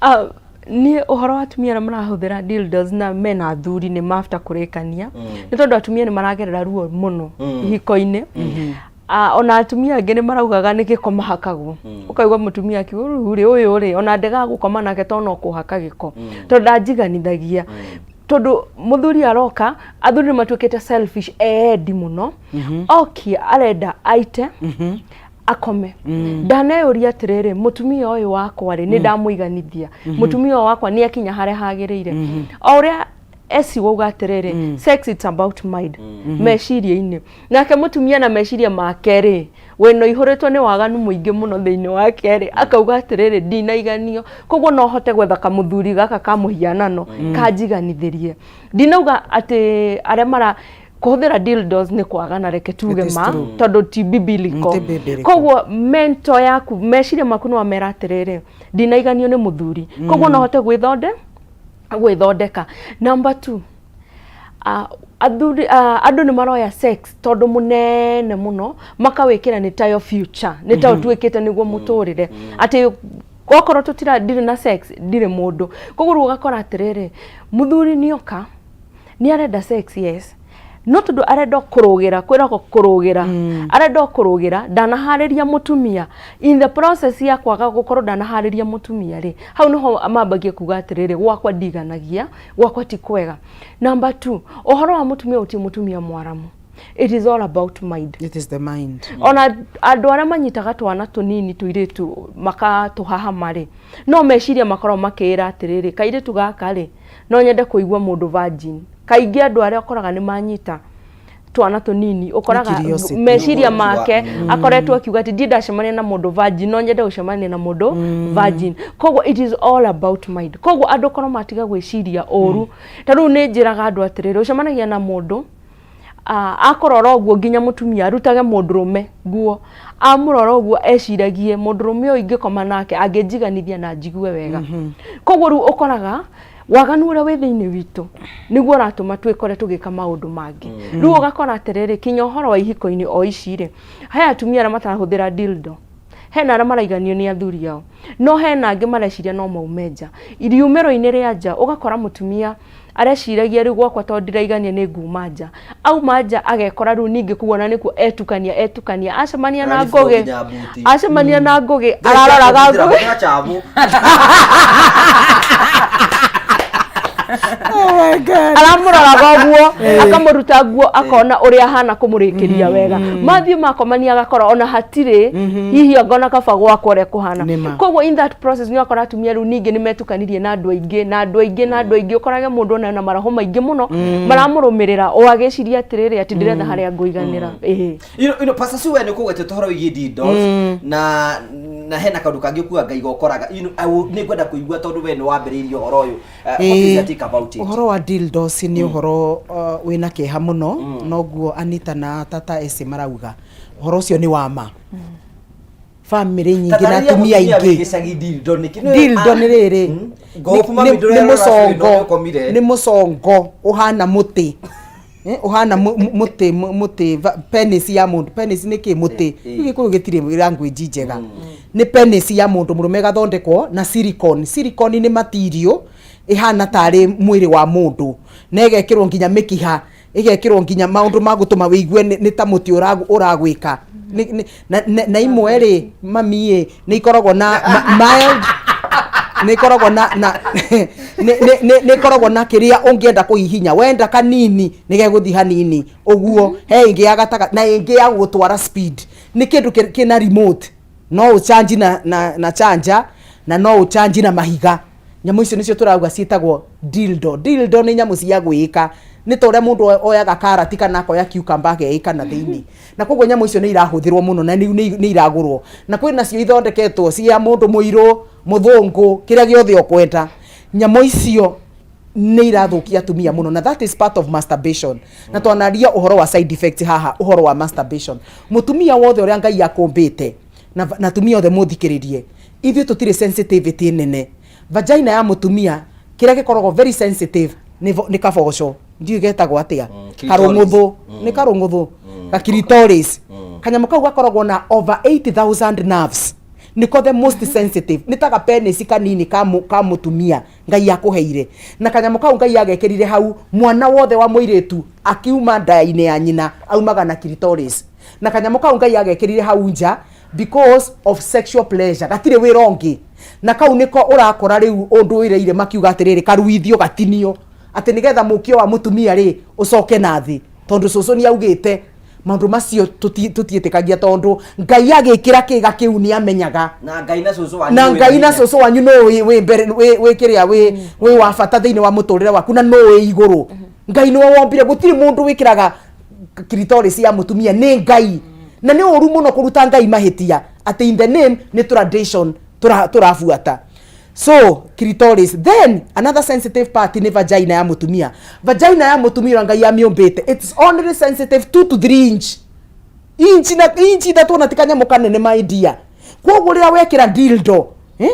Ah, niĩ ũhoro wa atumia arĩa marahũthĩra dildos na mena athuri nĩ mafter kũrĩkania, nĩ tondũ atumia nĩ maragerera ruo mũno ihiko-inĩ. Ah, ona atumia angĩ nĩ maraugaga nĩ gĩko mahakagwo. Ũkaigua mũtumia akiuga, "Rĩu rĩ, ũyũ rĩ, ona ndegaga gũkoma nake tondũ no kũhaka gĩko, tondũ ndanjiganithagia." Tondũ mũthuri aroka, athuri nĩ matuĩkĩte selfish, eendi mũno. Okia arenda aite akome, ndaneyũria atĩrĩrĩ, mũtumia ũyũ wakwa rĩ, nĩ ndamũiganithia? Mũtumia ũyũ wakwa nĩ akinya harĩa hagĩrĩire? O ũrĩa esi wauga atĩrĩrĩ, sex, it's about mind, meciria-inĩ. Nake mũtumia na meciria make rĩ, wĩna ũihũrĩtwo nĩ waganu mũingĩ mũno thĩinĩ wake rĩ, akauga atĩrĩrĩ, ndinaiganio, koguo no hote gwetha kamũthuri gaka ka mũhianano kanjiganithĩrie. Ndinauga atĩ arĩa mara kũhũthĩra dildos nĩ kwagana, reke tuge It is ma true. tondũ ti biblical. Ti biblical. Koguo mental yaku, meciria maku nĩ wamera atĩrĩrĩ, ndinaiganio nĩ mũthuri, koguo no hote gwĩthondeka. Number two, athuri, andũ nĩ maroya sex tondũ mũnene mũno, makawĩkĩra nĩ tayo future, nĩ tayo tuĩkĩte nĩguo mũtũrĩre, atĩ okorwo tũtira ndirĩ na sex ndirĩ mũndũ. Koguo rĩu ũgakora atĩrĩrĩ, mũthuri nĩoka nĩ arenda sex, yes, no tondũ arenda kũrũgĩra, kwĩragwo kũrũgĩra, arenda o kũrũgĩra, ndanaharĩria mũtumia. In the process ya kwaga gũkorwo ndanaharĩria mũtumia rĩ, hau nĩho mambagia kuga atĩrĩrĩ, gwakwa ndiganagia, gwakwa ti kwega. Number two, ũhoro wa mũtumia ũti mũtumia mwaramu, it is all about mind. It is the mind. Ona andũ arĩa manyitaga twana tũnini tũirĩtu makatũhahama rĩ, no meciria makoragwo makĩĩra atĩrĩrĩ, kairĩtu gaka rĩ, no nyende kũigua mũndũ virgin. Kaingĩ andũ arĩa ũkoraga nĩ manyita twana tũnini, ũkoraga Curiosity. meciria make akoretwo akiuga atĩ ndiĩ ndacemania na mũndũ virgin, no nyende gũcemania na mũndũ virgin. Koguo it is all about mind. Koguo andũ korwo matiga gwĩciria ũru, ta rĩu nĩ njĩraga andũ atĩrĩrĩ, ũcemanagia na mũndũ, akũrora ũguo, nginya mũtumia arutage mũndũrũme nguo, amũrora ũguo eciragie, mũndũrũme ũyũ ingĩkoma nake angĩnjiganithia na njigue wega. Koguo rĩu ũkoraga waganu ũrĩa wĩ thĩinĩ witũ nĩguo ũratũma twĩkore tũgĩka maũndũ mangĩ. Rĩu ũgakora atĩrĩrĩ, kinya ũhoro wa ihiko-inĩ o ici rĩ, he atumia arĩa matarahũthĩra dildo, hena arĩa maraiganio nĩ athuri ao, no hena angĩ mareciria no maume nja iriumĩro-inĩ rĩa nja. Ũgakora mũtumia areciragia, rĩu gwakwa tondũ ndiraigania nĩ nguma nja. Auma nja agekora rĩu ningĩ kuona nĩkuo etukania etukania, acemania na Araribwo ngũgĩ, nginya buti. acemania na ngũgĩ, araroraga ngũgĩ. Hũthĩra chabu. Oh my God. Aramũroraga ũguo, akamũruta nguo, akona ũrĩa ahana kũmũrĩkĩria wega. Mathiĩ makomania, agakora ona hatirĩ hihi angona kaba gwakwa ũrĩa kũhana. Nĩma. Koguo in that process nĩ ũgakora atumia rĩu ningĩ nĩ metukanirie na andũ aingĩ na andũ aingĩ na andũ aingĩ. Ũkorage mũndũ ona na maroho maingĩ mũno maramũrũmĩrĩra, o agĩciria atĩrĩrĩ, atĩ ndĩretha harĩa ngũiganĩra. Ĩĩ. Pastor Sue, nĩ kũgwetete ũhoro wĩgiĩ dildos na hena kaũndũ kangĩ ũkuaga Ngai gokoraga. Nĩ ngwenda kũigua tondũ we nĩ wambĩrĩirie ũhoro ũyũ. What is your take about it? Ũhoro wa dildos nĩ ũhoro wĩna kĩeha mũno. Noguo Anita na tata ese marauga, ũhoro ũcio nĩ wa ma. Bamĩrĩ nyingĩ na Tatarĩria atumia mũtumia wĩ aingĩ. gĩcagi dildo nĩ kĩ- Dildo nĩ rĩrĩ, Ngũkuma nĩ mĩndũ nĩ ĩrĩa mũcongo ũkomire. nĩ mũcongo ũhana mũtĩ. Ũhana mũtĩ penis ya mũndũ. Penis nĩ kĩ? Mũtĩ. Gĩkũyũ gĩtirĩ language njega. Nĩ penis ya mũndũ mũrũme, ĩgathondekwo na silicone. Silicone nĩ material ĩhana tarĩ mwĩrĩ wa mũndũ, na ĩgekĩrwo nginya mĩkiha, ĩgekĩrwo nginya maũndũ ma gũtũma wĩigue nĩ ta mũtĩ ũragwĩka. Na imwe rĩ, mami ĩ, nĩ ikoragwo na mild, nĩ ikoragwo na nĩ ikoragwo na kĩrĩa ũngĩenda kũhihinya. Wenda kanini nĩ gegũthiĩ hanini ũguo, he ĩngĩ ya gatagatĩ na ĩngĩ ya gũtwara speed. Nĩ kĩndũ kĩna remote, no ũchanji na charger, na no ũchanji na mahiga. Nyamũ icio nĩcio tũrauga ciĩtagwo dildo. Dildo nĩ nyamũ cia gwĩka, nĩ ta ũrĩa mũndũ oyaga karati kana akoya cucumber ageĩka na thĩinĩ. Na koguo nyamũ icio nĩ irahũthĩrwo mũno na rĩu nĩ iragũrwo. Na kwĩ nacio ithondeketwo cia mũndũ mũirũ, mũthũngũ, kĩrĩa gĩothe ũkwenda. Nyamũ icio nĩ irathũkia atumia mũno na that is part of masturbation. Na twanaria ũhoro wa side effects haha, ũhoro wa masturbation. Mũtumia wothe ũrĩa Ngai akũmbĩte, na atumia othe mũthikĩrĩrie, ithuĩ tũtirĩ sensitivity nene. Vagina ya mũtumia kĩrĩa gĩkoragwo very sensitive nĩ kaboco, ndiũĩ getagwo atĩa, karũng'ũthũ, nĩ karũng'ũthũ, ga clitoris. Kanyamũ kau gakoragwo na over 8000 nerves, nĩko the most sensitive, nĩ ta gapenisi kanini ka mũtumia Ngai akũheire. Na kanyamũ kau Ngai agekĩrire hau, mwana wothe wa mũirĩtu akiuma nda-inĩ ya nyina aumaga na clitoris. Na kanyamũ kau Ngai agekĩrire hau nja because of sexual pleasure, gatirĩ wĩra ũngĩ. Na kau nĩko ũrakora rĩu ũndũ wĩrĩire makiuga atĩrĩrĩ, karuithio gatinio atĩ nĩgetha mũkio wa mũtumia rĩ ũcoke na thĩ, tondũ cũcũ nĩ augĩte maũndũ macio tũtiĩtĩkagia, tondũ Ngai agĩkĩra kĩga kĩu nĩ amenyaga. Na Ngai na cũcũ wanyu na wĩ Ngai na hinya. Cũcũ wanyu no wĩ mbere, wĩ kĩrĩa wĩ wa bata thĩinĩ wa mũtũrĩre waku na no wĩ igũrũ. Ngai nĩwe wombire, gũtirĩ mũndũ wĩkĩraga clitoris ya mũtumia, nĩ Ngai. Na nĩ ũru mũno kũruta Ngai mahĩtia atĩ in the name nĩ tradition tũrabuata. So clitoris. Then another sensitive part nĩ vagina ya mũtumia. Vagina ya mũtumia ũrĩa Ngai amĩũmbĩte, it's only sensitive 2 to 3 inch, inch na inch ithatũ, na ti kanyamũ kanene, my dear. Koguo rĩrĩa wekĩra dildo,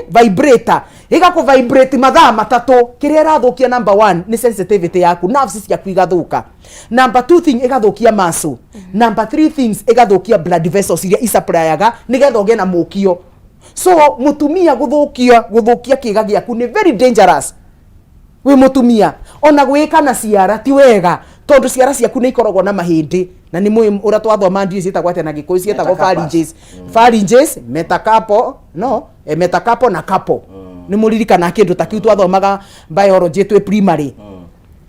vibrator ĩgakũ vibrate mathaa 3, kĩrĩa ĩrathũkia number 1 nĩ sensitivity yaku, nerves ciaku igathũka. Number 2 thing, ĩgathũkia muscle. Number 3 things, ĩgathũkia blood vessels iria isupplyyaga nĩgetha ũgĩe na mũkio. So mũtumia gũthũkia kĩga gĩaku nĩ very dangerous wĩ mũtumia. Ona gwĩka na ciara ti wega, tondũ ciara ciaku nĩ ikoragwo na mahĩndĩ, na nĩ mũĩ ũrĩa twathoma, ndiũĩ ciĩtagwo atĩa na Gĩkũyũ, ciĩtagwo Metacarpus. Pharynges, pharynges, metacarpal, no metacarpal na carpal. Nĩ mũririkana kĩndũ ta kĩu twathomaga biology twĩ primary.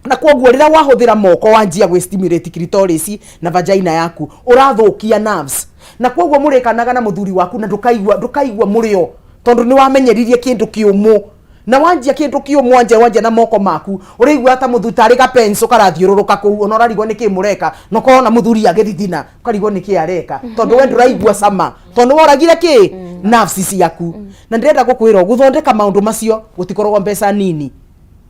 Na koguo rĩrĩa wahũthĩra moko wanjia gwĩ stimulate clitoris na vagina yaku, ũrathũkia nerves, na koguo mũrĩkanaga na mũthuri waku na ndũkaigua mũrĩo, tondũ nĩ wamenyeririe kĩndũ kĩũmũ. Na wanjia kĩndũ kĩũmũ, wanjia na moko maku, ũraigua ta mũthuri tarĩ gapenso karathiũrũrũka kũu, ona ũrarigwo nĩkĩ mũreka, na ũkona mũthuri agĩthithina, ũkarigwo nĩkĩ areka, tondũ we ndũraigua cama, tondũ nĩ woragire kĩ nerves ciaku. Na ndĩrenda gũkwĩra, gũthondeka maũndũ macio gũtikoragwo mbeca nini,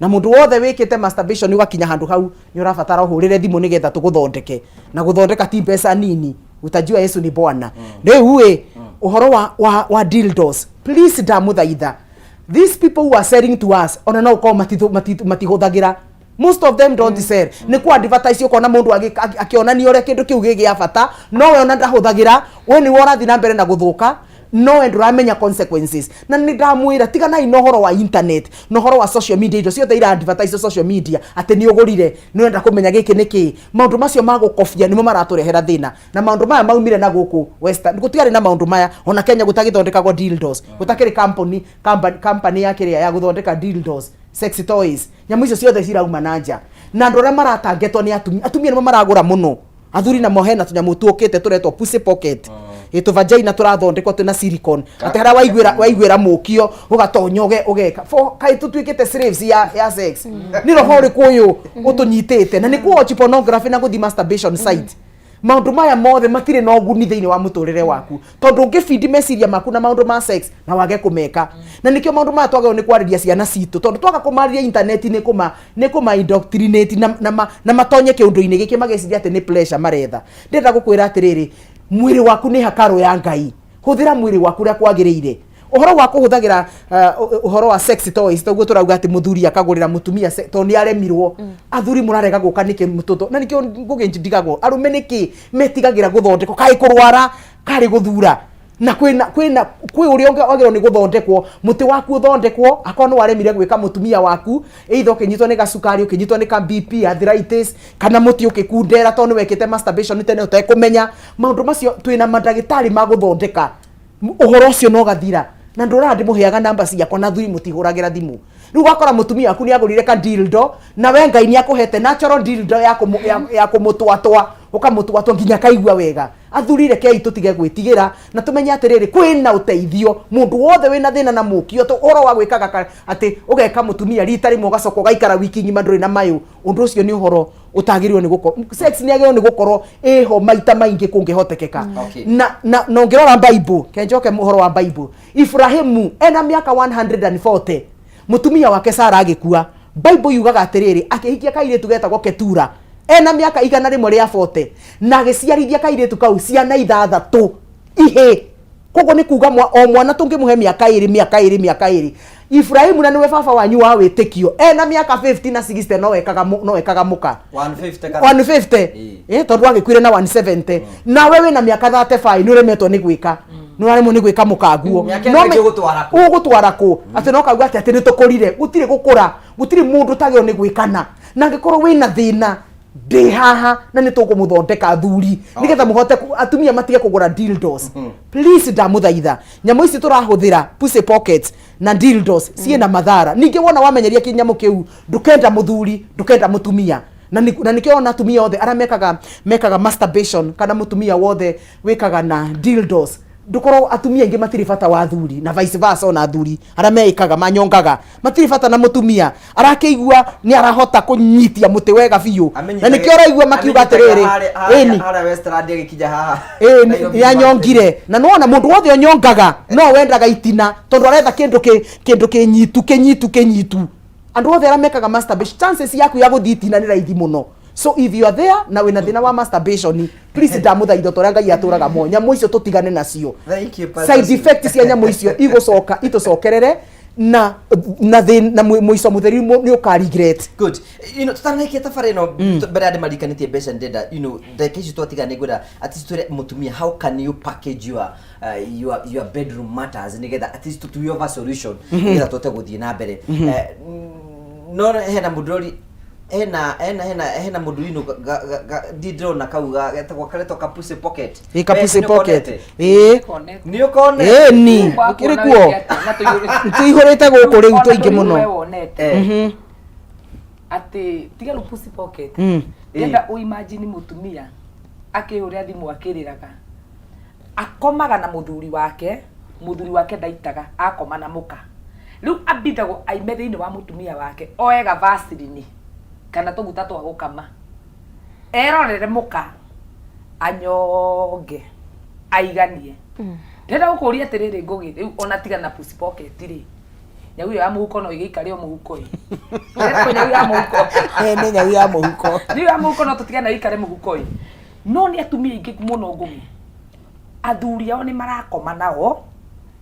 na mũndũ wothe wĩkĩte masturbation ũgakinya handũ hau, nĩ ũrabatara ũhũrĩre thimũ nĩgetha tũgũthondeke. Na gũthondeka ti mbeca nini, utajua Yesu ni Bwana. Rĩu ĩ ũhoro wa dildos, please, ndamũthaitha, these people who are selling to us, ona no ũkorwo matihũthagĩra, most of them don't sell, nĩ ku advertise. Ũkona mũndũ akĩonania ũrĩa kĩndũ kĩu gĩ gĩa bata, no we ona ndahũthagĩra. We nĩwe ũrathiĩ na mbere na gũthũka, no we ndũramenya consequences. Na nĩ ndamwĩra, tiganai na ũhoro wa internet na ũhoro wa social media, indo ciothe ira advertise social media atĩ nĩ ũgũrire, nĩ ũrenda kũmenya gĩkĩ nĩ kĩ. Maũndũ macio ma gũkobia nĩmo maratũrehera thĩna, na maũndũ maya maumire na gũkũ western. Gũtiarĩ na maũndũ maya, ona Kenya gũtagĩthondekagwo dildos, gũtakĩrĩ company ya kĩrĩa ya gũthondeka dildos, sex toys. Nyamũ icio ciothe cirauma na nja, na andũ arĩa maratangetwo nĩ atumia. Atumia nĩmo maragũra mũno, athuri namo hena tũnyamũ tuũkĩte tũretwo pussy pocket, ĩ tũvagina tũrathondekwo twĩna silicone, atĩ harĩa waiguĩra mũkio ũgatonya ũgeka for kaĩ tũtuĩkĩte slaves ya sex. Nĩ roho ũrĩkũ ũyũ ũtũnyitĩte? Na nĩ kũ watch pornography na gũthiĩ masturbation site. Maũndũ maya mothe matirĩ na ũguni thĩinĩ wa mũtũrĩre waku, tondũ ũngĩbindi meciria maku na maũndũ ma sex na wage kũmeka. Na nĩkĩo maũndũ maya twagĩrĩirwo nĩ kwarĩria ciana citũ, tondũ twaga kũmarĩria internet nĩ kũma indoctrinate na matonye kĩũndũ-inĩ gĩkĩ mageciria atĩ nĩ pleasure maretha. Ndĩrenda gũkwĩra atĩrĩrĩ, mwĩrĩ waku nĩ hakarũ ya Ngai, hũthĩra mwĩrĩ waku ũrĩa kwagĩrĩire. Ũhoro wa kũhũthagĩra ũhoro wa sex toys, toguo tũrauga atĩ mũthuri akagũrĩra mũtumia tondũ nĩ aremirwo. Athuri mũrarega gũka nĩkĩ mũtũtũ? Na nĩkĩo ngũgĩ ndigagwo arũme nĩkĩ metigagĩra gũthondekwo, kaĩ kũrwara karĩ gũthura, na kwĩ ũrĩa wagĩrĩirwo nĩ gũthondekwo, mũtĩ waku ũthondekwo. Akorwo nĩ waremire gwĩka mũtumia waku, either ũkĩnyitwo nĩ gacukari, ũkĩnyitwo nĩ ka BP, arthritis, kana mũtĩ ũkĩkundera tondũ nĩ wekĩte masturbation tene ũtekũmenya maũndũ macio, twĩna mandagĩtarĩ ma gũthondeka ũhoro ũcio no gathira. Na ndũraga ndĩmũheaga namba ciakwa, na thuri mũtihũragĩra thimũ. Rĩu ũgakora mũtumia waku nĩ agũrire ka dildo, na we Ngai nĩ akũhete natural dildo ya kũmũtwatwa, ũkamũtwatwa nginya akaigua wega. Athuri, rekei tũtige gwĩtigĩra na tũmenye atĩrĩrĩ, kwĩna ũteithio. Mũndũ wothe wĩna thĩna na mũkio ũhoro wa gwĩkaga atĩ ũgeka mũtumia rita rĩmwe ũgacoka ũgaikara wiki ng'ima ndũrĩ na mayũ, ũndũ ũcio nĩ ũhoro ũtagĩrĩirwo nĩ gũkorwo. Sex nĩ agĩrĩirwo nĩ gũkorwo ĩho maita maingĩ kũngĩhotekeka. Na ũngĩrora Bible, kenjoke ũhoro wa Bible, Ibrahimu ena mĩaka 140, mũtumia wake Sara agĩkua. Bible yugaga atĩrĩrĩ, akĩhikia kairĩtu getagwo Ketura ena mĩaka 140, na agĩciarithia kairĩtu kau ciana ithathatũ ihĩ. Koguo nĩ kuga o mwana tũngĩmũhe mĩaka 2, mĩaka 2, mĩaka 2. Ibrahimu, na nĩwe baba wanyu wa wĩtĩkio, ena mĩaka 50 na 60 no ekaga mũka. 150 kana 150, tondũ agĩkuire na 170. Nawe wĩna mĩaka 35, nĩ ũremetwo nĩ gwĩka, nĩ ũraremwo nĩ gwĩka mũkaguo. Mĩaka No ĩno ĩngĩ ũgũtwara kũ? Ũgũtwara kũ? Atĩ no kauga atĩ nĩ tũkũrire. Gũtirĩ gũkũra, gũtirĩ mũndũ ũtagĩrĩirwo nĩ gwĩkana. Na angĩkorwo wĩna thĩna, ndĩ haha na nĩ tũkũmũthondeka athuri, nĩgetha mũhote atumia matige kũgũra dildos. Please, ndamũthaitha, nyamũ ici tũrahũthĩra, pussy pockets na dildos, ciĩna mathara. Ningĩ wona wamenyeria kĩnyamũ kĩu, ndũkenda mũthuri, ndũkenda mũtumia. Na nĩkĩo ona atumia othe arĩa mekaga masturbation, kana mũtumia wothe wĩkaga na dildos, ndũkorwo atumia aingĩ matirĩ bata wa athuri, na vice versa, ona athuri arĩa meĩkaga manyongaga matirĩ bata na mũtumia. Arakĩigua nĩ arahota kũnyitia mũtĩ wega biũ, na nĩkĩo ũraigua makiuga atĩrĩrĩ, ĩni Harĩa Westland agĩkinya haha. Ĩĩ, Nairobi. nĩ anyongire. Na nĩwona mũndũ wothe ũnyongaga no wendaga itina, tondũ aretha kĩndũ kĩnyitu kĩnyitu kĩnyitu. Andũ othe arĩa mekaga masturbation, chances yaku ya gũthiĩ itina nĩ raithi mũno. So if you are there na wĩna thĩna wa masturbation, please, ndamũthaitha, ta ũrĩa Ngai atũraga muoyo, nyamũ icio tũtigane nacio. Thank you, Pastor. Side effect cia nyamũ icio igũcoka itũcokerere na thĩna mũico mũtheri nĩ ũka regret. Good. Tutanaikia thabarĩ ĩno mbere ya ndĩmarikanĩtie mbeca, ndĩrenda ndagĩka ici twatigana nĩ ngwenda at least twĩre mũtumia how can you package your bedroom matters, nĩgetha at least to have a solution, nĩgetha tũhote gũthiĩ na mbere. No hena mũndũ ũri hena mũndũ ino ndĩrona kau getagwo karetwo ka pussy pocket. Ĩ, ka We, pussy nĩ pocket. ũkonete? Ĩ. Nĩ ũkonete? Ĩ, ni kĩrĩ kuo, tũihũrĩte gũkũ rĩu tũingĩ mũno. Wonete atĩ tiga rĩu pussy pocket, ndĩrenda ũimagine mũtumia akĩhũrĩra thimũ akĩrĩraga, akomaga na mũthuri wake, mũthuri wake ndaitaga, akoma na mũka. Rĩu ambindagwo aime thĩinĩ wa mũtumia wake, oe gavaseline kana tũguta twa gũkama, erorere mũka anyonge aiganie. Ndĩrenda gũkũria atĩrĩrĩ, Ngũgĩ, rĩu ona tiga na pussy pocket rĩ, nyau ĩyo ya mũhuko no ĩgĩikare o mũhuko ĩ? Ndĩrenda nyau ya mũhuko. Ĩ, nĩ nyau ya mũhuko. Nyau ya mũhuko no tũtigane nayo ĩikare mũhuko ĩ. No nĩ atumia aingĩ mũno, Ngũgĩ, athuri ao nĩ marakoma nao.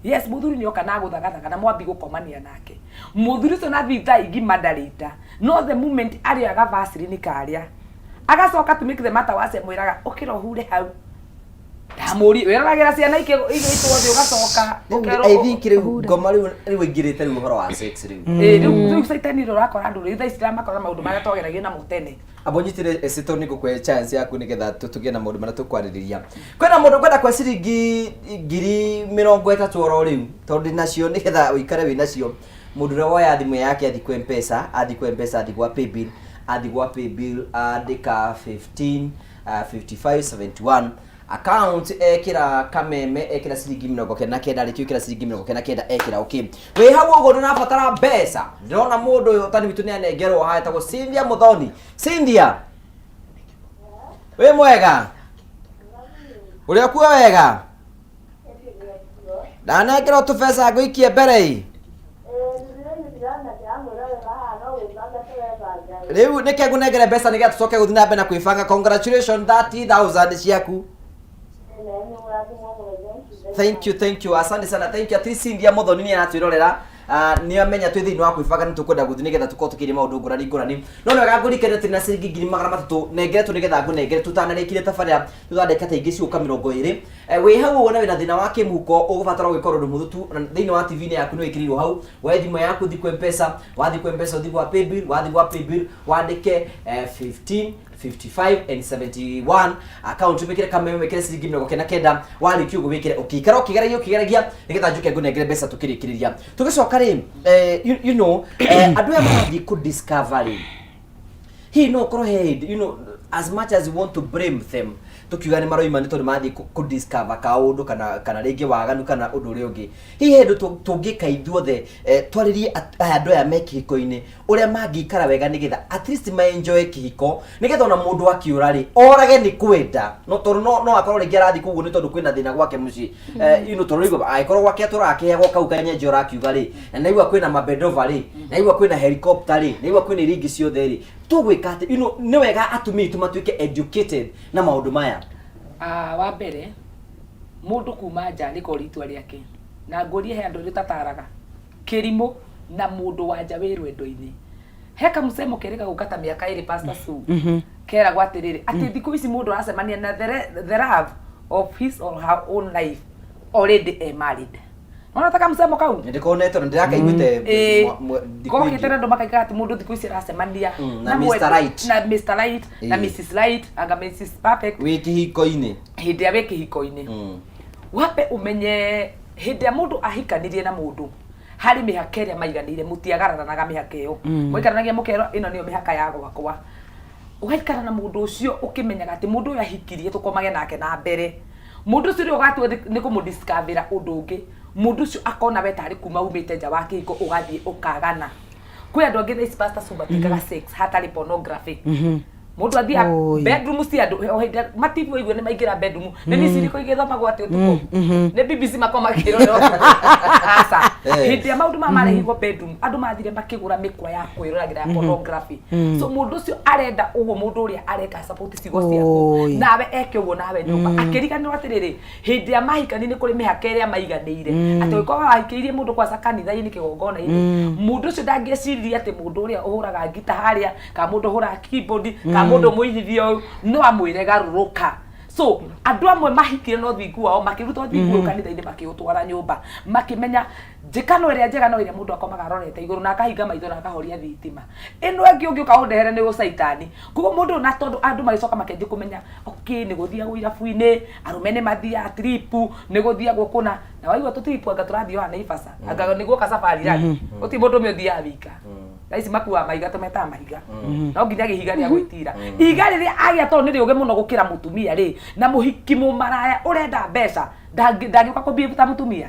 Yes, mũthuri nĩ oka na agũthagathaga na mwambi gũkomania nake, mũthuri ũcio na thiĩ thaa igima ndarĩita. No the moment arĩoyaga vaseline karĩa, agacoka, to make the matter worse, amwĩraga ũkĩra ũhure hau. Ndamũri wĩroragĩra ciana igĩitwo thĩ, ũgacoka ũkerwo. I think rĩu ngoma rĩu ĩingĩrĩte rĩu ũhoro wa sex rĩu. Ĩ, rĩu caitani rĩ, ũrakora andũ rĩu thaa ici ndĩramakora maũndũ marĩa twageragio namo tene. Amba ũnyitĩre ĩcĩtũ, nĩ ngũkũhe chance yaku nĩgetha tũgĩe na maũndũ marĩa tũkwarĩrĩria. Kwĩna mũndũ ũkwenda kwa ciringi 30,000 oro rĩu, tondũ ndĩ nacio, nĩgetha ũikare wĩ nacio. Mũndũ ũrĩa woya thimũ yake athiĩ kwa Mpesa, athiĩ kwa Mpesa, athiĩ gwa paybill, athiĩ gwa paybill, andĩka 15 55 71, account ekĩra Kameme, ekĩra ciringi 99, rĩkĩ ĩkĩra ciringi 99, ekĩra okay. Wĩ hau ũguo ndũrabatara mbeca. Ndĩrona mũndũ ũyũ ũtani witũ nĩ anengerwo haha, etagwo Cynthia Muthoni. Cynthia, wĩ mwega? Ũrĩa kuo wega? Ndanengerwo tũbeca ngũikie mbere ĩ. Rĩu nĩke ngũnengere mbeca nĩgetha tũcoke gũthiĩ na mbere na kwĩbanga. Congratulations, 30,000 ciaku. Thank you, thank you, asante sana, thank you. Ati Cynthia Muthoni nĩ aratwĩrorera. Nĩ amenya twĩ thĩinĩ wa kwĩbanga, nĩ tũkwenda gũthiĩ nĩgetha tũkorwo tũkĩria maũndũ ngũrani ngũrani. No nĩ wega ngũrikane atĩ na ciringi 300,000 nengeretwo nĩgetha ngũnengere tũtanarĩkire tabarĩra, thutha wa ndagĩka ta ingĩ cigũka 20. Wĩ hau ũguo na wĩna thĩna wa kĩmũhuko, ũgũbatara gwĩka ũndũ mũhũthũ tu. Na thĩinĩ wa TV-inĩ yaku nĩ wĩkĩrĩirwo hau, woe thimũ yaku, ũthiĩ kwa Mpesa, wathiĩ kwa Mpesa ũthiĩ kwa paybill, wathiĩ kwa paybill wandĩke 15 55 and 71, account wĩkĩre Kameme, wĩkĩre ciringi 99. Warĩkia ũguo wĩkĩre ũkĩikara ũkĩgeragia ũkĩgeragia nĩgetha njuke ngũnengere mbeca tũkĩrĩkĩrĩria. Tũgĩcoka rĩ, andũ aya marathiĩ kũ discover rĩ, hihi no ũkorwo he hĩndĩ, as much as you want to blame them, Tũkiuga nĩ maroima nĩ tondũ mathiĩ kũ discover kaũndũ kana rĩngĩ waganu kana ũndũ ũrĩa ũngĩ. Hihi he ũndũ tũngĩka ithuothe twarĩrie aya andũ aya me kĩhiko-inĩ ũrĩa mangĩikara wega nĩgetha at least ma enjoy kĩhiko, nĩgetha ona mũndũ akĩũra rĩ, orage nĩ kwenda, no tondũ no akorwo rĩngĩ arathiĩ kũu ũguo nĩ tondũ kwĩna thĩna gwake mũciĩ. You know, tondũ rĩu angĩkorwo gwake atũraga akĩheagwo kau kanyenje ũrakiuga rĩ, na naigua kwĩna mabedova rĩ, naigua kwĩna helicopter rĩ, naigua kwĩna iria ingĩ ciothe rĩ, tũgwĩka atĩ nĩ wega atumia aitũ matuĩke educated na maũndũ maya. Ah, wa mbere mũndũ kuma nja rĩkorwo itua rĩake, na ngũrie he andũ rĩtataraga kĩrimũ na mũndũ wa nja wĩ rwendo-inĩ. He kamũcemo kerĩga gũka ta mĩaka 2, Pastor Sue, keragwo atĩrĩrĩ, atĩ thikũ ici mũndũ aracemania na the love of his or her own life already e married. Nona ta kamũcemo kau? Nĩ ndĩkonete na ndĩrakaiguĩte. Thikũ Kokĩte ingĩ. Na andũ makaigua atĩ mũndũ thikũ ici aracemania Na Mr. Right. Na Mr. Right na Mrs. Right anga Mrs. Perfect wĩ kĩhiko-inĩ. Hĩndĩ ĩrĩa wĩ kĩhiko-inĩ. Wambe ũmenye hĩndĩ ĩrĩa mũndũ ahikanirie na mũndũ, harĩ mĩhaka ĩrĩa maiganĩire, mũtiagararanaga mĩhaka ĩyo. Mũikaranagia mũkerwo ĩno nĩyo mĩhaka ya gwakwa. Ũgaikara na mũndũ ũcio ũkĩmenyaga atĩ mũndũ ũyũ ahikirie tũkomage nake na mbere. Mũndũ ũcio rĩrĩa ũgatua nĩ kũmũdiscover ũndũ ũngĩ, mũndũ ũcio akona we tarĩ kuma umĩte nja wa kĩhiko ũgathiĩ ũkagana. Kwĩ andũ angĩ thaa ici, Pastor Sue, matiĩkaga sex hatarĩ pornography. Mũndũ athiaga Oi. bedroom cia andũ o hĩndĩ ĩrĩa matibu waigua nĩ maingĩra bedroom, nĩ miciriko igĩthomagwo atĩ ũtukũ nĩ BBC makorwo makĩrorera ũtukũ. Aca. Hĩndĩ ĩrĩa maũndũ maya marehirwo bedroom, andũ mathire makĩgũra mĩkwa ya kwĩroragĩra ya pornography. So mũndũ ũcio arenda ũguo, mũndũ ũrĩa areka support ciugo ciaku Oi. nawe eke ũguo nawe nyũmba, akĩriganĩrwo atĩrĩrĩ, hĩndĩ ĩrĩa mahikani nĩ kũrĩ mĩhaka ĩrĩa maiganĩire, atĩ ũngĩkorwo wahikĩirie mũndũ kwaca kanitha-inĩ, kĩgongona-inĩ, mũndũ ũcio ndangĩeciririe atĩ mũndũ ũrĩa ũhũraga ngita harĩa, kana mũndũ ũhũraga keyboard, kana mũndũ mũigithia ũyũ no amwĩre garũrũka. So andũ amwe mahikire na ũthingu wao, makĩruta ũthingu ũyũ kanitha-inĩ, makĩũtwara nyũmba, makĩmenya njĩkano ĩrĩa njega no ĩrĩa mũndũ akomaga arorete igũrũ na akahinga maitho na akahoria thitima. Ĩno ĩngĩ ũngĩũka ũndehere nĩ ũcaitani. Koguo mũndũ ũyũ, na tondũ andũ magĩcoka makĩanjia kũmenya, okay, nĩ gũthiagwo irabu-inĩ, arũme nĩ mathiaga trip, nĩ gũthiagwo kũna na waigua tũtiripu anga tũrathiĩ haha Naivasha, anga nĩ guoka safari rally, gũtirĩ mũndũ ũmwe ũthiaga wika. Thaa ici makuaga mahiga, tũmetaga mahiga, no nginya gĩhiga rĩa gwĩtira ihiga rĩrĩa agĩa, tondũ nĩ rĩũgĩ mũno gũkĩra mũtumia rĩ, na mũhiki mũmaraya ũrenda mbeca ndangĩũka kũbehave ta mũtumia.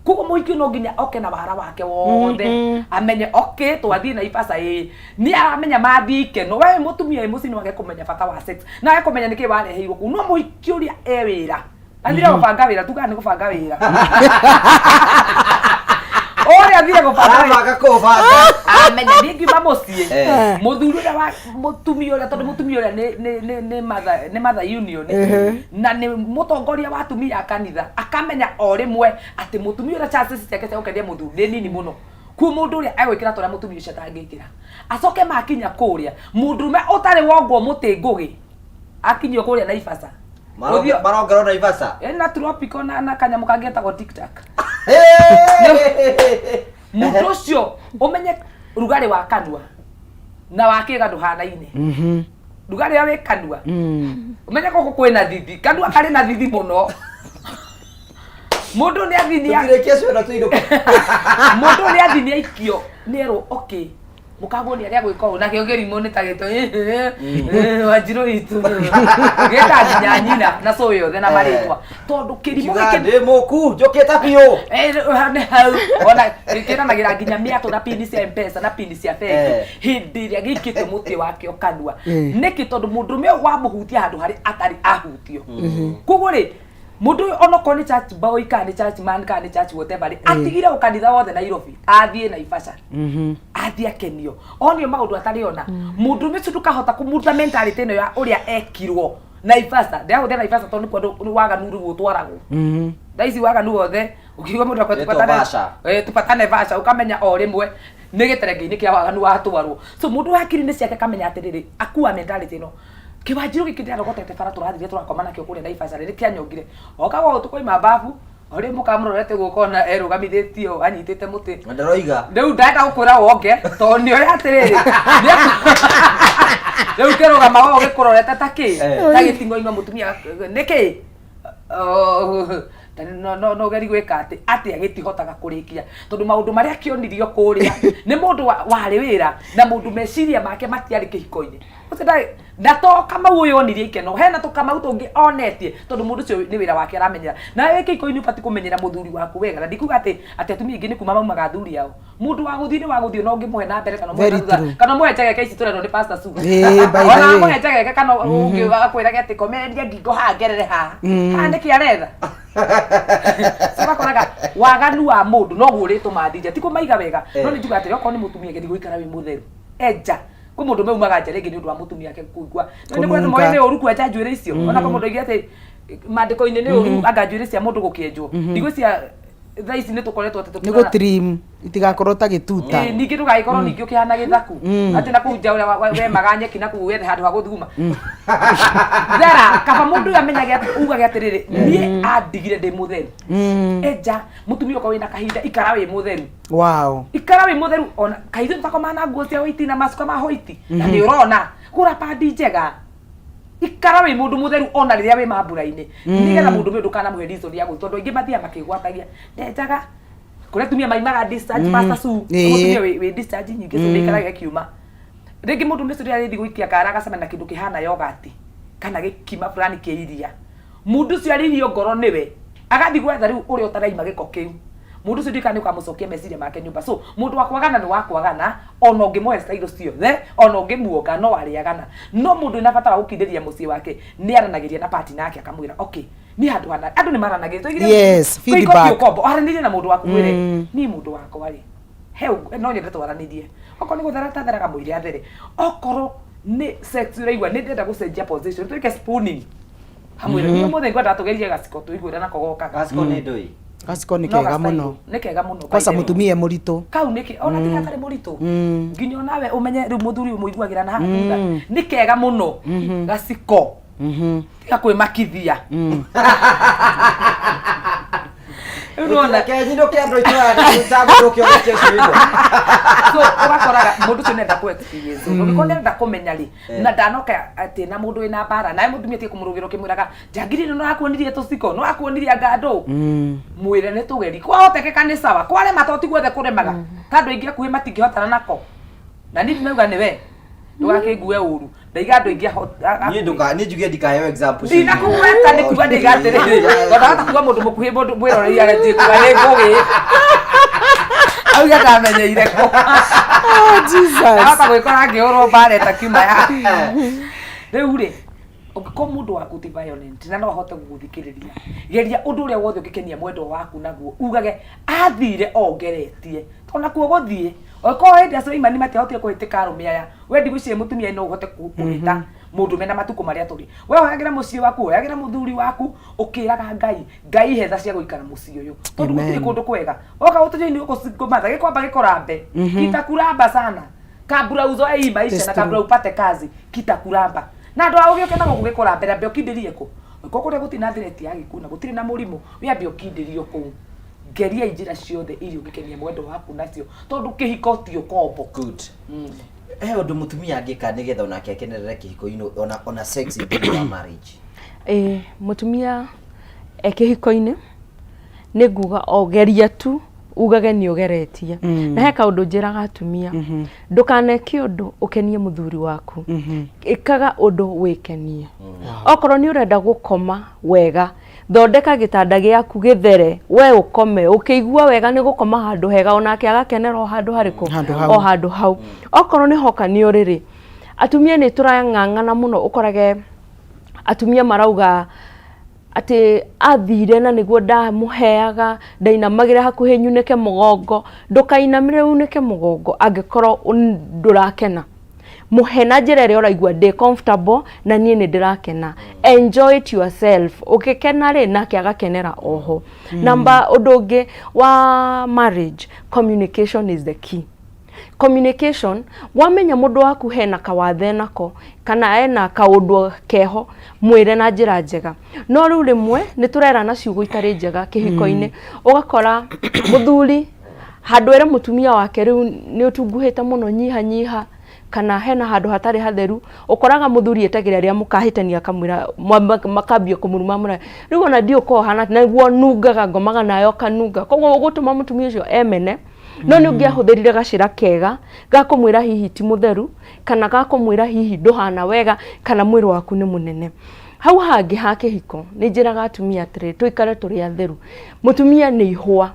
Koguo mũhiki ũyũ no nginya oke na wara wake wothe, amenye, okay, twathiĩ Naivasha, ĩĩ, nĩ aramenya mathiĩ ikeno. We mũtumia wĩ mũciĩ no age kũmenya bata wa sex na age kũmenya nĩkĩ wareheirwo kũu, no mũhiki ũrĩa e wĩra athire gũbanga wĩra, tugaga nĩ gũbanga wĩra, ũrĩa athire gũbanga wĩra. Arabanga kũbanga. Amenya niĩ ngiuma mũciĩ, mũthuri ũrĩa wa mũtumia ũrĩa, tondũ mũtumia ũrĩa nĩ mother union na nĩ mũtongoria wa atumia a kanitha, akamenya o rĩmwe atĩ mũtumia ũrĩa chances ciake cia gũkenia mũthuri nĩ nini mũno. Kuo mũndũ ũrĩa egwĩkĩra ta ũrĩa mũtumia ũcio atangĩkĩra, acoke makinya kũrĩa, mũndũrũme ũtarĩ wongwo mũtĩ ngũgĩ akinyio kũrĩa Naivasha. Marongerwo Naivasha. Na tropical na kanyamũ kangĩ getagwo tic-tac. Mũndũ ũcio ũmenye rugarĩ wa kanua na wa kĩga ndũhanaine. Rugarĩ ũrĩa wĩ kanua, ũmenye gũkũ kwĩna thithi, kanua karĩ na thithi mũno. Mũndũ nĩ athinia. Tũtirĩkie ciona tũinũke. Mũndũ nĩ athinia aikio nĩ erwo, okay, mũkagwo nĩ arĩa gwĩka ũũ, nakĩo kĩrimũ nĩ ta gĩtũ wanjirũ itũ gĩta nginya nyina na cũĩ yothe na marĩtwa, tondũ kĩrimũ Kiuga gĩkĩ ndĩ mũku njũkĩte biũ. Nĩ hau ona kĩranagĩra nginya mĩatũ na pini cia Mpesa na pini cia bengi hĩndĩ ĩrĩa gĩikĩtio mũtĩ wakĩo kanua. Nĩkĩ? Tondũ mũndũrũme ũyũ wamũhutia handũ harĩ atarĩ ahutio. Koguo rĩ, mũndũ ũyũ onokorwo nĩ church boy kana nĩ church man kana nĩ church whatever rĩ, atigire ũkanitha wothe Nairobi, athiĩ Naivasha, athiĩ akenio, onio maũndũ atarĩ ona. Mũndũrũme ũcio ndũkahota kũmuruta mentality ĩno ya ũrĩa ekirwo Naivasha. Ndĩrahũthĩra Naivasha tondũ nĩkuo andũ waganu rĩu ũtwaragwo thaa ici, waganu wothe ũkiuga mũndũ akwenda Ĩtwo tupatane Vasha. Tupatane Vasha, ũkamenya o rĩmwe nĩ gĩterenge-inĩ kĩa waganu watwarwo. So mũndũ wa hakiri-inĩ ciake akamenya atĩrĩrĩ, akua mentality ĩno, kĩwanjirũ gĩkĩ ndĩrarogotete bara, tũrathire tũrakoma nakĩo kũrĩa Naivasha rĩ, nĩkĩanyongire oka gwa ũtukũ ima babu o rĩu mũkamũrorete guoko ona erũgamithĩtio anyitĩte mũtĩ. Na ndĩroiga. Rĩu ndenda gũkwĩra wonge tondũ nĩ ũrĩa atĩrĩrĩ, rĩu kĩrũgama ũũ gĩkũrorete ta kĩ ta gĩting'oing'o mũtumia nĩkĩ. Oh, ta no ũgeri gwĩka atĩ atĩa, gĩtihotaga kũrĩkia tondũ maũndũ marĩa kĩonirio kũrĩa nĩ mũndũ warĩ wĩra na mũndũ meciria make matiarĩ kĩhiko-inĩ. Ũcio ndarĩ na to Kamau ũyũ onirie ikeno hena tũkamau tũngĩ onetie tondũ mũndũ ũcio nĩ wĩra wake aramenyera nawe wĩ kĩhiko-inĩ ũbatiĩ kũmenyera mũthuri waku wega na ndikuga atĩ atĩ atumia aingĩ nĩ kuma maumaga athuri ao mũndũ wa gũthiĩ nĩ wa gũthiĩ ona ũngĩmũhe na mbere kana ũmũhe na Very thutha true. kana ũmũhe njegeke ici tũrerwo nĩ Pastor Sue Ĩĩ, by the ona way. ũmũhe njegeke kana ũngĩ akwĩrage atĩ komereria ngingo haha ngerere haha haha nĩkĩ aretha So ũgakoraga waganu wa mũndũ noguo ũrĩtũma athiĩ nja ti kũmaiga wega no nĩ njugaga atĩrĩ okorwo nĩ mũtumia geria gũikara wĩ mũtheru enja kwĩ mũndũ ũmwe umaga nja rĩngĩ nĩ ũndũ wa mũtumia wake kũigua nĩ kũrĩ andũ moĩ Kũnunga. nĩ ũru kwenja njuĩrĩ icio ona kwa mũndũ oigire atĩ maandĩko-inĩ nĩ ũru anga njuĩrĩ cia mũndũ gũkĩenjwo ndigwĩciria thaa ici nĩ tũkoretwo atĩ nĩ tũkĩrora gũtrim itigakorwo ta gĩtuta Ĩĩ, ningĩ ndũgagĩkorwo ningĩ ũkĩhana gĩthaku atĩ na kũu nja ũrĩa wemaga nyeki na kũu wethe handũ ha gũthuguma thera kaba mũndũ ũyũ amenyage atĩ ugage atĩrĩrĩ niĩ andigire ndĩ mũtheru enja mũtumia ũkorwo wĩna kahinda ikara wĩ mũtheru wow ikara wĩ mũtheru ona kaithuĩ tũtakomaga na nguo cia white na macuka ma white na nĩ ũrona gũra pandi njega ikara wĩ mũndũ mũtheru ona rĩrĩa wĩ mambura-inĩ nĩgetha mũndũ ũyũ ndũkanamũhe reason ya gũthiĩ tondũ aingĩ mathiaga makĩgwatagia ndenjaga kũrĩa atumia maimaga discharge Pastor Sue Ĩĩ. mũtumia wĩ discharge nyingĩ so ndĩikaraga ĩkiuma rĩngĩ mũndũ ũcio rĩrĩa arĩthiĩ gũikia kara agacemania na kĩndũ kĩhana yogati kana gĩkima fulani kĩa iria mũndũ ũcio arĩirio ngoro nĩwe agathiĩ gwetha rĩu ũrĩa ũtaraima gĩko kĩu mũndũ ũcio ndikana nĩ ũkamũcokia meciria make nyũmba so mũndũ wa kwagana nĩ wa kwagana ona ũngĩmũhe style ciothe ona ũngĩmuonga no arĩagana no mũndũ wĩna bata wa gũkindĩria mũciĩ wake nĩ aranagĩria na partner yake akamwĩra okay niĩ handũ hana andũ nĩ maranagĩria Tũigire- Yes, kĩhiko ti feedback. ũkombo aranĩrie na mũndũ waku mwĩre niĩ mũndũ wakwa rĩ he no nyende twaranĩrie okorwo nĩ gũthera tatheraga mwĩre athere okorwo nĩ sex ũraigua nĩ ndĩrenda gũcenjia position twĩke spooning hamwe mm -hmm. ũmũthĩ ngwenda tũgerie gaciko tũiguĩra nako gokaga Gaciko nĩ ndũĩ gaciko nĩ No kega gaciko mũno nĩ kega mũno by kwanza the way. mũtumia e mũritũ kau nĩkĩ ona tiga gatarĩ mũritũ nginya onawe ũmenye rĩu mũthuri ũmũiguagĩra na haha thutha nĩ kega mũno gaciko tiga kwĩmakithia rĩu nĩwona Kenyinũke andũ aitũ aya ũkĩogetie ciugo. So ũgakoraga mũndũ ũcio nĩenda kũ experience ũndũ ũngĩkorwo nĩarenda kũmenya rĩ na ndanoka atĩ na mũndũ wĩna mbara nawe mũtumia atige kũmũrũgĩra ũkĩmwĩraga njangiri ĩno nĩrakuonirie tũciko nĩrakuonirie ngandũ mwĩre nĩ tũgeri kwahotekeka nĩ sawa kwarema to ti guothe kũremaga ta andũ aingĩ akuhĩ matingĩhotana nako na niĩ ndinauga nĩ we ndũgakĩngue ũru ndaiga andũ aingĩ Niĩ ndũka niĩ njuge ndikaheo example. ndinakũgweta nĩ kuga ndĩga atĩrĩrĩ tondũ ahota kuga mũndũ mũkuhĩ mũndũ mwĩroreri aranjie kuga nĩ ngũgĩ auge ndamenyeire kũ Oh, Jesus. ahota gwĩkora ngĩhũrwo mbara ĩtakiuma ya rĩu rĩ ũngĩkorwo mũndũ waku ti violent na no ahote gũgũthikĩrĩria geria ũndũ ũrĩa wothe ũngĩkenia mwendwa waku naguo ugage athire ongeretie tondũ nakuo gũthiĩ okorwo hĩndĩ ya Suleimani matiahotire kũhĩtĩka arũme aya we ndigwĩciria mũtumia no ũhote kũhĩta mũndũ mena matukũ marĩa tũrĩ we oyagĩra mũciĩ waku oyagĩra mũthuri waku ũkĩraga Ngai Ngai he tha cia gũikara mũciĩ ũyũ tondũ Amen. gũtirĩ kũndũ kwega woka gũtũjũ-inĩ gũkũ kumatha gĩkwamba gĩkũrambe kitakuramba sana kabla uzoe hii maisha It's na kabla true. upate kazi kitakuramba na andũ a ũgĩũke na gũkũ gĩkũrambe ambe ũkindĩrie kũ ko kũrĩa gũtirĩ na thireti ya gĩkuũ na gũtirĩ na mũrimũ wĩambe ũkindĩrio kũu ngeria njĩra ciothe iria ũngĩkenia mwendwa waku nacio tondũ kĩhiko ti ũkombo Good. He ũndũ mũtumia angĩka nĩgetha onake akenerere kĩhiko-inĩ ona sex thĩinĩ wa marriage. Ĩĩ mũtumia e kĩhiko-inĩ nĩ nguga o geria tu ugage nĩ ũgeretie na he kaũndũ njĩraga atumia ndũkaneke ũndũ ũkenie mũthuri waku ĩkaga ũndũ wĩkenie okorwo nĩ ũrenda gũkoma wega thondeka gĩtanda gĩaku gĩthere we ũkome ũkĩigua wega nĩ gũkoma handũ hega onake agakenera o handũ harĩkũ Handũ hau. o handũ hau okorwo nĩ hoka nĩ ũrĩrĩ atumia nĩ tũrang'ang'ana mũno ũkorage atumia marauga atĩ athire na nĩguo ndamũheaga ndainamagĩra hakuhĩ nyunĩke mũgongo ndũkainamĩre unĩke mũgongo angĩkorwo ndũrakena mũhe na njĩra ĩrĩa ũraigua ndĩ comfortable na niĩ nĩ ndĩrakena enjoy it yourself ũgĩkena rĩ nake agakenera oho namba ũndũ ũngĩ wa marriage communication is the key communication wamenya mũndũ waku hena kawathe nako kana ena kaũndũ keho mwĩre na njĩra njega no rĩu rĩmwe nĩ tũrerana ciugo itarĩ njega kĩhiko-inĩ ũgakora mũthuri handũ ere mũtumia wake rĩu nĩ ũtunguhĩte mũno nyiha nyiha kana hena handũ hatarĩ hatheru ũkoraga mũthuri etagĩra rĩrĩa mũkahĩtania akamwĩra makambia kũmũruma mũra rĩu ona ndiũ ũkorwo hana nĩguo nungaga ngomaga nayo kanunga koguo ũgũtũma mũtumia ũcio emene No nĩ ũngĩahũthĩrire gacĩra kega ga kũmwĩra hihi ti mũtheru, kana ga kũmwĩra hihi ndũhana wega, kana mwĩrĩ waku nĩ mũnene. Hau hangĩ ha kĩhiko, nĩ njĩraga atumia atĩrĩrĩ, tũikare tũrĩ atheru. Mũtumia nĩ ihũa.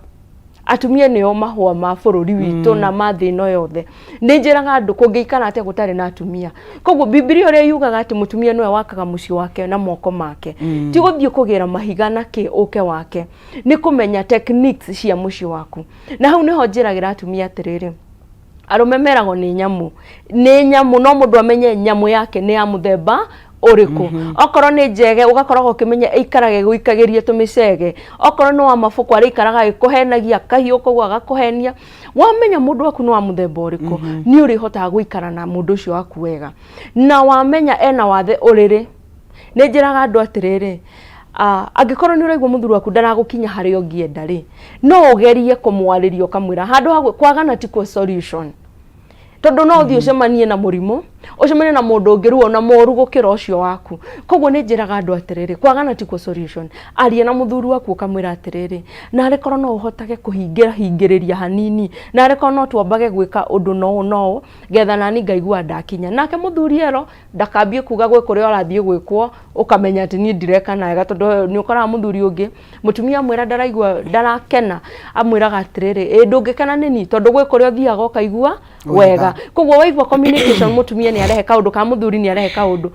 Atumia nĩo mahũa ma bũrũri witũ na ma thĩ ĩno yothe. Nĩ njĩraga andũ kũngĩikara atĩa gũtarĩ na atumia. Koguo Bibilia ũrĩa yugaga atĩ mũtumia nĩwe wakaga mũciĩ wake na moko make. Ti gũthiĩ kũgĩra mahiga na kĩ ũke wake. Nĩ kũmenya techniques cia mũciĩ waku. Na hau nĩho njĩragĩra atumia atĩrĩrĩ, arũme meragwo nĩ nyamũ. Nĩ nyamũ no mũndũ amenye nyamũ yake nĩ ya mũthemba ũrĩkũ. Okorwo nĩ njege ũgakoragwo ũkĩmenya ĩikaraga ĩgũikagĩria tũmĩcege. Okorwo nĩ wa mabũkũ arĩikaraga agĩkũhenagia, akahiũka ũguo agakũhenia. Wamenya mũndũ waku nĩ wa mũthemba ũrĩkũ, nĩ ũrĩhotaga gũikara na mũndũ ũcio waku wega. Na wamenya ena wathe ũrĩrĩ, nĩ njĩraga andũ atĩrĩrĩ, angĩkorwo nĩ ũraigua mũthuri waku ndaragũkinya harĩa ũngĩenda rĩ, no ũgerie kũmwarĩria ũkamwĩra handũ ha kwagana ti kuo solution. Tondũ no ũthiĩ ũcemanie na mũrimũ, ũcemanie na mũndũ ũngĩ ruo na mũru gũkĩra ũcio waku. Koguo nĩ njĩraga andũ atĩrĩrĩ, kwagana ti kuo solution. Aria na mũthuri waku ũkamwĩra atĩrĩrĩ, narĩ korwo no ũhotage kũhingĩra hingĩrĩria hanini, narĩ korwo no twambage gwĩka ũndũ na ũũ na ũũ, getha nani ngaigua ndakinya. Nake mũthuri erwo, ndakambie kuga gwĩ kũrĩa ũrathiĩ gwĩkwo, ũkamenya atĩ niĩ ndireka na wega, tondũ nĩ ũkoraga mũthuri ũngĩ, mũtumia amwĩra ndaraigua ndarakena, amwĩraga atĩrĩrĩ, ĩ ndũngĩkena nĩ niĩ, tondũ gwĩ kũrĩa ũthiaga ũkaigua wega. Koguo waigua communication, mũtumia nĩ arehe kaũndũ kana mũthuri nĩ arehe kaũndũ,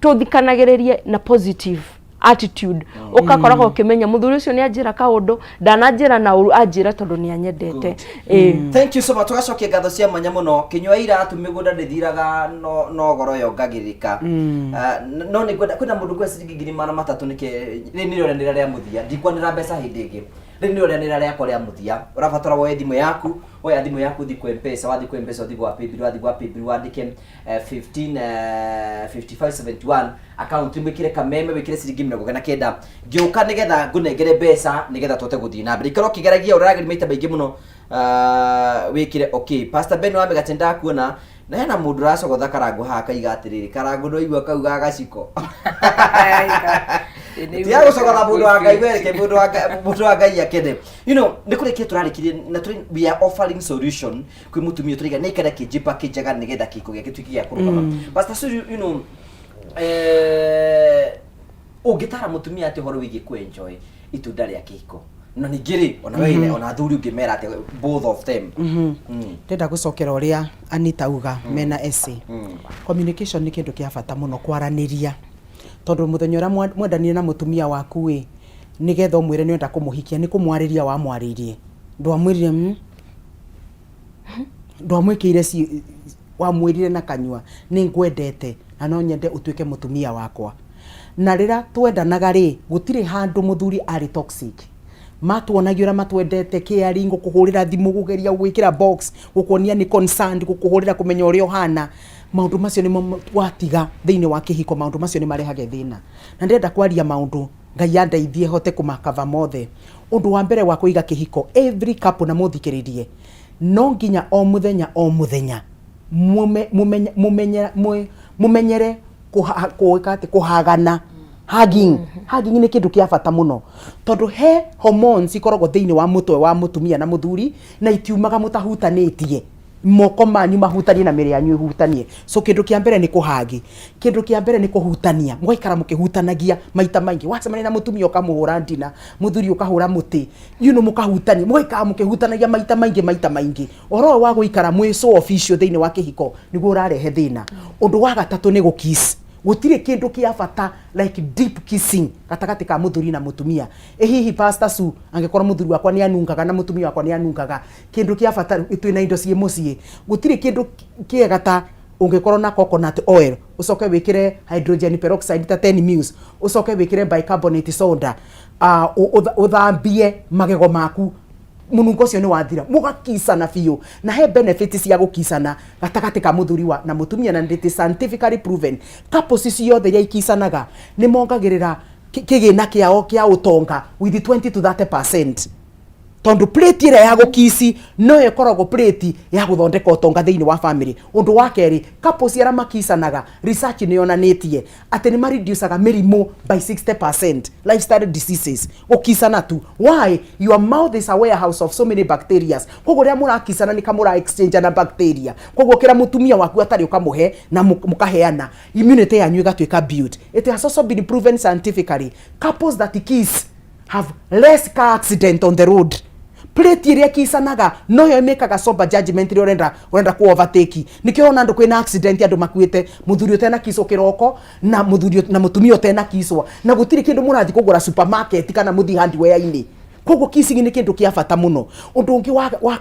tũthikanagĩrĩrie na positive attitude. Ũgakoragwo ũkĩmenya mũthuri ũcio nĩ anjĩra kaũndũ, ndananjĩra na ũru, anjĩra tondũ nĩ anyendete. Thank you so much. Tugacokia ngatho cia mwanya mũno. Kĩnyua iratu mĩgũnda ndĩthiraga no no goro yongagĩrĩka. No nĩ ngwenda kwĩna mũndũ ngwenda ciringi 300,000 nĩkĩ rĩrĩ nĩrĩo rĩanĩrĩra rĩa mũthia. Ndikwanĩra mbeca hĩndĩ ĩngĩ. Rĩrĩ nĩrĩo rĩanĩrĩra rĩakwa rĩa mũthia. Ũrabatara woe thimũ yaku, woya thimũ yaku ũthiĩ kwĩ M-Pesa, wathiĩ kwĩ M-Pesa ũthiĩ gwa Paybill, wathiĩ gwa Paybill wandĩke 15 5571 account wĩkĩre kameme wĩkĩre ciringi 49 ngĩũka nĩgetha ngũnengere mbeca nĩgetha tũhote gũthiĩ na mbere. Ikara ũkĩgeragia ũrageri maita maingĩ mũno wĩkĩre okay. Pastor Ben wa Mĩgate ndakuona na hena mũndũ ũracogotha karangũ haha akaiga atĩrĩrĩ, karangũ no igua kau ga gaciko. Tiga gũcogotha mũndũ wa Ngai wereke mũndũ wa Ngai mũndũ wa Ngai akene. You know, nĩ kũrĩkia tũrarĩkirie na tũrĩ we are offering solution kwĩ mũtumia tũraiga nĩ aikare akĩnjipa kĩnjaga nĩgetha kĩhiko gĩake gĩtuĩke gĩa kũrũgama. Pastor Sue, you know, ũngĩtara mũtumia atĩ ũhoro wĩgiĩ kũ enjoy itunda rĩa kĩhiko na ningĩ rĩ ona we ona athuri ũngĩmera atĩ both of them. Ndĩrenda gũcokera ũrĩa Anita auga mena essay. Communication nĩ kĩndũ kĩa bata mũno, kwaranĩria. Tondũ mũthenya ũrĩa mwendanire na mũtumia waku ĩ, nĩgetha ũmwĩre nĩ ũrenda kũmũhikia, nĩ kũmwarĩria wamwarĩirie. Ndwamwĩrire ndwamwĩkĩire ci wamwĩrire na kanyua nĩ ngwendete na no nyende ũtuĩke mũtumia wakwa. Na rĩrĩa twendanaga rĩ, gũtirĩ handũ mũthuri arĩ toxic. Matuonagia ũrĩa matwendete, caring, gũkũhũrĩra thimũ, gũgeria gũgwĩkĩra box, gũkuonia nĩ concerned, gũkũhũrĩra kũmenya ũrĩa ũhana. Maũndũ macio nĩmo watiga thĩinĩ wa kĩhiko, maũndũ macio nĩ marehage thĩna. Na ndĩrenda kwaria maũndũ Ngai andeithie hote kũmakava mothe. Ũndũ wa mbere wa kũiga kĩhiko, every couple na mũthikĩrĩrie, no nginya o mũthenya o mũthenya mũmenyere gwĩka atĩ kũhagana, hugging. Hugging nĩ kĩndũ kĩa bata mũno tondũ he hormones ikoragwo thĩinĩ wa mũtwe wa mũtumia na mũthuri na itiumaga mũtahutanĩtie. Moko manyu mahutanie na mĩrĩ yanyu ĩhutanie. So kĩndũ kĩa mbere nĩ kũhagi, kĩndũ kĩa mbere nĩ kũhutania, mũgaikara mũkĩhutanagia maita maingĩ. Wacemania na mũtumia ũkamũhũra ndina, mũthuri ũkahũra mũtĩ, you know, mũkahutania, mũgaikara mũkĩhutanagia maita maingĩ maita maingĩ. Ũhoro ũyũ wa gũikara mwĩ so official thĩinĩ wa kĩhiko nĩguo ũrarehe thĩna. Ũndũ wa gatatũ nĩ gũ kiss. Gũtirĩ kĩndũ kĩa bata like deep kissing gatagatĩ ka mũthuri na mũtumia. Ĩ hihi Pastor Sue, angĩkorwo mũthuri wakwa nĩ anungaga na mũtumia wakwa nĩ anungaga, kĩndũ kĩa bata twĩna indo ciĩ mũciĩ, gũtirĩ kĩndũ kĩega ta ũngĩkorwo na coconut oil, ũcoke wĩkĩre hydrogen peroxide ta 10 mils, ũcoke wĩkĩre bicarbonate soda, ũthambie magego maku, mũnungo ũcio nĩ wathira, mũgakicana biũ. Na he benefits cia gũkicana gatagatĩ ka mũthuri wa na mũtumia, na it is scientifically proven. Couples ciothe iria ikicanaga nĩ mongagĩrĩra kĩgĩna kĩao kĩa ũtonga with 20 to 30%. Tondu plate ĩrĩa ya gũkici noyo ĩkoragwo plate ya gũthondeka ũtonga thĩinĩ wa family. Ũndũ wa kerĩ, couples arĩa makicanaga, research nĩ yonanĩtie atĩ nĩ mareducaga mĩrimũ by 60%, lifestyle diseases, gũkicana tu. Why? Your mouth is a warehouse of so many bacterias. Koguo rĩrĩa mũrakicana nĩ kamũra exchange na bacteria. Koguo kĩrĩa mũtumia waku atarĩ ũkamũhe na mũkaheana, immunity yanyu ĩgatuĩka built. It has also been proven scientifically, couples that kiss have less car accident on the road. Plate ĩrĩa ĩkicanaga noyo ĩmĩkaga sober judgment rĩrĩa ũrenda ku overtake. Nĩkĩo ũrona andũ kwĩna accident, andũ makuĩte, mũthuri ũtena kicwo kĩroko na mũthuri na mũtumia ũtena kicwo, na gũtirĩ kĩndũ mũrathiĩ kũgũra supermarket kana mũthiĩ hardware-inĩ. Koguo kissing nĩ kĩndũ kĩa bata mũno. Ũndũ ũngĩ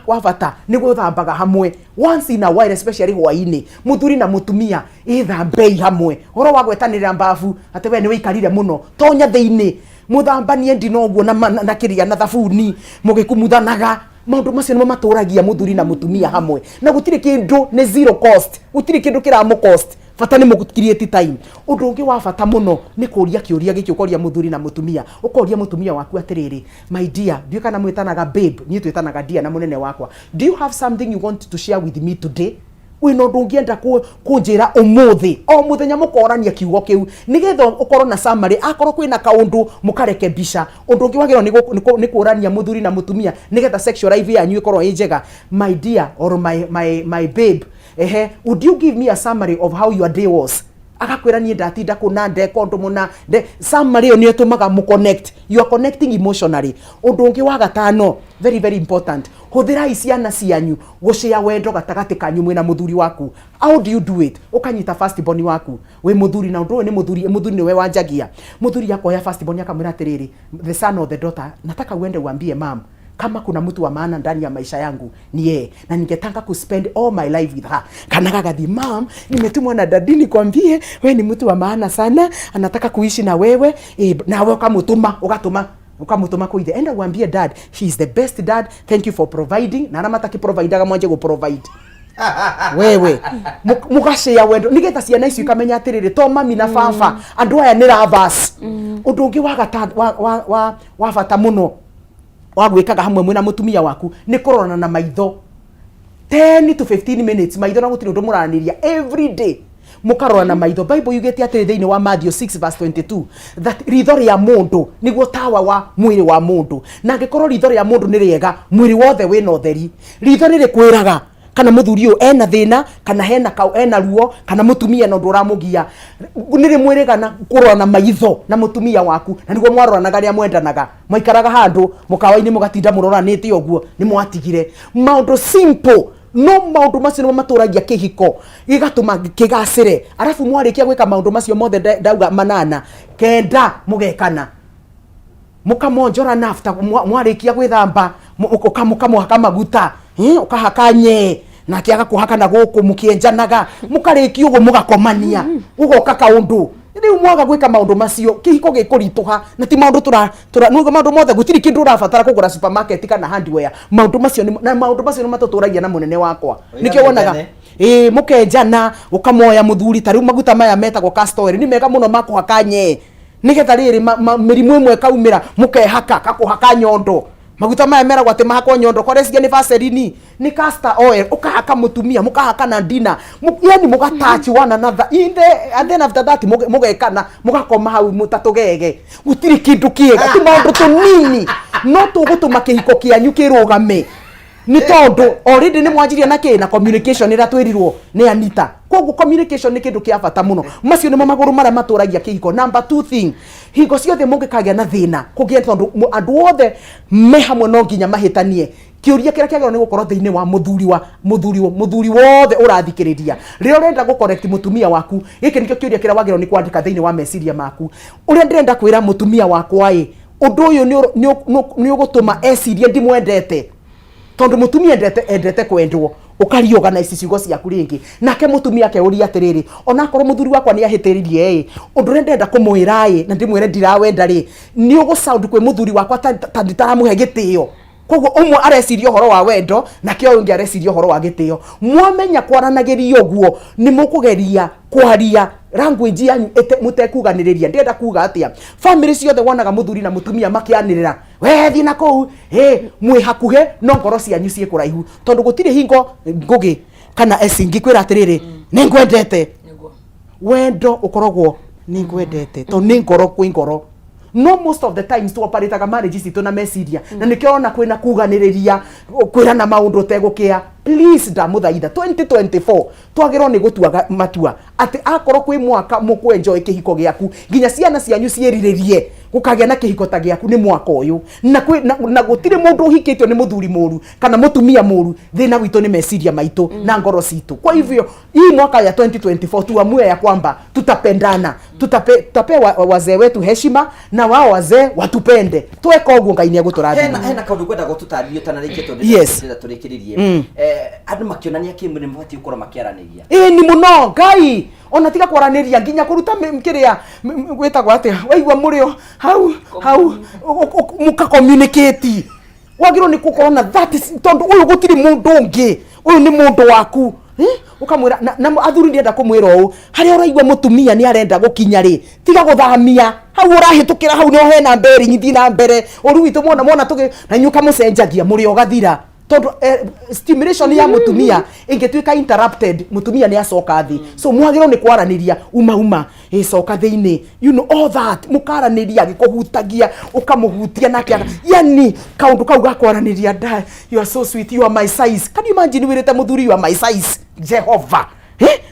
wa bata nĩ gwĩthambaga hamwe once in a while, especially hwaĩ-inĩ. Mũthuri na mũtumia, ĩthambei hamwe. Ũhoro wa gwetanĩrĩra mbabu atĩ we nĩ wĩikarire mũno, tonya thĩinĩ mũthambanie ndino ũguo na kĩrĩa na thabuni mũgĩkumuthanaga. Maũndũ macio nĩmo matũragia mũthuri na mũtumia hamwe, na gũtirĩ kĩndũ, nĩ zero cost, gũtirĩ kĩndũ kĩramũ cost, bata nĩ mũgũ create time. Ũndũ ũngĩ wa bata mũno nĩ kũria kĩũria gĩkĩ, ũkoria mũthuri na mũtumia, ũkoria mũtumia waku atĩrĩrĩ, "My dear," ndiũĩ kana mwĩtanaga babe, niĩ twĩtanaga dear na mũnene wakwa, "do you have something you want to share with me today? Wĩna ũndũ ũngĩenda kũnjĩra ũmũthĩ?" O mũthenya mũkorania kiugo kĩu nĩgetha ũkorwo na summary, akorwo kwĩna kaũndũ mũkarekebisha. Ũndũ ũngĩ wagĩrĩirwo nĩ kũrania mũthuri na mũtumia nĩgetha sexual life yanyu ĩkorwo ĩ njega: "My dear or my babe, ehe, would you give me a summary of how your day was?" Agakwĩra, "Niĩ ndatinda kũna, ndeka ũndũ mũna nde." Summary ĩyo nĩ ĩtũmaga mũ connect, you are connecting emotionally. Ũndũ ũngĩ wa gatano, very very important, hũthĩrai ciana cianyu gũcĩa wendo gatagatĩ kanyu mwĩna mũthuri waku. How do you do it? Ũkanyita first born waku wĩ mũthuri, na ũndũ ũyũ nĩ mũthuri, mũthuri nĩwe wanjagia. Mũthuri akoya first born akamwĩra atĩrĩrĩ, "The son or the daughter, nataka uende uambie mam kama kuna mtu wa maana ndani ya maisha yangu ni yeye, na ningetaka kuspend all my life with her." Kana gagathi, "Mam, nimetumwa na daddy nikwambie we ni mtu wa maana sana, anataka kuishi na wewe." E, nawe ukamutuma, ugatuma, ukamutuma kuithe, "Enda uambie dad she is the best dad, thank you for providing." Na arĩa mataki-providaga mwanje gũ-provide wewe. Mugacĩa wendo nigetha ciana icio ikamenya atĩrĩrĩ, to mami na baba, andũ aya nĩ lovers. Ũndũ ũngĩ wa gata wa bata mũno wa gwĩkaga hamwe mwĩna mũtumia waku nĩ kũrorana na maitho 10 to 15 minutes, maitho, na gũtirĩ ũndũ mũranĩria, every day mũkarora na maitho. Bible yugĩte atĩrĩ thĩinĩ wa Matthew 6 verse 22 that ritho rĩa mũndũ nĩguo tawa wa mwĩrĩ wa mũndũ, na angĩkorwo ritho rĩa mũndũ nĩ rĩega, mwĩrĩ wothe wĩna ũtheri. Ritho nĩ rĩkwĩraga kana mũthuri ũyũ ena thĩna, kana hena kau ena ruo, kana mũtumia na ũndũ ũramũgia. Nĩ rĩmwĩrĩga na kũrora na maitho na mũtumia waku, na nĩguo mwaroranaga rĩrĩa mwendanaga, mwaikaraga handũ mũkawa-inĩ mũgatinda mũroranĩte ũguo, nĩ mwatigire maũndũ simple, no maũndũ macio nĩmo matũragia kĩhiko gĩgatũma kĩgacĩre. Arabu mwarĩkia gwĩka maũndũ macio mothe ndauga manana kenda, mũgekana, mũkamonjorana after mwarĩkia gwĩthamba, mũkamũhaka maguta, ũkahaka nyee nake agakũhaka na gũkũ, mũkĩenjanaga, mũkarĩkia ũguo mũgakomania, gũgoka kaũndũ. Rĩu mwaga gwĩka maũndũ macio, kĩhiko gĩkũritũha, na ti maũndũ tũra tũra nĩguo maũndũ mothe, gũtirĩ kĩndũ ũrabatara kũgũra supermarket kana hardware. Maũndũ macio na maũndũ macio nĩ matũtũragia na mũnene wakwa. Nĩkĩo wonaga ĩĩ mũkenjana, ũkamoya mũthuri. Ta rĩu maguta maya metagwo castor oil nĩ mega mũno ma kũhaka nyee, nĩgetha rĩrĩ mĩrimũ ĩmwe ĩkaumĩra, mũkehaka kakũhaka nyondo. Maguta maya meragwo atĩ mahakwo nyondo koreciria nĩ Vaseline, nĩ castor oil. Ũkahaka mũtumia, mũkahaka na ndina, yani mũgatouch one another in the and then after that mũgekana, mũgakoma hau mũtatũgege. Gũtirĩ kĩndũ kĩega, ti maũndũ tũnini no tũgũtũma kĩhiko kĩanyu kĩrũgame, nĩ tondũ already nĩ mwanjirie na kĩ na communication ĩrĩa twĩrirwo nĩ Anita. Koguo communication nĩ kĩndũ kĩa bata mũno. Macio nĩmo magũrũ marĩa matũragia kĩhiko. Number two thing, hingo ciothe mũngĩkagĩa na thĩna kũgĩa, tondũ andũ othe me hamwe no nginya mahĩtanie, kĩũria kĩrĩa kĩagĩrĩirwo nĩ gũkorwo thĩinĩ wa mũthuri wa mũthuri mũthuri wothe ũrathikĩrĩria rĩrĩa ũrenda gũ correct mũtumia waku, gĩkĩ nĩkĩo kĩũria kĩrĩa wagĩrĩirwo nĩ kwandĩka thĩinĩ wa meciria maku: "Ũrĩa ndĩrenda kwĩra mũtumia wakwa ĩ, ũndũ ũyũ nĩ ũgũtũma ecirie ndimwendete?" Tondũ mũtumia endete kwendwo. Ũkariorganize ciugo ciaku rĩngĩ, nake mũtumia akeuria atĩrĩrĩ, "Onakorwo mũthuri wakwa nĩ ahĩtĩririe ĩ, ũndũ ũrĩa ndĩrenda kũmwĩra ĩ na ndĩmwĩre ndirawenda rĩ, nĩ ũgũ sound kwĩ mũthuri wakwa ta nditaramũhe gĩtĩo?" Koguo Koguo ũmwe areciria ũhoro wa wendo nake ũyũ ũngĩ areciria ũhoro wa gĩtĩo. Mwamenya kwaranagĩria ũguo nĩ mũkũgeria kwaria language yanyu mũtekuganĩrĩria. Ndĩrenda kuga atĩa? Family ciothe wonaga mũthuri na mũtumia makĩanĩrĩra, we thiĩ na kũu, ĩ mwĩ hakuhĩ no ngoro cianyu ciĩ kũraihu, tondũ gũtirĩ hingo Ngũgĩ kana Esi ngĩkwĩra atĩrĩrĩ, nĩ ngwendete. Wendo ũkoragwo nĩ ngwendete tondũ nĩ ngoro kwĩ ngoro. No most of the times tuoparĩtaga marriage citũ na meciria, na nĩkĩo ũrona kwĩna kuganĩrĩria, kwĩrana maũndũ ũtegũkĩa. Please, ndamũthaitha, 2024 twagĩrĩirwo nĩ gũtua matua atĩ akorwo kwĩ mwaka mũkũ enjoy kĩhiko gĩaku nginya ciana cianyu ciĩrirĩrie gũkagĩa na kĩhiko ta gĩaku, nĩ mwaka ũyũ. Na gũtirĩ mũndũ ũhikĩtio nĩ mũthuri mũru kana mũtumia mũru. Thĩna witũ nĩ meciria maitũ na ngoro citũ. Kwa hivyo hii mwaka ya 2024 tuamue ya kwamba tutapendana, tutape wazee wetu heshima na wao wazee watupende. Tweka ũguo, Ngai nĩ egũtũrathima. Hena kaũndũ kwenda gũtũtarĩria ũtanarĩkia, tondũ ndĩrenda tũrĩkĩrĩrie. Andũ makĩonania kĩmwĩrĩ nĩ mabatiĩ gũkorwo makĩaranĩria. Ĩĩ, ni mũno. Ngai ona tiga kwaranĩria, nginya kũruta kĩrĩa gwĩtagwo atĩa, waigua mũrĩo hau hau, mũka communicate. Wagĩrĩirwo nĩ gũkorwo na that is, tondũ ũyũ gũtirĩ mũndũ ũngĩ, ũyũ nĩ mũndũ waku. Ũkamwĩra na athuri, ndĩrenda kũmwĩra ũũ, harĩa ũraigua mũtumia nĩ arenda gũkinya rĩ, tiga gũthamia hau ũrahĩtũkĩra hau, nĩho hena mberi, thiĩ na mbere. Ũru witũ mona mona tũgĩ na inyuĩ ũkamũcenjagia mũrĩo ũgathira, tondũ stimulation ya mũtumia ĩngĩtuĩka interrupted, mũtumia nĩ acoka thĩ. So mwagĩrĩirwo nĩ kwaranĩria, uma uma, ĩcoka thĩinĩ, you know all that, mũkaranĩria, agĩkũhutagia ũkamũhutia nake yani kaũndũ kau ga kwaranĩria, da you are so sweet, you are my size. Can you imagine wĩrĩte mũthuri, "You are my size"? Jehova.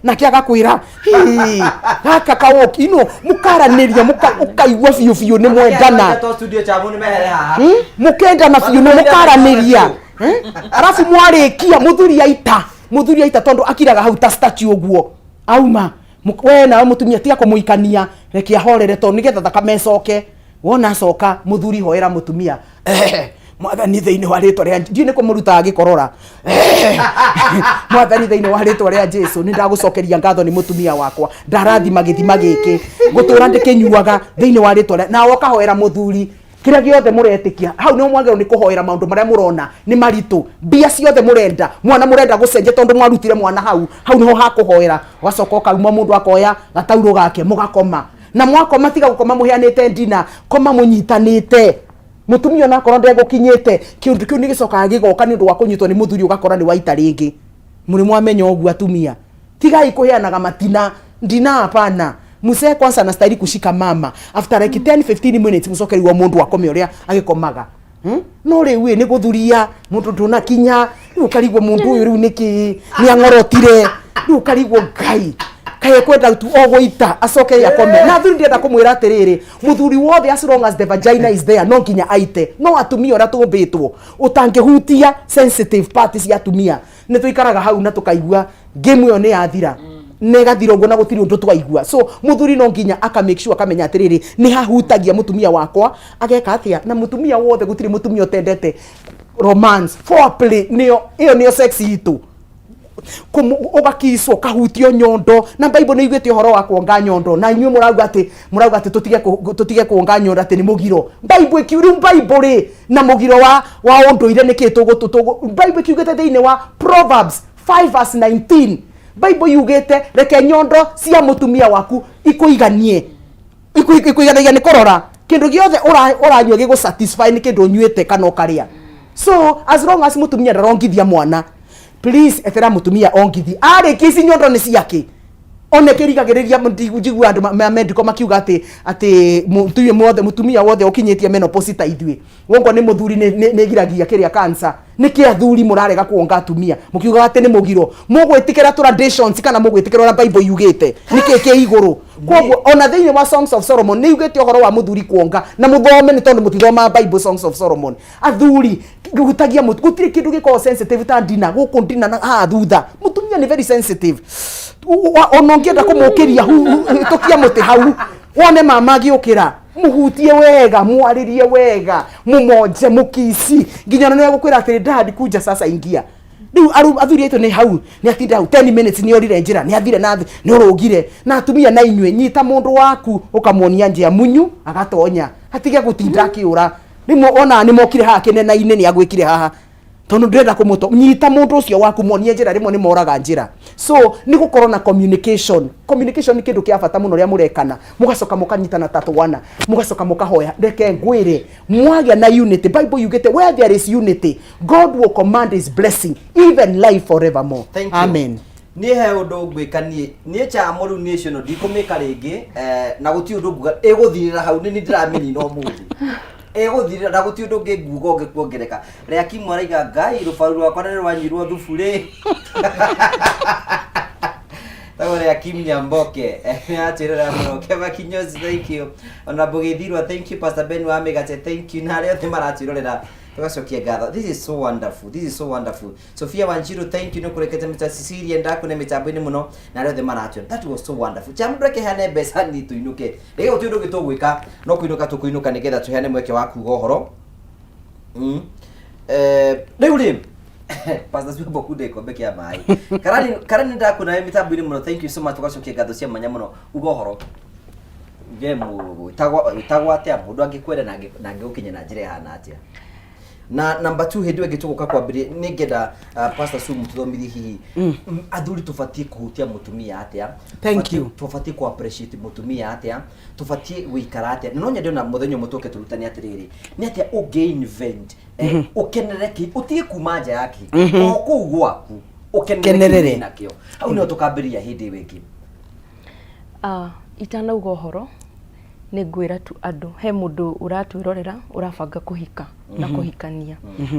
Nake agakwĩra, "Hĩ, gaka kawoki." Mũkaranĩria, ũkaigua biũ biũ nĩ mwendana. To studio chamu nĩ mehere haha. Mũkendana biũ na mũkaranĩria. Arabu mwarĩkia, mũthuri aita, mũthuri aita, tondũ akiraga hau ta statue ũguo auma. We nawe mũtumia, tiga kũmũikania, reke ahorere, tondũ nĩgetha thakame ĩcoke. Wona acoka, mũthuri hoera mũtumia, "Mwathani, thĩinĩ wa rĩtwa rĩa," ndiũ nĩ kũmũrutaga gĩkorora, "Mwathani, thĩinĩ wa rĩtwa rĩa Jesu, nĩ ndagũcokeria ngatho nĩ mũtumia wakwa, ndarathima gĩthima gĩkĩ, ngũtũra ndĩkĩnyuaga thĩinĩ wa rĩtwa rĩa." Nawe ũkahoera mũthuri kĩrĩa gĩothe mũretĩkia. Hau nĩho mwagĩrĩirwo nĩ kũhoera maũndũ marĩa mũrona nĩ maritũ, mbia ciothe mũrenda, mwana mũrenda gũcenjia tondũ mwarutire mwana hau. Hau nĩho hakũhoera. Ũgacoka ũkauma, mũndũ akoya gataurũ gake, mũgakoma. Na mwakoma, tiga gũkoma mũheanĩte ndina, koma mũnyitanĩte. Mũtumia onakorwo ndegũkinyĩte, kĩũndũ kĩu nĩ gĩcokaga gĩgoka nĩ ũndũ wa kũnyitwo nĩ mũthuri, ũgakora nĩ waita rĩngĩ. Mũrĩ mwamenya ũguo? Atumia, tigai kũheanaga matina ndina, hapana. Mzee kwanza anastahili kushika mama after like 10 15 minutes, mũcoke rĩu o mũndũ akome ũrĩa agĩkomaga. No rĩu ĩ nĩ gũthuria mũndũ ndũnakinya, rĩu ũkarigwo mũndũ ũyũ rĩu nĩkĩ nĩ ang'orotire, rĩu ũkarigwo Ngai kaĩ ekwenda tu o gũita acoke akome. Na athuri, ndĩrenda kũmwĩra atĩrĩrĩ, mũthuri wothe, as long as the vagina is there, no nginya aite. No atumia, ũrĩa tũmbĩtwo, ũtangĩhutia sensitive part cia atumia, nĩ tũikaraga hau na tũkaigua game ĩyo nĩ yathira, na ĩgathira ũguo na gũtirĩ ũndũ twaigua. So mũthuri no nginya aka make sure, akamenya atĩrĩrĩ, nĩ hahutagia mũtumia wakwa, ageka atĩa. Na mũtumia wothe, gũtirĩ mũtumia ũtendete romance, foreplay, nĩyo ĩyo nĩyo sex itũ. Ũgakicwo, ũkahutio nyondo. Na Bible nĩ iguĩte ũhoro wa kuonga nyondo, na inyuĩ mũrauga atĩ tũtige kuonga nyondo, atĩ nĩ mũgiro. Bible rĩu Bible rĩ na mũgiro wa ũndũire nĩkĩ tũgũ Bible ĩkiugĩte thĩinĩ wa Proverbs 5 verse 19, Bible yugĩte reke nyondo cia mũtumia waku ikũiganie. Ikũiganagia nĩ kũrora kĩndũ gĩothe ũranyua gĩgũ satisfy nĩ kĩndũ ũnyuĩte kana ũkarĩa. So as long as mũtumia ndarongithia mwana, please etera mũtumia ongithi. Arĩkia, ici nyondo nĩ ciake. One kĩrigagĩrĩria, njigua andũ ma medical makiuga atĩ mũtumia wothe ũkinyĩtie menopause ta ithuĩ, wongo nĩ mũthuri, nĩ ĩgiragia kĩrĩa cancer. Nĩkĩ athuri mũrarega kuonga atumia, mũkiugaga atĩ nĩ mũgiro? Mũgwĩtĩkĩra traditions kana mũgwĩtĩkĩra ũrĩa Bible yugĩte? Nĩkĩ kĩ igũrũ? Koguo ona thĩinĩ wa Songs of Solomon nĩ yugĩte ũhoro wa mũthuri kuonga, na mũthome, nĩ tondũ mũtithomaga Bible. Songs of Solomon, athuri, hutagia mũtu, gũtirĩ kĩndũ gĩkoragwo sensitive ta ndina gũkũ, ndina na haha thutha. Mũtumia nĩ very sensitive. Ona ũngĩenda kũmũkĩria, tũkia mũtĩ hau wone mama agĩũkĩra. Mũhutie wega, mwarĩrie wega, mũmonje, mũkici, nginya ona nĩ egũkwĩra atĩrĩ, "Dad, kuja sasa, ingia." Rĩu athuri aitũ nĩ hau nĩ atinda hau 10 minutes, nĩ orire njĩra, nĩ athire na thĩ, nĩ ũrũgire. Na atumia na inyuĩ, nyita mũndũ waku, ũkamuonia njĩa munyu, agatonya, atige gũtinda akĩũra. Rĩmwe ona nĩ mokire haha kĩnena-inĩ nĩ agwĩkire haha tondũ ndĩrenda kũmũto nyita mũndũ ũcio waku muonie njĩra rĩmwe nĩ moraga njĩra so nĩ gũkorwo na communication communication nĩ kĩndũ kĩa bata mũno rĩa mũrekana mũgacoka mũkanyitana ta twana mũgacoka mũkahoya reke ngwĩre mwagĩa na unity bible yugĩte where there is unity god will command his blessing even life forevermore Thank you. amen niä he å ndå ngwä ka niä niä chamo rä u niä cio no ndikå mä ka rä ngä na gå tiå ndå nguga ä gå thirä ra hau nä ni ndä ramä nina å må thä ä gå thirä ra na gå tiå ndå ngä nguga å ngä kuongereka rä araiga ngai rå baru rwakwa nä rwanyirwo thubu rä tagwo rä akim nyamboke atwä rora må no keva kinyozi thank you ona mbågä thank you pastor ben wa mä thank you na arä othe maratwä rorera tugacokia ngatho this is so wonderful this is so wonderful Sophia Wanjiru thank you nä mita Cecilia ndakune mĩtambo-inĩ mũno na arĩa othe maratwĩra that was so wonderful cha mũndũ akĩheane mbeca ni tũinũke rĩu gũtirĩ ũndũ ũngĩ tũgwĩka no kũinũka tũkũinũka nĩgetha tũheane mweke wa kuga ũhoro Eh, rĩu rĩ Pastor Siwembo kunde gĩkombe kĩa maĩ karani karani ndakuona wĩ mĩtambo-inĩ mũno thank you so much tũgacokia ngatho cia mwanya mũno uga ũhoro uge wĩtagwo atĩa mũndũ angĩkwenda na na angĩgũkinya na njĩra ĩhana atĩa na number 2 hĩndĩ ĩyo ĩngĩ tũgũka kwambĩrĩria nĩ ngenda Pastor Sumu tũthomithie hihi athuri tũbatiĩ kũhutia mũtumia atĩa Thank you. Tũbatiĩ kũ appreciate mũtumia atĩa tũbatiĩ gũikara atĩa na no nyende ona mũthenya ũmwe tũke tũrutane atĩrĩrĩ nĩ atĩa ũngĩ invent ũkenere kĩ ũtige kuma nja ya kĩhiko o kũu gwaku ũkenere Kenerere. kĩu nakĩo hau nĩho tũkambĩrĩria hĩndĩ ĩyo ĩngĩ Ah, itanauga ũhoro nĩ ngwĩra tu andũ he mũndũ ũratwĩrorera ũrabanga kũhika na kũhikania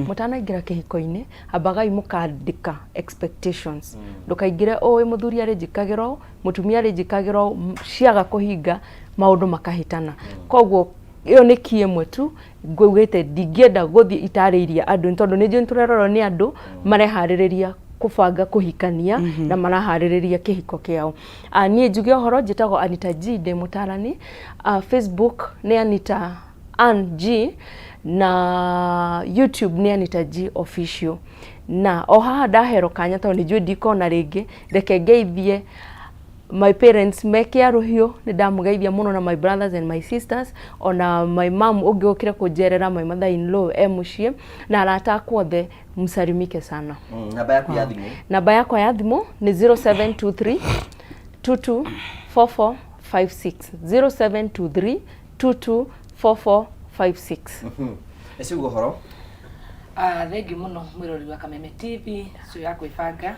mũtanaingĩra kĩhiko-inĩ ambagai mũkandĩka expectations ndũkaingĩre ũĩ mũthuri arĩ njĩkagĩra ũũ mũtumia arĩ njĩkagĩra ũũ ciaga kũhinga maũndũ makahĩtana koguo ĩyo nĩ key ĩmwe tu ngũgĩte ndingĩenda gũthiĩ itarĩirie andũ nĩ tondũ nĩ njũĩ nĩtũrerorwo nĩ andũ mareharĩrĩria kũbanga kũhikania na maraharĩrĩria kĩhiko kĩao. Niĩ njuge ũhoro njĩtagwo Anita G ndĩ mũtarani. Facebook nĩ Anita Ann G na YouTube nĩ Anita G official. Na o haha ndaherwo kanya tondũ nĩ njũĩ ndikona rĩngĩ reke ngeithie my parents me Kĩarũhiũ nĩ ndamũgeithia mũno na my brothers and my sisters ona my mom ũngĩ ũkire kũnjerera my mother in law e mũciĩ na arata akwa othe msalimike sana. Namba yaku ya thimũ Namba yakwa ya thimũ nĩ 0723 224456 0723 224456. Eci uga ũhoro Ah, thengiũ mũno mwĩroreri wa Kameme TV show ya kwĩbanga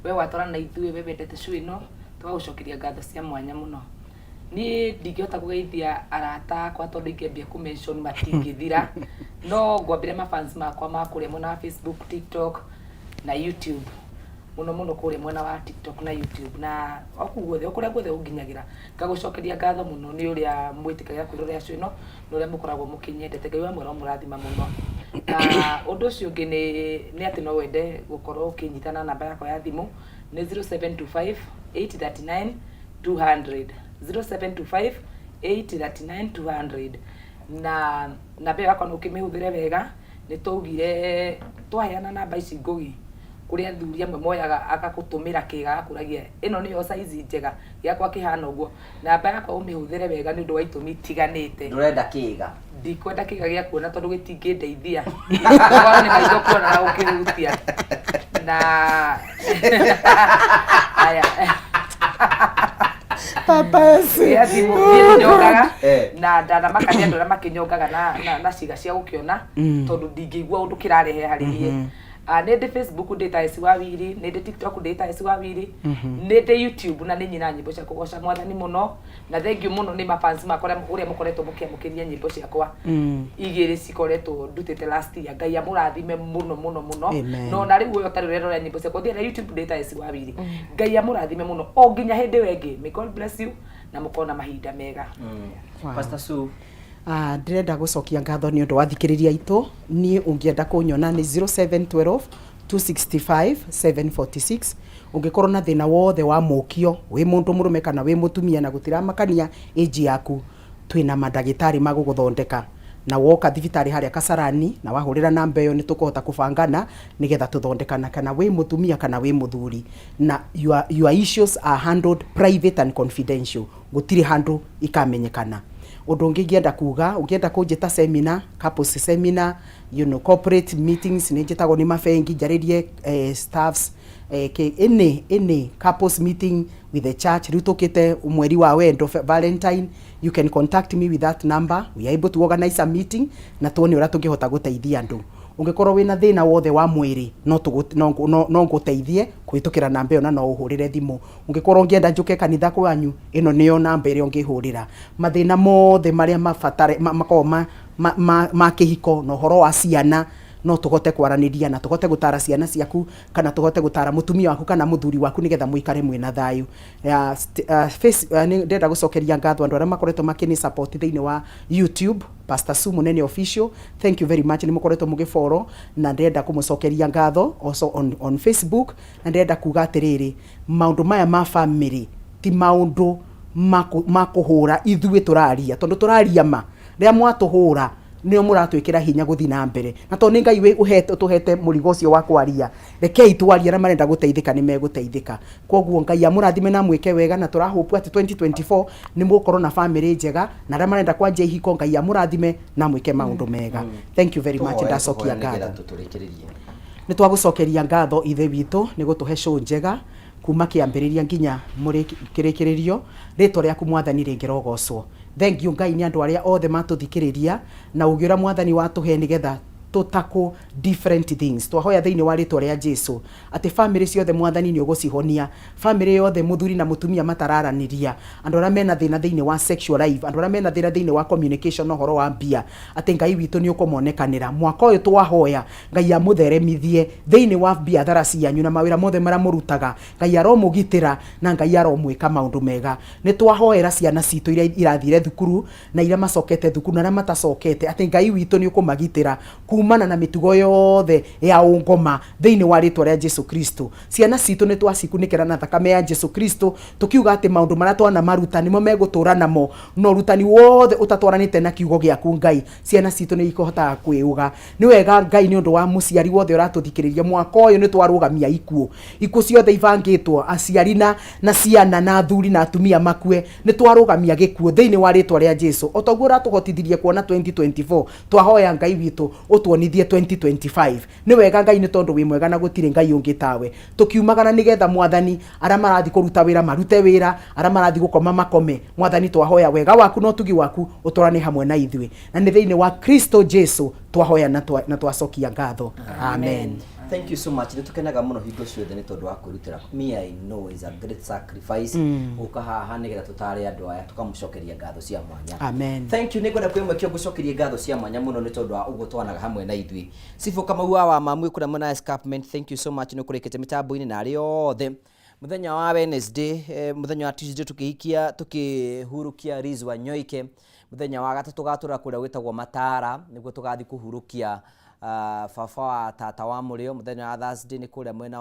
we watwara na ithuĩ we wendete show ĩno tũgagũcokeria ngatho cia mwanya mũno niĩ ndingĩhota kũgeithia arata akwa tondũ ingĩambia kũ mention matingĩthira no ngwambĩre mafans makwa ma kũrĩa mwena wa Facebook TikTok na YouTube mũno mũno kũrĩa mwena wa TikTok na YouTube na o kũu guothe o kũrĩa guothe ũnginyagĩra ngagũcokeria ngatho mũno nĩ ũrĩa mwĩtĩkagĩra kwĩrorera show ĩno na ũrĩa mũkoragwo mũkĩnyendete Ngai wa mwera mũrathima mũno na ũndũ ũcio ũngĩ nĩ atĩ no wende gũkorwo ũkĩnyita na namba yakwa ya thimũ nĩ 0725 839 200 0725 839 200 na namba ĩyo yakwa no ũkĩmĩhũthĩre wega nĩ twaugire twaheana namba ici ngũgi kũrĩ athuri amwe moyaga agagũtũmĩra kĩga agakũragia ĩno nĩyo saizi njega gĩakwa kĩhana ũguo namba yakwa ũmĩhũthĩre wega nĩ ũndũ wa itũmi itiganĩte ndũrenda kĩga ndikwenda kĩga gĩa kuona tondũ gĩtingĩndeithia Ũkorwo nĩ maitho kuona na gũkĩhutia na aya Papa eci. Gĩa thimũ niĩ ndinyongaga Eh. na ndanamaka nĩ andũ arĩa makĩnyongaga na ciĩga cia gũkĩona tondũ ndingĩigua ũndũ kĩrarehe harĩ niĩ nĩ ndĩ Facebook ndĩ ta Esi wa Wiri nĩ ndĩ TikTok ndĩ ta Esi wa Wiri nĩ ndĩ YouTube na nĩ nyina nyĩmbo cia kũgoca mwathani mũno na thank you mũno nĩ mafans makwa ũrĩa mũkoretwo mũkĩamũkĩria nyĩmbo ciakwa igĩrĩ cikoretwo ndutĩte last year Ngai amũrathime mũno mũno mũno Amen. no na rĩu ũyũ ũtarĩ ũrerora nyĩmbo ciakwa thiĩ na YouTube ndĩ ta Esi wa Wiri Ngai amũrathime mũno o nginya hĩndĩ ĩyo ĩngĩ may God bless you na mũkorwo na mahinda mega Wow. Pastor Sue Ndĩrenda gũcokia ngatho nĩ ũndũ wa thikĩrĩria aitũ niĩ ũngĩenda kũnyona nĩ 0712 265 746 ũngĩkorwo na thĩna wothe wa mũkio wĩ mũndũ mũrũme kana wĩ mũtumia na gũtiramakania age yaku twĩna mandagĩtarĩ ma gũgũthondeka na woka thibitarĩ harĩa Kasarani na wahũrĩra namba ĩyo nĩ tũkũhota kũbangana nĩgetha tũthondekana kana wĩ mũtumia kana wĩ mũthuri na your issues are handled private and confidential gũtirĩ handũ ikamenyekana Ũndũ ũngĩ ingĩenda kuga, ũngĩenda kũnjĩta seminar, couples seminar, corporate meetings, nĩ njĩtagwo nĩ mabengi njarĩrie staffs, any couples meeting with the church. Rĩu tũkĩte mweri wa wendo, Valentine, you can contact me with that number. We are able to organize a meeting na tuone ũrĩa tũngĩhota gũteithia andũ. Ũngĩkorwo wĩna thĩna wothe wa mwĩrĩ, no ngũteithie kũhĩtũkĩra namba ĩyo, na no ũhũrĩre thimũ. Ũngĩkorwo ũngĩenda njũke kanitha kwanyu, ĩno nĩyo namba ĩrĩa ũngĩhũrĩra. Mathĩna mothe marĩa mabatare makoragwo ma kĩhiko na ũhoro wa ciana, no tũhote kwaranĩria na tũhote gũtara ciana ciaku, kana tũhote gũtara mũtumia waku kana mũthuri waku, nĩgetha mũikare mwĩna thayũ. Nĩ ndĩrenda gũcokeria ngatho andũ arĩa makoretwo makĩni support thĩinĩ wa YouTube, Pastor Sue Munene Official. Thank you very much, nĩ mũkoretwo mũgĩfollow na ndĩrenda kũmũcokeria ngatho. Also on Facebook. Na ndĩrenda kuga atĩrĩrĩ, maũndũ maya ma family ti maũndũ ma kũhũra ithuĩ tũraria, tondũ tũraria ma rĩrĩa mwatũhũra nĩo mũratwĩkĩra hinya gũthiĩ na mbere, na tondũ nĩ Ngai ũhete ũtũhete mũrigo ũcio wa kwaria, rekei twarie. Arĩa marenda gũteithĩka nĩ megũteithĩka. Koguo Ngai amũrathime na mwĩke wega, na tũrahope atĩ 2024 nĩ mũgũkorwo na family njega, na arĩa marenda kwanjia ihiko, Ngai amũrathime na mwĩke maũndũ mega. Thank you very much. Ndacokia ngatho. Tũrĩkĩrĩrie. Nĩ twagũcokeria ngatho, Ithe witũ, nĩ gũtũhe show njega kuma kĩambĩrĩria nginya kĩrĩkĩrĩrio. Rĩtwa rĩaku, Mwathani, rĩngĩrogocwo. Thank you, Ngai, nĩ andũ arĩa othe matũthikĩrĩria na ũgĩ ũrĩa Mwathani watũhe nĩgetha tũtackle different things. Twahoya thĩinĩ wa rĩtwa rĩa Jesu atĩ family ciothe, Mwathani, nĩ ũgũcihonia. Family yothe mũthuri na mũtumia matararanĩria, andũ arĩa mena thĩna thĩinĩ wa sexual life, andũ arĩa mena thĩna thĩinĩ wa communication na ũhoro wa mbia, atĩ Ngai witũ nĩ ũkũmonekanĩra mwaka ũyũ. Twahoya Ngai amũtheremithie thĩinĩ wa biathara cianyu na mawĩra mothe marĩa mũrutaga. Ngai aromũgitĩra na Ngai aromwĩka maũndũ mega. Nĩ twahoera ciana citũ iria irathire thukuru na iria macokete thukuru na arĩa matacokete, atĩ Ngai witũ nĩ ũkũmagitĩra kumana na mĩtugo yothe ya ũngoma thĩinĩ wa rĩtwa rĩa Jesu Kristo. Ciana citũ nĩ twacikunĩkĩra na thakame ya Jesu Kristo, tukiuga atĩ maũndũ marĩa twanamaruta nĩmo megũtũra namo, na ũrutani wothe ũtatwaranĩte na kiugo gĩaku, Ngai, ciana citũ nĩ ikohotaga kwĩũga. Nĩ wega, Ngai, nĩ ũndũ wa mũciari wothe ũratũthikĩrĩria, mwaka ũyũ nĩ twarũgamia ikuũ, ikuũ ciothe ibangĩtwo aciari na ciana na athuri na atumia makue. Nĩ twarũgamia gĩkuũ thĩinĩ wa rĩtwa rĩa Jesu. O toguo ũratũhotithirie kuona 2024, twahoya Ngai witũ ũtuonithie 2025. Nĩ wega, Ngai, nĩ tondũ wĩ mwega na gũtirĩ Ngai ũngĩ tawe. Tũkiumagara nĩgetha, Mwathani, arĩa marathiĩ kũruta wĩra marute wĩra, arĩa marathiĩ gũkoma makome, Mwathani, twahoya wega waku na ũtugi waku ũtwarane hamwe na ithuĩ, na nĩ thĩinĩ wa Kristo Jesu twahoya na twacokia ngatho. Amen. Thank you so much. Nĩ tũkenaga mũno hingo ciothe nĩ tondũ wa kwĩrutĩra. Me, I know is a great sacrifice gũka haha nĩgetha tũtare andũ aya, tũkamũcokeria ngatho cia mwanya. Amen. Thank you. Nĩ ngwenda kwĩ mweke ngũcokerie ngatho cia mwanya mũno nĩ tondũ wa ũguo twanaga hamwe na ithuĩ. Cibũ Kamau wa Mamui kũrĩa mwena wa Escarpment, thank you so much nĩ ũkũrĩkĩte mĩtambo-inĩ na arĩa othe. Mũthenya wa Wednesday, mũthenya wa Tuesday tũkĩhikia tũkĩhurukia Liz Wanyoike. Mũthenya wa gatatũ gatũra kũrĩa gwĩtagwo Matara nĩguo tũgathiĩ kũhurukia baba wa tata wa mũrĩo. Mũthenya wa Thursday nĩ kũrĩa mwena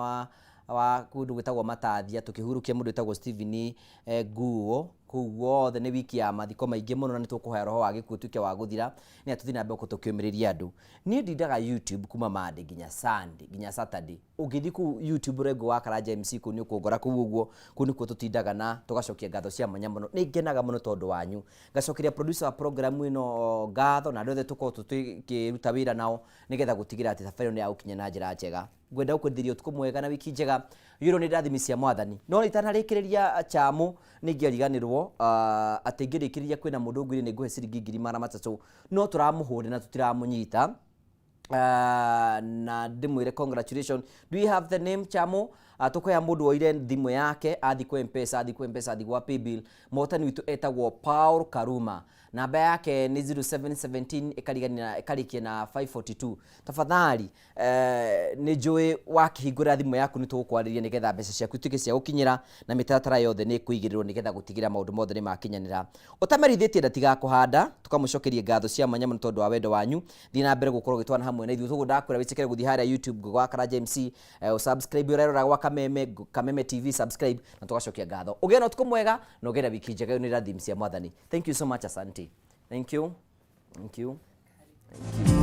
wa kũndũ gwĩtagwo Matathia tũkĩhurukia mũndũ wĩtagwo Stephen Nguo. Kũu guothe nĩ wiki ya mathiko maingĩ mũno, na nĩ tũkũhoya roho wa gĩkuũ ũtuĩke wa gũthira nĩ tũthiĩ na mbere gũkorwo tũkĩũmĩrĩria andũ. Niĩ ndindaga YouTube kuma Monday nginya Sunday, nginya Saturday. Ũngĩthiĩ kũu YouTube Rengo wa Karanja MC, kũu nĩ ũkũngora kũu ũguo. Kũu nĩkuo tũtindaga na tũgacokia ngatho cia mwanya mũno. Nĩ ngenaga mũno tondũ wanyu. Ngacokeria producer wa program ĩno ngatho na andũ othe tũkorwo tũkĩruta wĩra nao nĩgetha gũtigĩrĩra atĩ thabarĩ ĩno nĩ ya gũkinya na njĩra njega. Ngwenda gũkwendithĩria ũtukũ mwega na wiki njega yũrwo nĩ ndathimi cia Mwathani. No itanarĩkĩrĩria chamu, nĩ ingĩariganĩrwo atĩ ngĩrĩkĩrĩria kwĩna mũndũ ngwĩre nĩ ngũhe ciringi 300,000, no tũramũhũrĩra na tũtiramũnyita, na ndĩmwĩre congratulations. Do you have the name, Chamo? Tũkũhea mũndũ woire thimũ yake athi kwa M-Pesa, athi kwa M-Pesa, athi gwa paybill. Mũhotani witũ etagwo Paul Karuma, namba yake nĩ 0717 ĩkarigania ĩkarĩkia na 542. Tafadhali, nĩ njũĩ wakĩhingũra thimũ yaku, nĩ tũgũkwarĩria nĩgetha mbeca ciaku ituĩke cia gũkinyĩra, na mĩtaratara yothe nĩ ĩkũigĩrĩrwo nĩgetha gũtigĩrĩra maũndũ mothe nĩ makinyanĩra. Ũtamerithĩtie ndatigakũhanda. Tũkamũcokeria ngatho cia mwanya mũno tondũ wa wendo wanyu. Thiĩ na mbere gũkorwo ũgĩtwana hamwe na ithuĩ. Tũguo ndakwĩra wĩtĩkĩre gũthiĩ harĩa YouTube gwa Karanja MC, subscribe. Ũrerora gwa Kameme, Kameme TV, subscribe na tũgacokia ngatho. Ũgĩe na ũtukũ mwega na ũgĩe na wiki njega. Nĩ rathim cia Mwathani. Thank you so much. Asante. Thank you, thank you, thank you.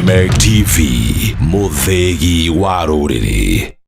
Kameme TV, mũthĩgi wa rũrĩrĩ.